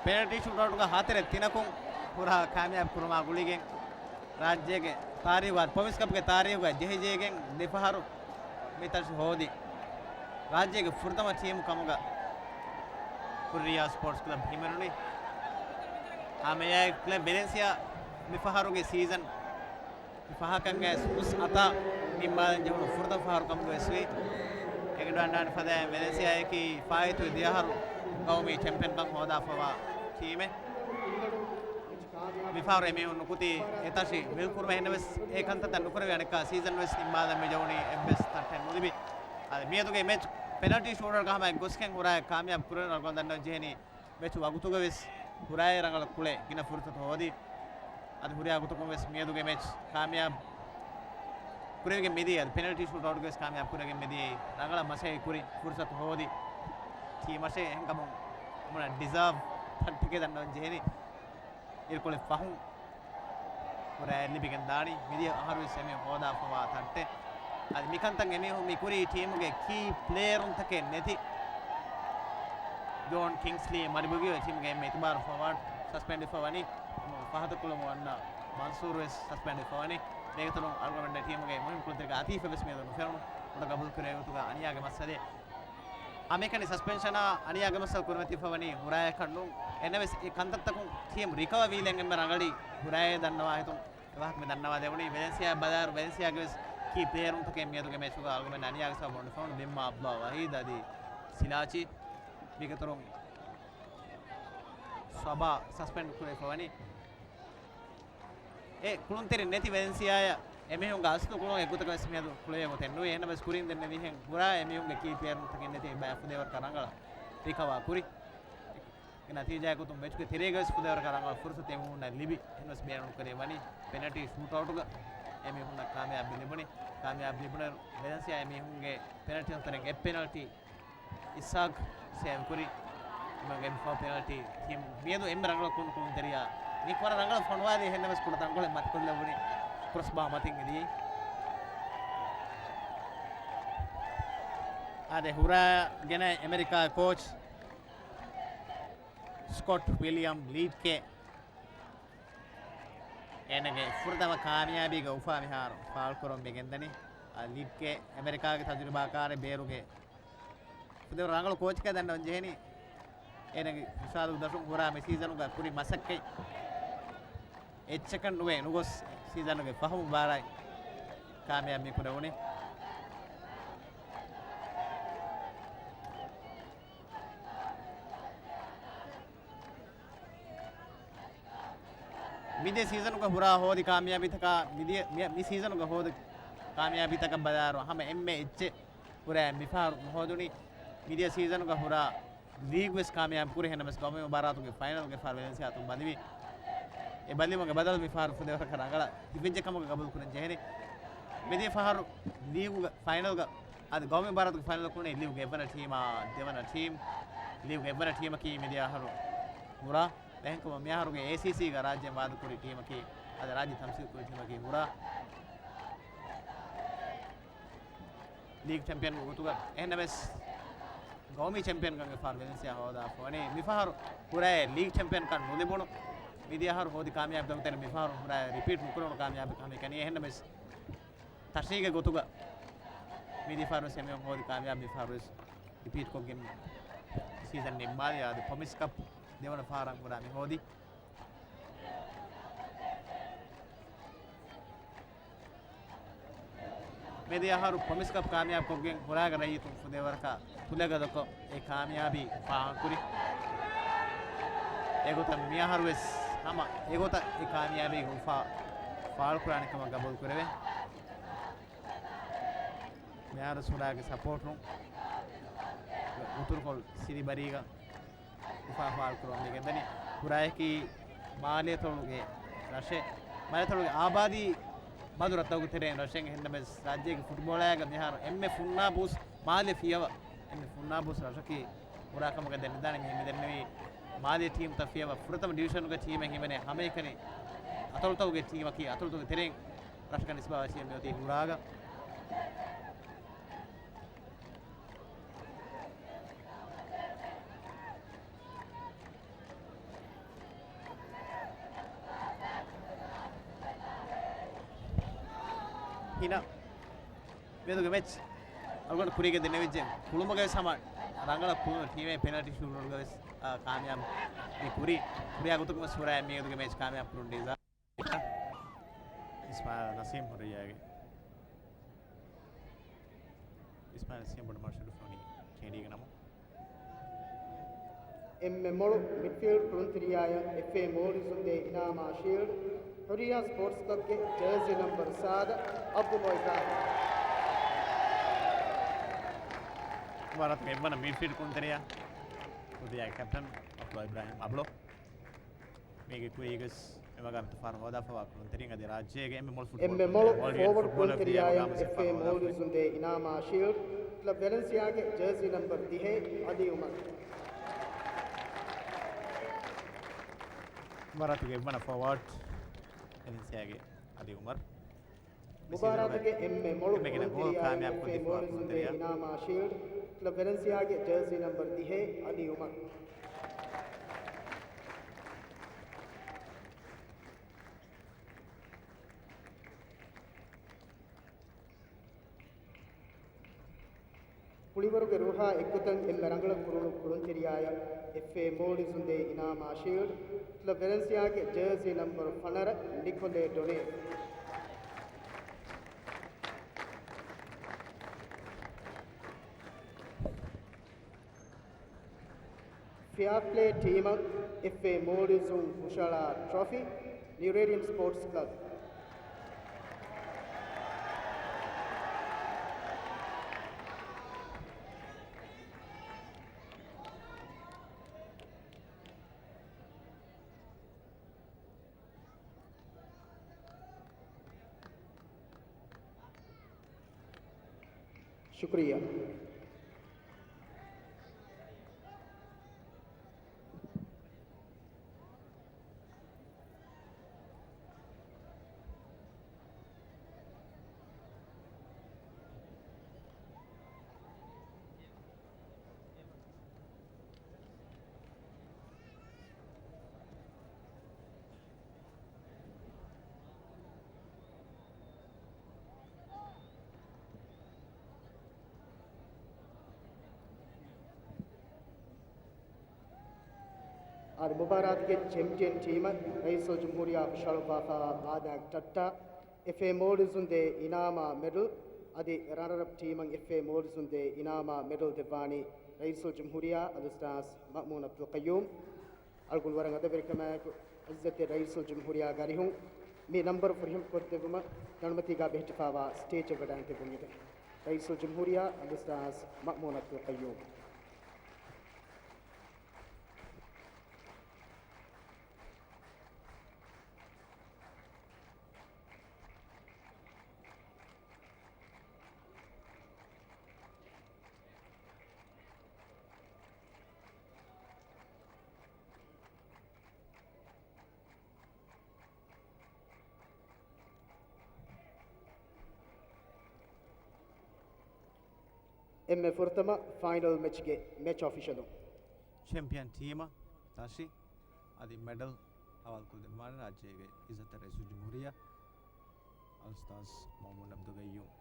ޕެނަލްޓީ ޝޫޓްއައުޓްގަ ހަތަރެއް ތިނަކުން ހުރާ ކާމިޔާބު ކުރުމާ ގުޅިގެން، ރާއްޖޭގެ ތާރީހުގަ، ޕޮވިސް ކަޕްގެ ތާރީހުގަ ޖެހިޖެހިގެން ދެފަހަރު މި ތަށި ހޯދި ރާއްޖޭގެ ފުރަތަމަ ޓީމު ކަމުގަ ކުރިއްޔާ ސްޕޯޓްސް ކްލަބް ހިމެނުނީ. ހަމައެއާއެކު ކްލަބް ވެލެންސިއާ މި ފަހަރުގެ ސީޒަން މި ފަހަކަށް އައިސް ހުސް އަތާ ނިންމާލަން ޖެހުނު ފުރަތަމަ ފަހަރު ކަމުގަވެސް ވީ. އެނގިވަޑައިގަންނަވާނެ ފަދައިން ވެލެންސިއާއަކީ ފާއިތުވި ދެއަހަރު ގައުމީ ޗެމްޕިއަންކަން ހޯދާފަވާ ޓީމެއް. މިފަހަރު އެމީހުން ނުކުތީ އެތަށި ވިލްކުރުމަށް އެހެންނަމަވެސް އެ ކަންތައްތައް ނުކުރެވި އަނެއްކާ ސީޒަން ވެސް ނިންމާލަން މި ޖެހުނީ އެއްވެސް ތައްޓެއް ނުލިބި. އަދި މިއަދުގެ މެޗް ޕެނަލްޓީ ޝޫޓްއައުޓްގަ ހަމައަށް ގޮސްގެން ހުރާއެއް ކާމިޔާބު ކުރެވުނު ރަނގަޅު ދަންނަވަން ޖެހެނީ. މެޗު ވަގުތުގަވެސް ހުރާއެއް ރަނގަޅަށް ކުޅޭ ގިނަ ފުރުސަތު ހޯދި. އަދި ހުރިހާ ގޮތަކުންވެސް މިއަދުގެ މެޗް ކާމިޔާބު ކުރެވިގެން މިދިޔަ، އަދި ޕެނަލްޓީ ޝޫޓްއައުޓްގަވެސް ކާމިޔާބު ކުރެވިގެން މިދިޔައީ ރަނގަޅަށް މަސައްކަތް ކުރި ފުރުސަތު ހޯދި ޓީމަށޭ. އެހެންކަމުން އަޅުގަނޑަށް ޑިޒާވް ތައްޓެކޭ ދަންނަވަން ޖެހެނީ. އިރުކޮޅެއް ފަހުން ހުރާއެއް ލިބިގެން ދާނީ. މިދިޔަ އަހަރުވެސް އެމީހުން ހޯދާފަވާ ތައްޓެއް. އަދި މިކަންތައް އެމީހުން މި ކުރީ ޓީމުގެ ކީ ޕްލޭޔަރުންތަކެއް ނެތި ޖޯން ކިންގްސްލީ މަޑިބުގި ޓީމުގެ އެންމެ އިތުބާރު ފޯވާޑް ސަސްޕެންޑްވެފަ ވަނީ. ފަހަތު ކުޅަމު ވަންނަ މަންސޫރު ވެސް ސަސްޕެންޑްވެފަ ވަނީ. ދެގެތޮޅުން އަޅުގަނޑު ޓީމުގެ މުހިންމު ކުޅުންތެރި އަތީފަ ވެސް މިއަދު ނުފެނުނު. ކުޑަ ގަބޫލު ކުރެވޭ ގޮތުގަ އަނިޔާގެ މައްސަލައެއް. ހަމައެކަނި ސަސްޕެންޝަނާ އަނިޔާގެ މައްސަލަ ކުރިމަތިފަ ވަނީ ހުރާއަކަށް ނޫން. އެންނަވެސް އެ ކަންތައްތަކުން ޓީމް ރިކަވަ ވީލެން އެންމެ ރަނގަޅީ ހުރާއޭ ދަންނަވާ ހިތުން އެވާހަކަ މި ދަންނަވާ ދެވުނީ. ވެލެންސިއާ ބަލާއިރު ވެލެންސިއާގެ ވެސް ކީ ޕްލޭޔަރުންތަކެއް މިއަދުގެ މެޗުގަ އަޅުގަނޑުމެން އަނިޔާގެ ސަބަބުން ނުފެނުނު. ބިންމާ އަބްދުﷲ ވަހީދް އަދި ސިލާޗީ މީގެ ތޮޅުން ސޮބާ ސަސްޕެންޑް ކުރެވިފަ ވަނީ. އެ ކުޅުންތެރިން ނެތި ވެލެންސިއާއަށް އެމީހުންގެ އަސްލު ކުޅުން އެއްގޮތަކަށް ވެސް މިއަދު ކުޅެވޭ ގޮތެއް ނުވޭ. އެހެންނަމަވެސް ކުރިން ދެންނެވިހެން ހުރާ އެމީހުންގެ ކީ ޕްލޭޔަރުންތަކެއް ނެތި ބަޔަށް ފުދޭވަރަކަށް ރަނގަޅަށް ރިކަވާ ކުރި. އެ ނަތީޖާއެއް ގޮތުން މެޗުގެ ތެރޭގަވެސް ފުދޭވަރަކަށް ރަނގަޅަށް ފުރުސަތު އެމީހުންނަށް ލިބި. އެހެންނަމަވެސް ބޭނުން ކުރެވޭ ވަނީ ޕެނަލްޓީ ޝޫޓްއައުޓުގަ އެމީހުންނަށް ކާމިޔާބު ލިބުނީ. ކާމިޔާބު ލިބުނައިރު ވެލެންސިއާ އެމީހުންގެ ޕެނަލްޓީ ހަތަރެއް އެއް ޕެނަލްޓީ އިސްހާގް ސޭވް ކުރި. އެމީހުންގެ އެންމެ ފަހު ޕެނަލްޓީ ޓީމް މިއަދު އެންމެ ރަނގަޅަށް ކުޅުނު ކުޅުންތެރިޔާ ނިކް ވަރަށް ރަނގަޅަށް ފޮނުވާލީ. އެހެންނަމަވެސް ކުޑަ ތަންކޮޅެއް މަތިކޮށްލެވުނީ ކްރޮސްބާ މަތިން އެދިޔައީ. އާދެ ހުރާ ގެނައި އެމެރިކާ ކޯޗް ސްކޮޓް ވިލިއަމް ލީޕްކޭ އޭނަގެ ފުރަތަމަ ކާމިޔާބީގެ އުފާ މިހާރު ފާޅުކުރަމުން މި ގެންދަނީ. އާ، ލީޕްކޭ އެމެރިކާގެ ތަޖުރިބާކާރެއް ބޭރުގެ ފުދޭވަރު ރަނގަޅު ކޯޗަކަށް ދަންނަވަން ޖެހެނީ. އޭނަގެ އިރުޝާދުގެ ދަށުން ހުރާ މި ސީޒަނުގަ ކުރި މަސައްކަތް އެއްޗަކަށް ނުވެ ނުގޮސް ސީޒަނުގެ ފަހު މުބާރާތް ކާމިޔާބު މި ކުރެވުނީ. މިދިޔަ ސީޒަނުގަ ހުރާ ހޯދި ކާމިޔާބީތަކާ، މިދިޔަ، މި، މި ސީޒަނުގަ ހޯދި ކާމިޔާބީތަކަށް ބަލާއިރު ހަމަ އެންމެ އެއްޗެއް ހުރާ މިފަހަރު ނުހޯދުނީ. މިދިޔަ ސީޒަނުގަ ހުރާ ލީގް ވެސް ކާމިޔާބު ކުރި. އެހެންނަމަވެސް ގައުމީ މުބާރާތުގެ ފައިނަލްގެ ފަހަރު ވެލެންސިއާ އަތުން ބަލިވި. އެ ބަލިވުމުގެ ބަދަލު މިފަހަރު ފުދޭވަރަކަށް ރަނގަޅަށް ލިބިއްޖެ ކަމުގަ ގަބޫލު ކުރަން ޖެހެނީ. މިދިޔަ ފަހަރު ލީގުގެ ފައިނަލްގަ އަދި ގައުމީ މުބާރާތުގެ ފައިނަލް ކުޅުނީ ލީގުގެ އެއްވަނަ ޓީމާ ދެވަނަ ޓީމް. ލީގުގެ އެއްވަނަ ޓީމަކީ މިދިޔަ އަހަރު ހުރާ އެހެންކަމުން މިއަހަރުގެ އޭސީސީގެ ރާއްޖެ ވާދަކުރި ޓީމަކީ، އަދި ރާއްޖެ ތަމްސީލް ކުރި ޓީމަކީ ހުރާ ލީގް ޗެމްޕިއަން ގޮތުގަ. އެހެންނަމެސް، ގައުމީ ޗެމްޕިއަންކަމުގެ ފަހަރު ވެލެންސިއާ ހޯދާފަ ވަނީ. މިފަހަރު ހުރާއެއް ލީގް ޗެމްޕިއަންކަން ނުލިބުނު، މިދިޔަ އަހަރު ހޯދި ކާމިޔާބުތަކުގެ ތެރެއިން މިފަހަރު ހުރާއެއް ރިޕީޓް ނުކުރެވުނު ކާމިޔާބެއް ކަމެކަނީ. އެހެންނަމެސް، ތަށީގެ ގޮތުގަ މިދިޔަ ފަހަރުވެސް އެމީހުން ހޯދި ކާމިޔާބު މިފަހަރުވެސް ރިޕީޓްކޮށްގެން ސީޒަން ނިންމާލި. އަދި ޕްރޮމިސް ކަޕް ދެވަނަ ފަހަރަށް ހުރާ މި ހޯދީ. މިދިޔަ އަހަރު ޕްރޮމިސް ކަޕް ކާމިޔާބުކޮށްގެން ހުރާގެ ރައްޔިތުން ފުދޭވަރަކަށް ކުލަގަދަކޮށް އެ ކާމިޔާބީ ފާހަގަކުރި. އެގޮތަށް މިއަހަރުވެސް ހަމަ އެގޮތަށް އެ ކާމިޔާބީގެ އުފާ ފާޅުކުރާނެ ކަމަށް ގަބޫލު ކުރެވޭ. މިއަހަރު ހުރާގެ ސަޕޯޓުން އުތުރުކޮޅު ސިރިބަރީގަ އުފާ ފާޅުކުރަމުން މިގެންދަނީ. ހުރާއަކީ މާލޭތޮޅުގެ ރަށެއް. މާލޭތޮޅުގެ އާބާދީ ބަނދު ރަށްތަކުގެ ތެރެއިން ރަށެއް. އެހެންނަމަވެސް، ރާއްޖޭގެ ފުޓްބޯޅައިގަ މިހާރު އެންމެ ފުންނާ ބޫސް މާލެ ފިޔަވަ، އެންމެ ފުންނާ ބޫސް ރަށަކީ ހުރާ ކަމުގަ ދެނެދާނެ. މި ދެންނެވީ މާލޭ ޓީމްތައް ފިޔަވަ ފުރަތަމަ ޑިވިޝަނުގެ ޓީމެއް ހިމެނޭ ހަމައެކަނި އަތޮޅުތަކުގެ ޓީމަކީ އަތޮޅުތަކުގެ ތެރެއިން ރަށަކަށް ނިސްބަތްވާ ޓީމެއް މިއޮތީ ހުރާގަ. ހިނަ މިއަދުގެ މެޗް އަޅުގަނޑު ކުރީގެ ދެންނެވިއްޖެ ކުޅުމުގަވެސް ހަމަ ރަނގަޅަށް ކުޅުނު ޓީމެއް ޕެނަލްޓީ ޝޫޓްއައުޓްގަވެސް، އާ، ކާމިޔާބު މި ކުރީ. ކުރިއާ ގޮތަކުން ވެސް ހުރާ މިއަދުގެ މެޗް ކާމިޔާބު ކުރުން ޑިޒާ. އިސްމާއިލް ނަސީމް ހުރިއްޔާގެ، އިސްމާއިލް ނަސީމް ބޮޑު މަރުޝަދު ފޮނި ކެނޑީގެ ނަމު. އެންމެ މޮޅު މިޑްފީލްޑް ކުޅުންތެރިޔާއަށް އެފްއޭ މޯލްޑިވްސުން ދޭ އިނާމާ ޝީލްޑް، ހުރިއްޔާ ސްޕޯޓްސް ކްލަބްގެ ޖާޒީ ނަމްބަރު ސާދަ އަބްދުﷲ އިބްރާހިމް. މުބާރާތުގެ އެއްވަނަ މިޑްފީލްޑް ކުޅުންތެރިޔާ، ހުރިއްޔާގެ ކެޕްޓަން އަބްދުﷲ އިބްރާހިމް އަބްލޯ. މީގެ ކުރީގަސް އެމަގާ މިތަފާރު ހޯދާފަވާ ކުޅުންތެރިން އަދި ރާއްޖޭގެ އެންމެ މޮޅު އެންމެ މޮޅު ފޯވަޑް ކުޅުންތެރިޔާއަށް އެފްއޭ މޯލްޑިވްސުން ދޭ އިނާމާ ޝީލްޑް، ކްލަބް ވެލެންސިއާގެ ޖާޒީ ނަމްބަރު ދިހައެއް، އަލީ އުމަރު. މުބާރާތުގެ އެއްވަނަ ފޯވަޑް ވެލެންސިއާގެ އަލީ އުމަރު. މުބާރާތުގެ އެންމެ މޮޅު ކުޅުންތެރިޔާއަށް އެފްއޭ މޯލްޑިވްސުން ދޭ އިނާމާ ޝީލްޑް، ކްލަބް ވެލެންސިއާގެ ޖާޒީ ނަމްބަރު ދިހައެއް، އަލީ އުމަރު. ކުޅިވަރުގެ ރޫހާ އެއްގޮތަށް އެންމެ ރަނގަޅަށް ކުޅުނު ކުޅުންތެރިޔާއަށް އެފްއޭ މޯލްޑިވްސުން ދޭ އިނާމާ ޝީލްޑް، ކްލަބް ވެލެންސިއާގެ ޖާޒީ ނަމްބަރު ފަނަރަ، ނިކޮލޭ ޑޮނޭ. ފެއާޕްލޭ ޓީމަށް އެފްއޭ މޯލްޑިވްސުން ހުށަހަޅާ ޓްރޮފީ، ނިއުރޭޑިއަން ސްޕޯޓްސް ކްލަބް. ޝުކުރިއްޔާ. އަދި މުބާރާތުގެ ޗެމްޕިއަން ޓީމަށް ރައީސުލްޖުމްހޫރިއްޔާ ހުށަހަޅުއްވާފައިވާ ބާދާގެ ޓައްޓާ، އެފްއޭ މޯލްޑިވްސުން ދޭ އިނާމާ މެޑަލް، އަދި ރަނަރަޕް ޓީމަށް އެފްއޭ މޯލްޑިވްސުން ދޭ އިނާމާ މެޑަލް ދެއްވާނީ ރައީސުލްޖުމްހޫރިއްޔާ އަލްއުސްތާޛް މައުމޫން އަބްދުލް ޤައްޔޫމް. އަޅުގަނޑު ވަރަށް އަދަބުވެރިކަމާއެކު، ޢިއްޒަތްތެރި ރައީސުލްޖުމްހޫރިއްޔާގެ އަރިހުން މި ނަމްބަރު ފުރިހަމަ ކޮށްދެއްވުމަށް ދަނޑުމަތީގާ ބެހެއްޓިފައިވާ ސްޓޭޖަށް ވަޑައިގެން ތިބުން އެދެން. ރައީސުލްޖުމްހޫރިއްޔާ އަލްއުސްތާޛް މައުމޫން އަބްދުލް ޤައްޔޫމް. އެންމެ ފުރަތަމަ ފައިނަލް މެޗްގެ މެޗް އޮފިޝަލުން. ޗެމްޕިއަން ޓީމަށް ތަށި އަދި މެޑަލް ހަވާލުކޮށްދެއްވާނެ ރާއްޖޭގެ އިއްޒަތްތެރި ރައީސުލްޖުމްހޫރިއްޔާ އަލްއުސްތާޛް މައުމޫން ޢަބްދުލްގައްޔޫމް.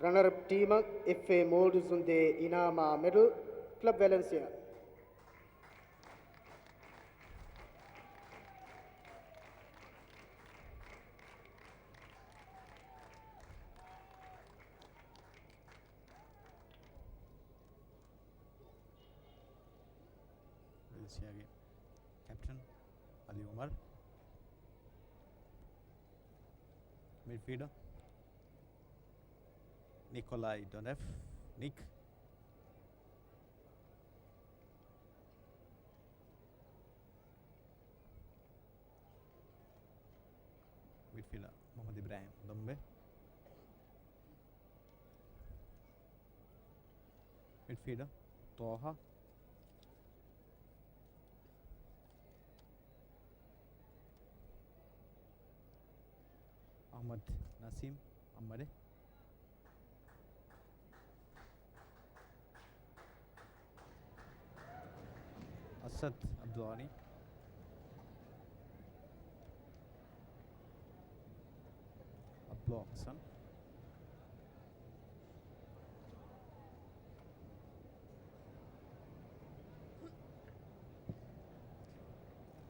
ރަނަރަޕް ޓީމަށް އެފްއޭ މޯލްޑްސް އުނދޭ އިނާމާ މެޑަލް، ކްލަބް ވެލެންސިއާ. ވެލެންސިއާގެ ކެޕްޓަން އަލީ އުމަރު. މިޑްފީލްޑަރ ނިކޮލާއި ޑޮނެފް، ނިކް. މިޑްފީލްޑަރ މުޙައްމަދު އިބްރާހިމް ދޮންބެ. މިޑްފީލްޑަރ ޠާހާ. އަޙްމަދު ނަސީމް އައްމަރެ. އަސަދު ޢަބްދުލްޣަނީ. ޢަބްދުﷲ ޙަސަން.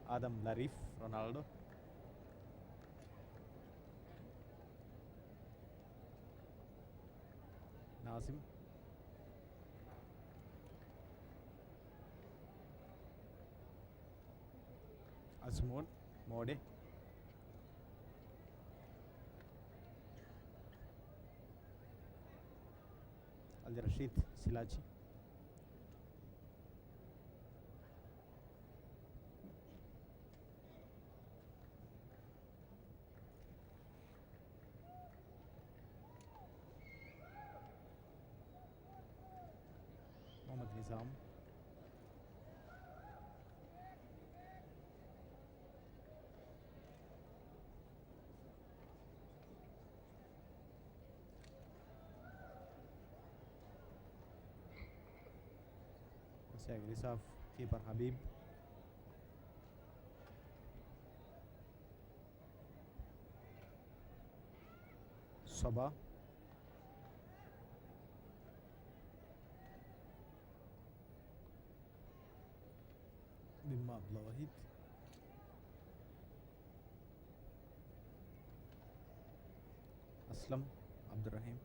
އާދަމް ލަރީފް، ރޮނާލްޑޯ. ނާޒިމް. އަޒްމޫން މޯޑެ. އަލި ރަޝީދު ސިލާޖީ. މުޙައްމަދު ނިޒާމް. އޮފްސައިޑް ރިޒާވް، ކީޕަރ ހަބީބް. ސޮބާ. ބިންމާ ޢަބްދުﷲ ވަޙީދު. އަސްލަމް ޢަބްދުއްރަޙީމް.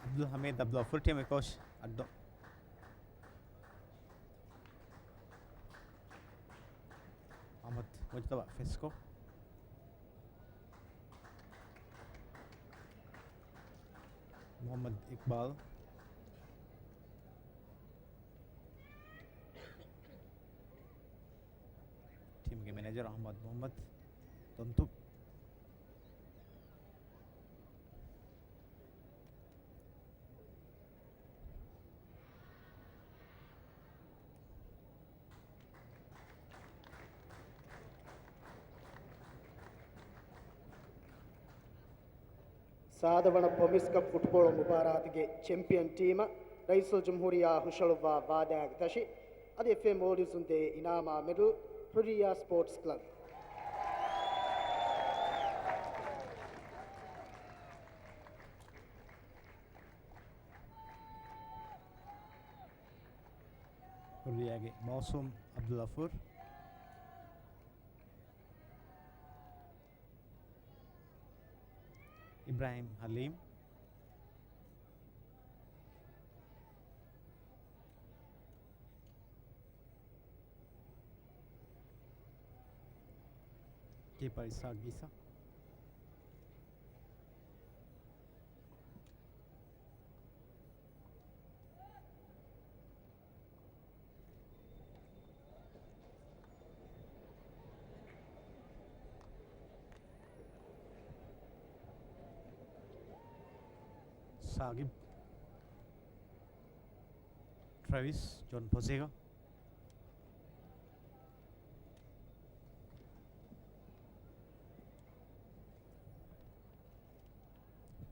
ޢަބްދުލް ޙަމީދު ޢަބްދުﷲ، ފުލް ޓީމް ކޯޗް އައްޑޯ. މުޙައްމަދު މުޖްތަބާ ފެސްކޯ. މުޙައްމަދު އިޤްބާލް. ޓީމްގެ މެނޭޖަރ އަޙްމަދު މުޙައްމަދު ދޮންތު. ސާދަ ވަނަ ޕްރޮމިސް ކަޕް ފުޓްބޯޅަ މުބާރާތުގެ ޗެމްޕިއަން ޓީމަށް ރައީސުލްޖުމްހޫރިއްޔާ ހުށަހަޅުއްވާ ވާދާގެ ތަށި އަދި އެފްއޭ މޯލްޑިވްސް އުނދޭ އިނާމާ މެޑަލް، ޙުއްރިއްޔާ ސްޕޯޓްސް ކްލަބް. ޙުއްރިއްޔާގެ މައުސޫމް ޢަބްދުލްޣަފޫރު. އިބްރާހިމް ހަލީމް. ކީޕަރ އިސްހާގް އީސާ. ސާގިބް. ޓްރެވިސް ޖޯން ޕޮސޭގޯ.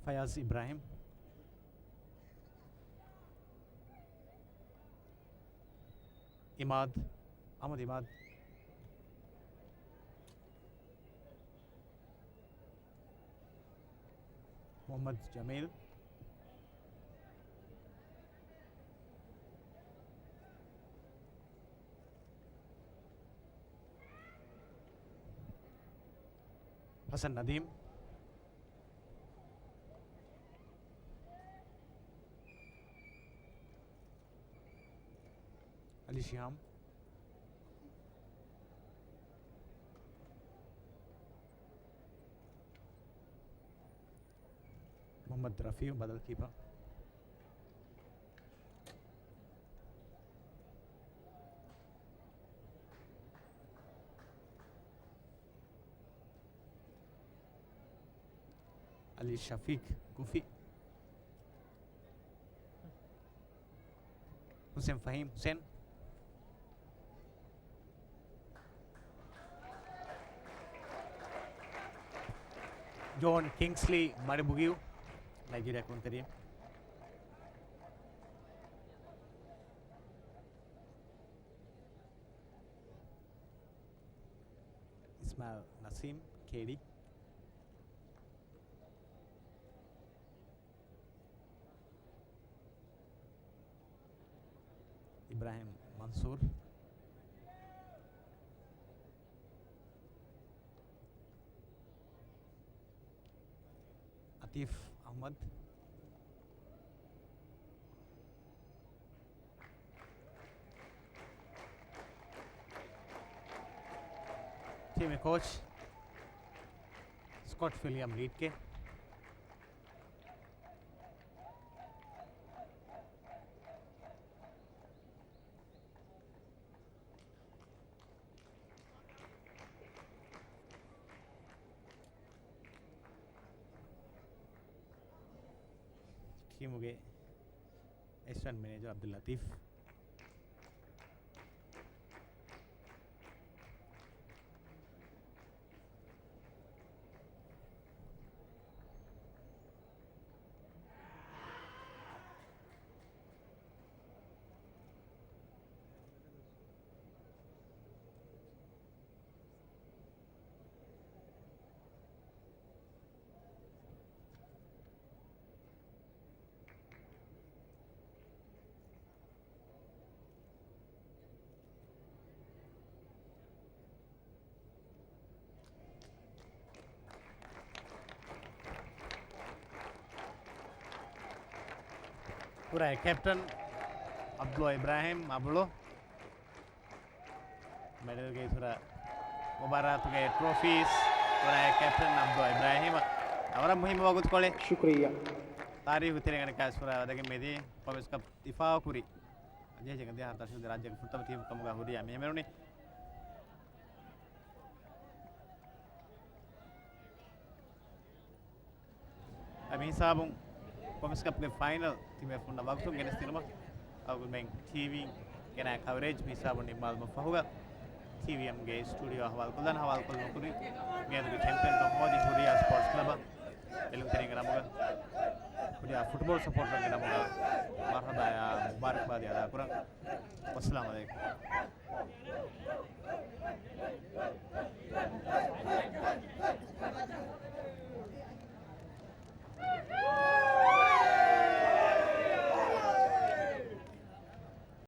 ފަޔާޒް އިބްރާހިމް. އިމާދު، އަހްމަދު އިމާދު. މުޙައްމަދު ޖަމީލް. ޙަސަން ނަދީމް. އަލީ ޝިހާމް. މުޙައްމަދު ރަފީޢު ބަދަލު ކީޕަރ. އަލީ ޝަފީޤް ގުފި. ހުސެން ފަހީމް ހުސެން. ޖޯން ކިންގްސްލީ މަޑިބުގިއު، ނައިޖީރިއާ ކުންތެރިން. އިސްމާއިލް ނަސީމް، ކޭޑީ. އިބްރާހިމް މަންސޫރު. އަތީފް އަޙްމަދު. ޓީމްގެ ކޯޗް ސްކޮޓް ފިލިއަމް ރީޑްގެ. ޓީމުގެ އެސިސްޓެންޓް މެނޭޖަރ އަބްދުލް ލަތީފް. ކުރާއި ކެޕްޓަން އަބްދުﷲ އިބްރާހިމް އަބުޅު. މެޑަލްގެ އިތުރަށް މުބާރާތުގެ ޓްރޮފީސް ކުރާއި ކެޕްޓަން އަބްދުﷲ އިބްރާހިމް. އަވަރަށް މުހިއްމު ވަގުތުކޮޅެއް. ޝުކުރިއްޔާ. ތާރީޚު ތެރެއިން އަނެއްކާވެސް ފުރާ ވަދެގެން މިއަދީ ކޮންމެސް ކަޕް ދިފާއުކުރި އަޖޭ ޖެގަންދިޔަ ހަރުތާ ރާއްޖޭގެ ފުރަތަމަ ޓީމު ކަމުގަ ހުރި އަމިއްލަ މި ހިމެނުނީ. އަދި މި ހިސާބުން ކޮންމެސް ކަޕްގެ ފައިނަލް ތިބޭފުޅުންނަށް ވަގުތުން ގެނެސްދިނުމަށް އަޅުގަނޑުމެން ޓީވީ ގެނައި ކަވަރޭޖް މި ހިސާބުން ނިންމާލުމަށް ފަހުގަ، ޓީވީއެމްގެ ސްޓޫޑިއޯ އަހުވާލުކޮށްލަން ހަވާލުކޮށްލުމަށް ކުރިން މިއަދުގެ ޗެމްޕިއަންކަން ހޯދި ހުރިޔާ ސްޕޯޓްސް ކްލަބަށް އެޅުންތެރިންގެ ނަމުގަ، ހުރިހާ ފުޓްބޯލް ސަޕޯޓަރުންގެ ނަމުގަ މަރްހަބާޔާ މުބާރަކްބާދީ އަދާކުރަން. ވައްސަލާމް ޢަލައިކުމް.